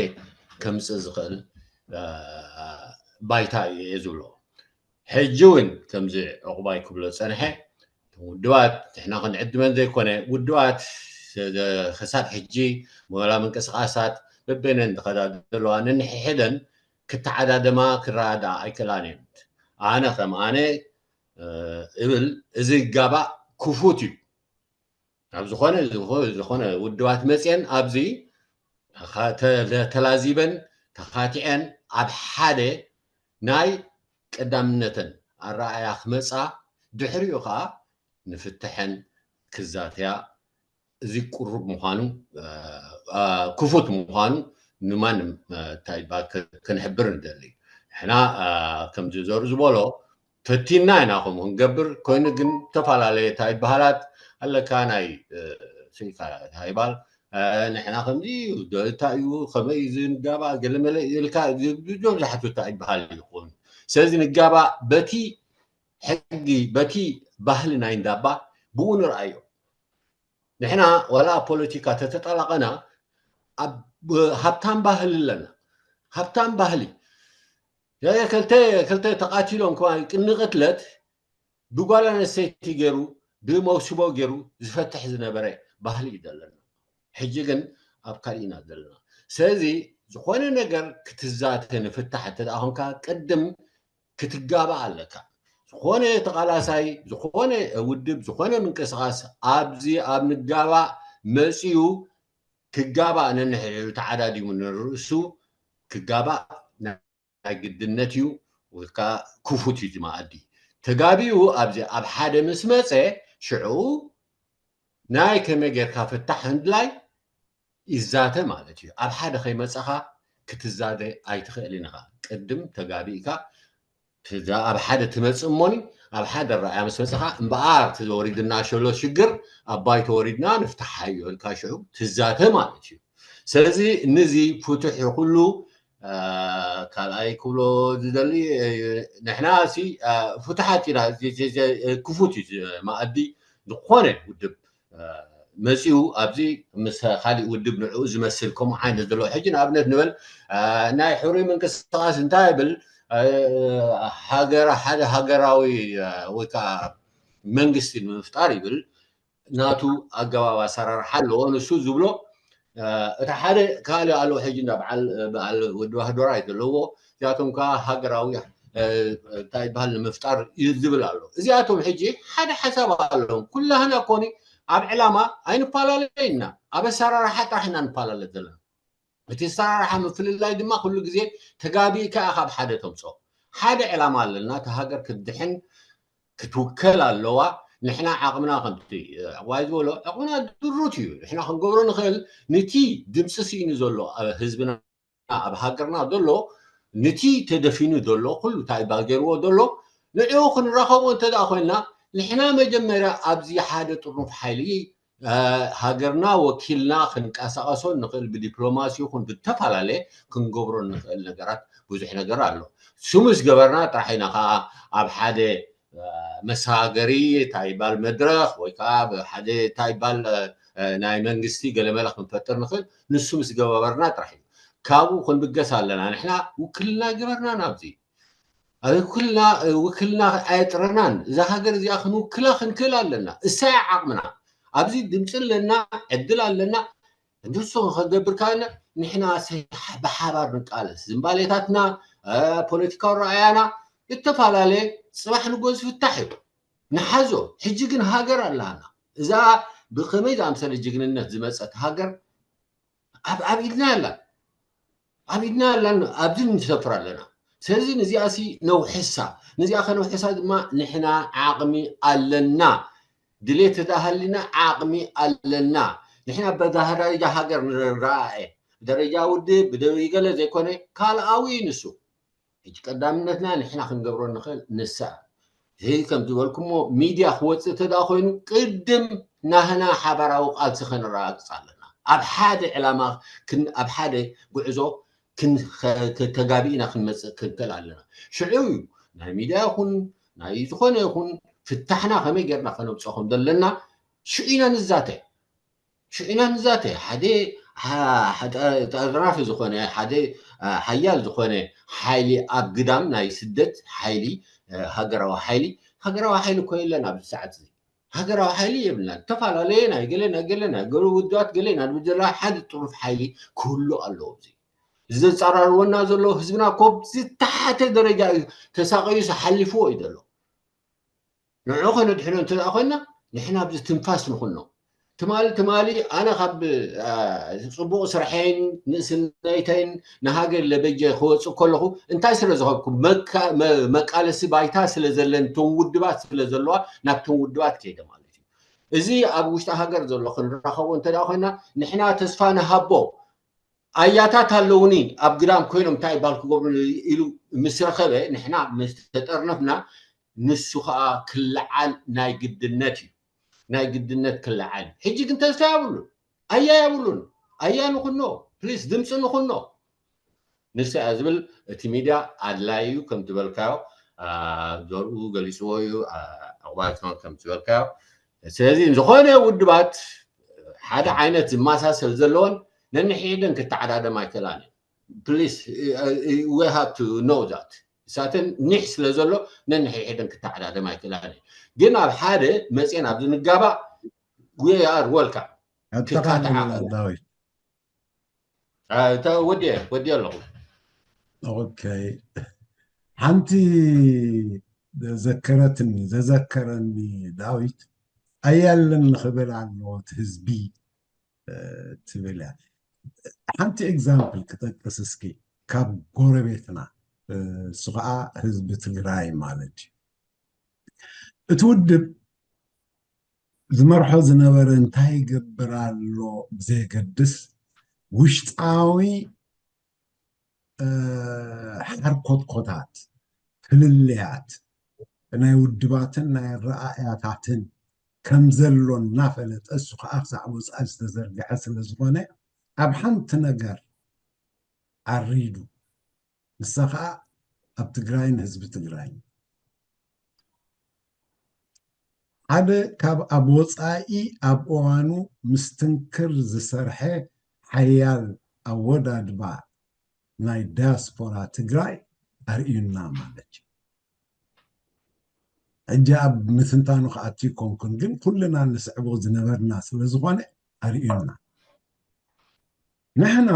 ከምፅእ ዝኽእል ባይታ እየ ዝብሎ። ሕጂ እውን ከምዚ ዕቑባይ ክብሎ ዝፀንሐ ውድባት ንሕና ክንዕድመን ዘይኮነ ውድባት ክሳብ ሕጂ ወላ ምንቅስቃሳት በበይነን ዝኸዳ ዘለዋ ነንሕድሕደን ክተዓዳደማ ክረኣዳ ኣይክእላን እየን። ኣነ ከም ኣነ እብል እዚ ይጋባእ ክፉት እዩ። ኣብ ዝኾነ ዝኾነ ውድባት መፅየን ኣብዚ ተላዚበን ተኻቲዐን ኣብ ሓደ ናይ ቀዳምነተን ኣረኣእያ ክመፃ ድሕሪኡ ከዓ ንፍትሐን ክዛተያ እዚ ቁሩብ ምዃኑ ክፉት ምዃኑ ንማንም እንታይ ይበሃል ክንሕብር ንደሊ ንሕና ከምዚ ዘሩ ዝበሎ ፈቲና ኢና ከምኡ ክንገብር ኮይኑ ግን ዝተፈላለየ እንታይ ይበሃላት ኣለካ ናይ ስኢካ እንታይ ይበሃል ንሕና ከምዚ እንታይ እዩ ከመይ እዚ ንጋባ ገለመለ ኢልካ ዝብሉ ዝሓቱ እንታይ ይበሃል ይኹን ስለዚ ንጋባ በቲ ሕጊ በቲ ባህሊ ናይ እንዳባ ብኡ ንርኣዮ ንሕና ዋላ ኣብ ፖለቲካ ተተጠላቐና ኣብ ሃብታም ባህሊ ኣለና። ሃብታም ባህሊ ክልተ ክልተ ተቃቲሎም ከማን ቅድሚ ቅትለት ብጓል ኣንስተይቲ ገይሩ ብመውስቦ ገይሩ ዝፈትሕ ዝነበረ ባህሊ እዩ ዘለና። ሕጂ ግን ኣብ ካልእ ኢና ዘለና። ስለዚ ዝኾነ ነገር ክትዛተ ንፍታሕ እንተ ደኣ ኮንካ ቅድም ክትጋባእ ኣለካ። ዝኾነ ተቓላሳይ፣ ዝኾነ ውድብ፣ ዝኾነ ምንቅስቃስ ኣብዚ ኣብ ንጋባእ መጺኡ ክጋባእ ነንሕድሕዱ ተዓዳዲሙ ንርእሱ ክጋባእ ናይ ግድነት እዩ። ወይ ከዓ ክፉት እዩ እቲ መኣዲ። ተጋቢኡ ኣብዚ ኣብ ሓደ ምስ መጸ ሽዑ ናይ ከመይ ጌርካ ፍታሕ ህንድላይ ይዛተ ማለት እዩ። ኣብ ሓደ ከይመጸኻ ክትዛደ ኣይትኽእልን ኢኻ። ቅድም ተጋቢእካ ትዛ ኣብ ሓደ ትመጽእ እሞኒ ኣብ ሓደ ረኣያ ምስ መጽኻ እምበኣር እቲ ወሪድና ሸሎ ሽግር ኣብ ባይቶ ወሪድና ንፍትሓዮ ኢልካ ሽዑ ትዛተ ማለት እዩ። ስለዚ ንዚ ፍትሕ ኩሉ ካልኣይ ክብሎ ዝደሊ ንሕና ሲ ፍትሓት ኢና ክፉት እዩ መኣዲ ዝኾነ ውድብ መፂኡ ኣብዚ ምስ ካሊእ ውድብ ንዕኡ ዝመስል ከምኡ ዓይነት ዘለዎ ሕጂ ንኣብነት ንበል ናይ ሕሩይ ምንቅስቃስ እንታይ ይብል ሃገር ሓደ ሃገራዊ ወይ ከዓ መንግስቲ ንምፍጣር ይብል ናቱ ኣገባብ ኣሰራርሓ ኣለዎ። ንሱ ዝብሎ እቲ ሓደ ካልእ ኣለዎ። ሕጂ እንዳ በዓል በዓል ወዲ ባህዶራይ ዘለዎ እዚኣቶም ከዓ ሃገራዊ እንታይ ይበሃል ንምፍጣር እዩ ዝብል ኣሎ። እዚኣቶም ሕጂ ሓደ ሓሳብ ኣለዎም። ኩላህና ኮኒ ኣብ ዕላማ ኣይንፈላለይ ኢና፣ ኣብ ኣሰራርሓ ጥራሕ ኢና ንፈላለ ዘለና። እቲ ኣሰራርሓ ምፍልላይ ድማ ኩሉ ግዜ ተጋቢእካ ኢኻ ኣብ ሓደ ተምፅኦ። ሓደ ዕላማ ኣለና፣ እታ ሃገር ክትድሕን ክትውከል ኣለዋ። ንሕና ዓቕምና ከምቲ ዕቑባይ ዝበሎ ዕቑብና ድሩት እዩ። ንሕና ክንገብሮ ንኽእል ንቲ ድምፂ ስኢኑ ዘሎ ህዝብና ኣብ ሃገርና ዘሎ ንቲ ተደፊኑ ዘሎ ኩሉ እንታይ ባል ገይርዎ ዘሎ ንዕኡ ክንራኸቦ እንተ ደኣ ኮይንና ንሕና መጀመርያ ኣብዚ ሓደ ጥርኑፍ ሓይሊ ሃገርና ወኪልና ክንቀሳቐሶ ንኽእል ብዲፕሎማሲ ይኹን ብዝተፈላለየ ክንገብሮ ንኽእል ነገራት ብዙሕ ነገር ኣሎ። እሱ ምስ ገበርና ጥራሕ ኢና ከዓ ኣብ ሓደ መሰጋገሪ እንታይ ይባል መድረኽ ወይ ከዓ ሓደ እንታይ ይባል ናይ መንግስቲ ገለመለ ክንፈጥር ንኽእል ንሱ ምስ ገበርና ጥራሕ እዩ። ካብኡ ክንብገስ ኣለና። ንሕና ውክልና ገበርና ናብዚ ኣብ ውክልና ውክልና ኣየጥረናን። እዛ ሃገር እዚኣ ክንውክላ ክንክእል ኣለና። እሳያ ዓቕምና ኣብዚ ድምፂ ኣለና፣ ዕድል ኣለና። ንሱ ከገብር ከኣና ንሕና ብሓባር ንቃለስ ዝምባሌታትና ፖለቲካዊ ረኣያና ዝተፈላለየ ፅባሕ ንጎ ዝፍታሕ እዩ ንሓዞ። ሕጂ ግን ሃገር ኣላና። እዛ ብከመይ ዝኣምሰለ ጅግንነት ዝመፀት ሃገር ኣብ ኢድና ኣላ ኣብ ኢድና ኣላ ኣብዚ ንሰፍር ኣለና። ስለዚ ነዚኣ ሲ ነውሕሳ። ነዚኣ ከነውሕሳ ድማ ንሕና ዓቕሚ ኣለና። ድሌት ተዳሃሊና ዓቕሚ ኣለና። ንሕና በዛ ደረጃ ሃገር ንረኣየ ብደረጃ ውድብ ብደረጃ ገለ ዘይኮነ ካልኣዊ ንሱ ሕጂ ቀዳምነትና ንሕና ክንገብሮ ንኽእል ንሳ እዚ ከም ዝበልኩሞ ሚድያ ክወፅእ ተዳ ኮይኑ ቅድም ናህና ሓባራዊ ቃልሲ ከነረጋግፅ ኣለና። ኣብ ሓደ ዕላማ ኣብ ሓደ ጉዕዞ ተጋቢእና ክንመፅእ ክንክእል ኣለና። ሽዑ እዩ ናይ ሚድያ ይኹን ናይ ዝኾነ ይኹን ፍታሕና ከመይ ጌርና ከነምፅኦ ከም ዘለና ሽዑ ኢና ንዛተ። ሽዑ ኢና ንዛተ። ሓደ ጠርናፊ ዝኾነ ሓደ ሓያል ዝኾነ ሓይሊ ኣብ ግዳም ናይ ስደት ሓይሊ ሃገራዊ ሓይሊ ሃገራዊ ሓይሊ እኮ የለን ኣብዚ ሰዓት እዚ ሃገራዊ ሓይሊ የብልና ዝተፈላለየ ናይ ገለ ናይ ገለ ናይ ገለ ውድባት ገለ ናይ ብድላ ሓደ ጥሩፍ ሓይሊ ክህሉ ኣለዎ እዚ ዝፃራርወና ዘሎ ህዝብና ኮብ ዝተሓተ ደረጃ እዩ ተሳቀዩ ሓሊፍዎ እዩ ዘሎ ንዑ ከነድሕኖ እንተ ኮይና ንሕና ኣብዚ ትንፋስ ንኹኖ ትማሊ ትማሊ ኣነ ካብ ፅቡቕ ስርሐይን ንእስነይተይን ንሃገር ለበጀ ክወፅእ ከለኹ እንታይ ስለ ዝኸብኩ መቃለሲ ባይታ ስለ ዘለን ቶም ውድባት ስለ ዘለዋ ናብቶም ውድባት ከይደ ማለት እዩ እዚ ኣብ ውሽጢ ሃገር ዘሎ ክንራኸቦ እንተ ኮይና ንሕና ተስፋ ንሃቦ ኣያታት ኣለውኒ ኣብ ግዳም ኮይኖም እንታይ ባል ክገብሩ ኢሉ ምስ ረኸበ ንሕና ምስ ተጠርነፍና ንሱ ከዓ ክለዓል ናይ ግድነት እዩ ናይ ግድነት ክለዓል እዩ ሕጂ ግን ተስፋ የብሉን ኣያ የብሉን ኣያ ንኩኖ ፕሊስ ድምፂ ንኩኖ ንስያ ዝብል እቲ ሚድያ ኣድላይ እዩ ከም ዝበልካዮ ዘርኡ ገሊፅዎ እዩ ዕቁባት ከም ዝበልካዮ ስለዚ ዝኾነ ውድባት ሓደ ዓይነት ዝመሳሰል ዘለዎን ነንሕድን ክተዓዳደማ ኣይክእላን እየን። Please, we have to know that። እሳተን ኒሕ ስለ ዘሎ ነንሕድን ክተዓዳደማ ኣይክእላን እየን። ግን ኣብ ሓደ መፅየን ኣብ ዝንጋባእ we are welcome። ኣጠቓልላ ዳዊት። ወዲየ ወዲየ ኣለኹ። ኦኬ፣ ሓንቲ ዘከረትኒ ዘዘከረኒ ዳዊት፣ ኣያለን ክብል ኣለዎ እቲ ህዝቢ ትብል እያ። ሓንቲ ኤግዛምፕል ክጠቅስ እስኪ፣ ካብ ጎረቤትና፣ እሱ ከዓ ህዝቢ ትግራይ ማለት እዩ። እቲ ውድብ ዝመርሖ ዝነበረ እንታይ ይገብር ኣሎ ብዘየገድስ፣ ውሽጣዊ ሓርኮትኮታት፣ ፍልልያት ናይ ውድባትን ናይ ኣረኣእያታትን ከም ዘሎ እናፈለጠ፣ እሱ ከዓ ክሳዕ ወፃኢ ዝተዘርግሐ ስለ ዝኾነ፣ ኣብ ሓንቲ ነገር ኣሪዱ፣ ንሳ ከዓ ኣብ ትግራይን ህዝቢ ትግራይን። ሓደ ካብ ኣብ ወፃኢ ኣብ እዋኑ ምስትንክር ዝሰርሐ ሓያል ኣወዳድባ ናይ ዳያስፖራ ትግራይ ኣርእዩና ማለት እዩ። ሕጂ ኣብ ምትንታኑ ክኣቱ ይኮንኩን፣ ግን ኩልና ንስዕቦ ዝነበርና ስለ ዝኾነ ኣርእዩና። ንሕና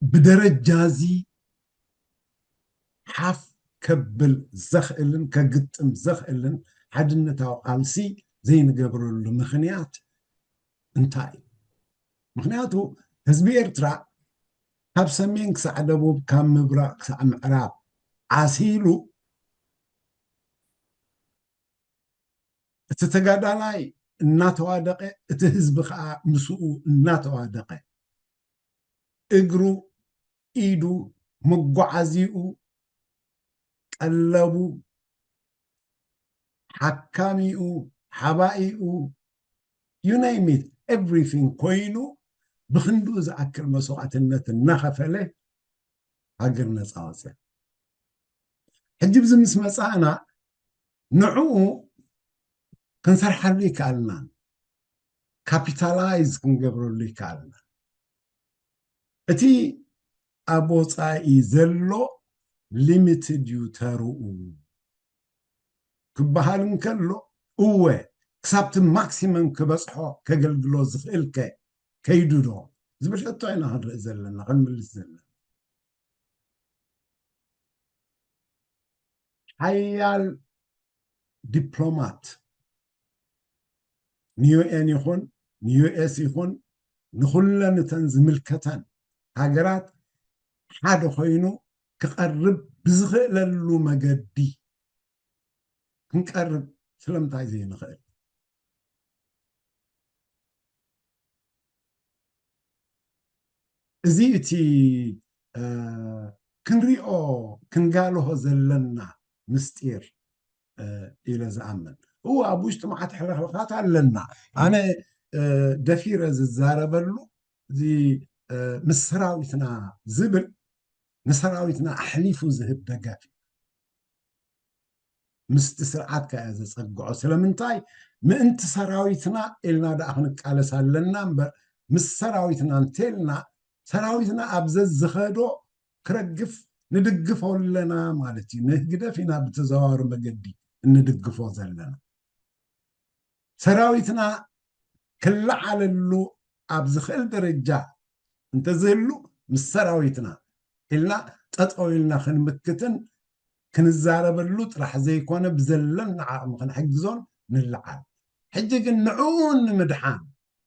ብደረጃ እዚ ሓፍ ከብል ዘኽእልን ከግጥም ዘኽእልን ሓድነታዊ ቃልሲ ዘይንገብረሉ ምኽንያት እንታይ እዩ? ምኽንያቱ ህዝቢ ኤርትራ ካብ ሰሜን ክሳዕ ደቡብ፣ ካብ ምብራቕ ክሳዕ ምዕራብ ዓሲሉ፣ እቲ ተጋዳላይ እናተዋደቐ፣ እቲ ህዝቢ ከዓ ምስኡ እናተዋደቐ፣ እግሩ፣ ኢዱ፣ መጓዓዚኡ፣ ቀለቡ፣ ሓካሚኡ፣ ሓባኢኡ፣ you name it, everything ኮይኑ ብክንድኡ ዝኣክል መስዋዕትነት እናኸፈለ ሃገር ነፃ ወፅያ። ሕጂ ብዚ ምስ መፃእና ንዕኡ ክንሰርሓሉ ይከኣልናን ካፒታላይዝ ክንገብረሉ ይከኣልና። እቲ ኣብ ወፃኢ ዘሎ ሊሚትድ እዩ ተርኡ ክበሃል እንከሎ፣ እወ ክሳብቲ ማክሲመም ክበፅሖ ከገልግሎ ዝኽእልከ ከይዱ ዶ ዝብል ሕቶ ኢና ክንርኢ ዘለና፣ ክንምልስ ዘለና። ሓያል ዲፕሎማት ንዩኤን ይኹን ንዩኤስ ይኹን ንኹለን እተን ዝምልከተን ሃገራት ሓደ ኮይኑ ክቐርብ ብዝኽእለሉ መገዲ ክንቀርብ ስለምንታይ ዘይንኽእል? እዚ እቲ ክንሪኦ ክንጋልሆ ዘለና ምስጢር ኢለ ዝኣምን። እው ኣብ ውሽጢ መዓት ሕልኽልኻት ኣለና። ኣነ ደፊረ ዝዛረበሉ እዚ ምስ ሰራዊትና ዝብል ንሰራዊትና ኣሕሊፉ ዝህብ ደገፍ እዩ። ምስቲ ስርዓት ከኣ ዘጸግዖ። ስለምንታይ? ምእንቲ ሰራዊትና ኢልና ደኣ ክንቃለስ ኣለና እምበር፣ ምስ ሰራዊትና እንተልና፣ ሰራዊትና ኣብ ዘዝኸዶ ክረግፍ ንድግፎ ኣለና ማለት እዩ። ንህግደፍ ኢና ብተዘዋዋሪ መገዲ እንድግፎ ዘለና። ሰራዊትና ክለዓለሉ ኣብ ዝኽእል ደረጃ እንተዝህሉ፣ ምስ ሰራዊትና ኢልና ጠጠው ኢልና ክንምክትን ክንዛረበሉ ጥራሕ ዘይኮነ፣ ብዘለና ዓቕሚ ክንሕግዞን ንለዓል። ሕጂ ግን ንዕኡ ንምድሓን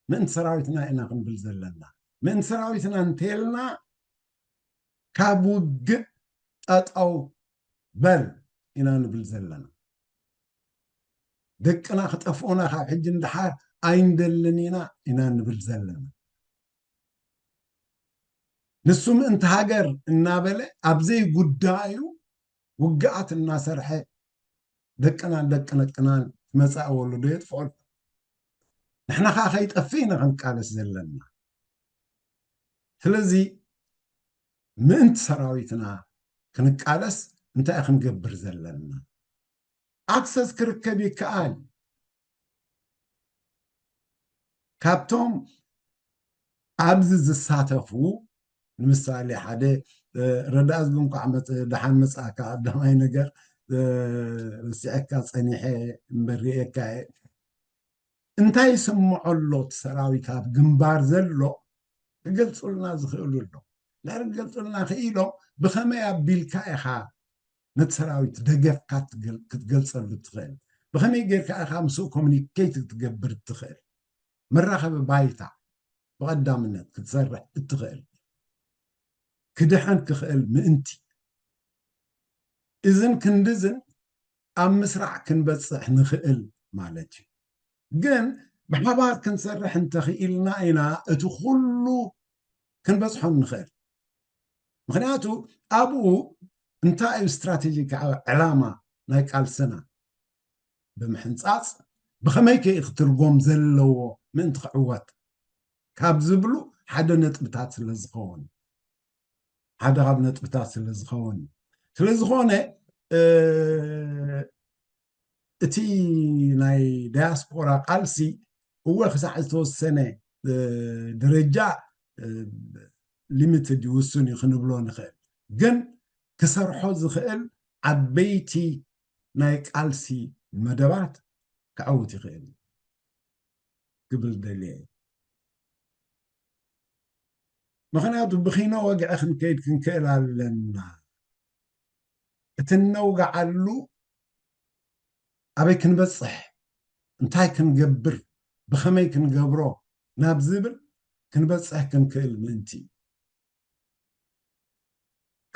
ምእንቲ ሰራዊትና ኢና ክንብል ዘለና። ምእንቲ ሰራዊትና እንተልና፣ ካብ ውግእ ጠጠው በል ኢና ንብል ዘለና። ደቅና ክጠፍኡና ካብ ሕጂ ንደሓር ኣይንደልን ኢና ኢና ንብል ዘለና። ንሱ ምእንቲ ሃገር እናበለ ኣብ ዘይጉዳዩ ውግኣት እናሰርሐ ደቅናን ደቂ ደቅናን መጻኢ ወለዶ የጥፍኦ ኣሎ። ንሕና ከዓ ከይጠፍእ ኢና ክንቃለስ ዘለና። ስለዚ ምእንቲ ሰራዊትና ክንቃለስ እንታይ ክንገብር ዘለና? ኣክሰስ ክርከብ ይከኣል። ካብቶም ኣብዚ ዝሳተፉ፣ ንምሳሌ ሓደ ረዳእዝጊ እንኳዕ ደሓን መፅእካ፣ ቀዳማይ ነገር ርሲዐካ ፀኒሐ እምበር ርእየካ እየ። እንታይ ይስምዖ ኣሎ እቲ ሰራዊት ኣብ ግንባር ዘሎ ክገልፁልና ዝኽእሉ ኣሎ። ድሕሪ ክገልፁልና ክኢሎም ብኸመይ ኣቢልካ ኢኻ ነቲ ሰራዊት ደገፍካ ክትገልፀሉ እትኽእል? ብኸመይ ጌርካ ኢኻ ምስኡ ኮሚኒኬት ክትገብር እትኽእል? መራኸቢ ባይታ ብቐዳምነት ክትሰርሕ እትኽእል ክድሕን ክኽእል ምእንቲ እዝን ክንድዝን ኣብ ምስራዕ ክንበፅሕ ንኽእል ማለት እዩ። ግን ብሓባር ክንሰርሕ እንተኽኢልና ኢና እቲ ኩሉ ክንበፅሖ ንኽእል። ምኽንያቱ ኣብኡ እንታይ እዩ ስትራቴጂክ ዕላማ ናይ ቃልስና ብምሕንፃፅ ብኸመይ ከ ክትርጎም ዘለዎ ምእንቲ ክዕወት ካብ ዝብሉ ሓደ ነጥብታት ስለ ዝኸውን ሓደ ካብ ነጥብታት ስለ ዝኸውን ስለ ዝኾነ እቲ ናይ ዳያስፖራ ቃልሲ እወ ክሳዕ ዝተወሰነ ደረጃ ሊሚትድ ይውስን እዩ ክንብሎ ንኽእል ግን ክሰርሖ ዝኽእል ዓበይቲ ናይ ቃልሲ መደባት ክዓውት ይኽእል ክብል ደልየ ምኽንያቱ ብኺኖ ወግዒ ክንከይድ ክንክእል ኣለና እቲ እነውግዓሉ ኣበይ ክንበፅሕ እንታይ ክንገብር ብኸመይ ክንገብሮ ናብ ዝብል ክንበፅሕ ክንክእል ምእንቲ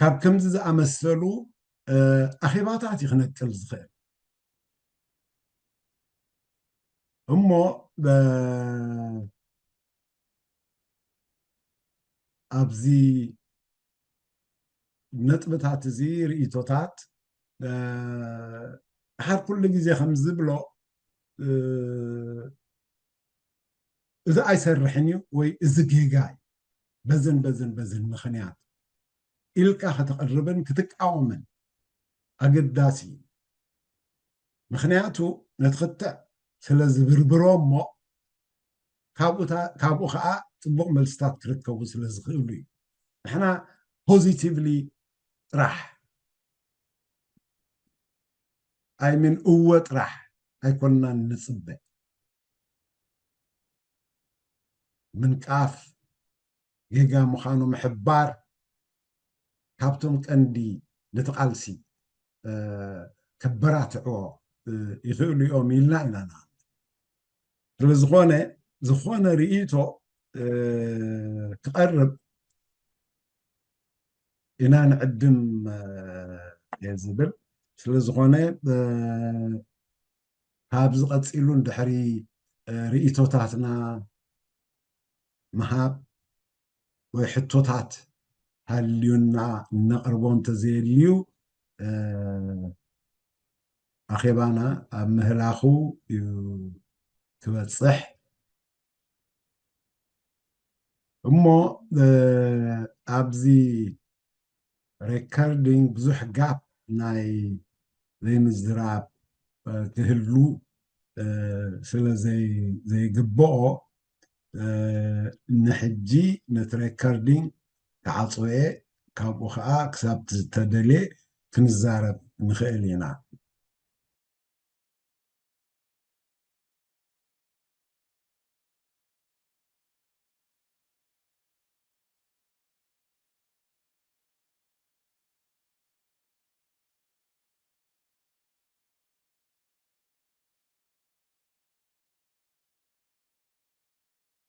ካብ ከምዚ ዝኣመሰሉ ኣኼባታት እዩ ክነቅል ዝኽእል እሞ ኣብዚ ነጥብታት እዚ ርእቶታት ድሓር ኩሉ ግዜ ከም ዝብሎ እዚ ኣይሰርሕን እዩ ወይ እዚ ጌጋ እዩ በዝን በዝን በዝን ምኽንያት ኢልካ ከተቕርብን ክትቃወምን ኣገዳሲ እዩ ምኽንያቱ ነቲ ክትዕ ስለ ዝብርብሮ እሞ ካብኡ ከዓ ፅቡቕ መልስታት ክርከቡ ስለ ዝኽእሉ እዩ ንሕና ፖዚቲቭሊ ጥራሕ ኣይምን እወ ጥራሕ ኣይኮንናን ንፅበ ምንቃፍ ጌጋ ምዃኑ ምሕባር ካብቶም ቀንዲ ነቲ ቃልሲ ከበራትዕዎ ይኽእሉ እዮም ኢልና ኢና ንኣምን። ስለዝኾነ ዝኾነ ርእይቶ ክቐርብ ኢና ንዕድም እየ ዝብል። ስለዝኾነ ካብዚ ቀፂሉ ንድሕሪ ርእይቶታትና ምሃብ ወይ ሕቶታት ሃልዩና እነቕርቦ እንተዘየልዩ ኣኼባና ኣብ ምህላኹ እዩ ክበፅሕ እሞ ኣብዚ ሬከርዲንግ ብዙሕ ጋፕ ናይ ዘይምዝራብ ክህሉ ስለ ዘይግብኦ ንሕጂ ነቲ ሬከርዲንግ ክዓፅወ ካብኡ ከዓ ክሳብ ዝተደልየ ክንዛረብ ንኽእል ኢና።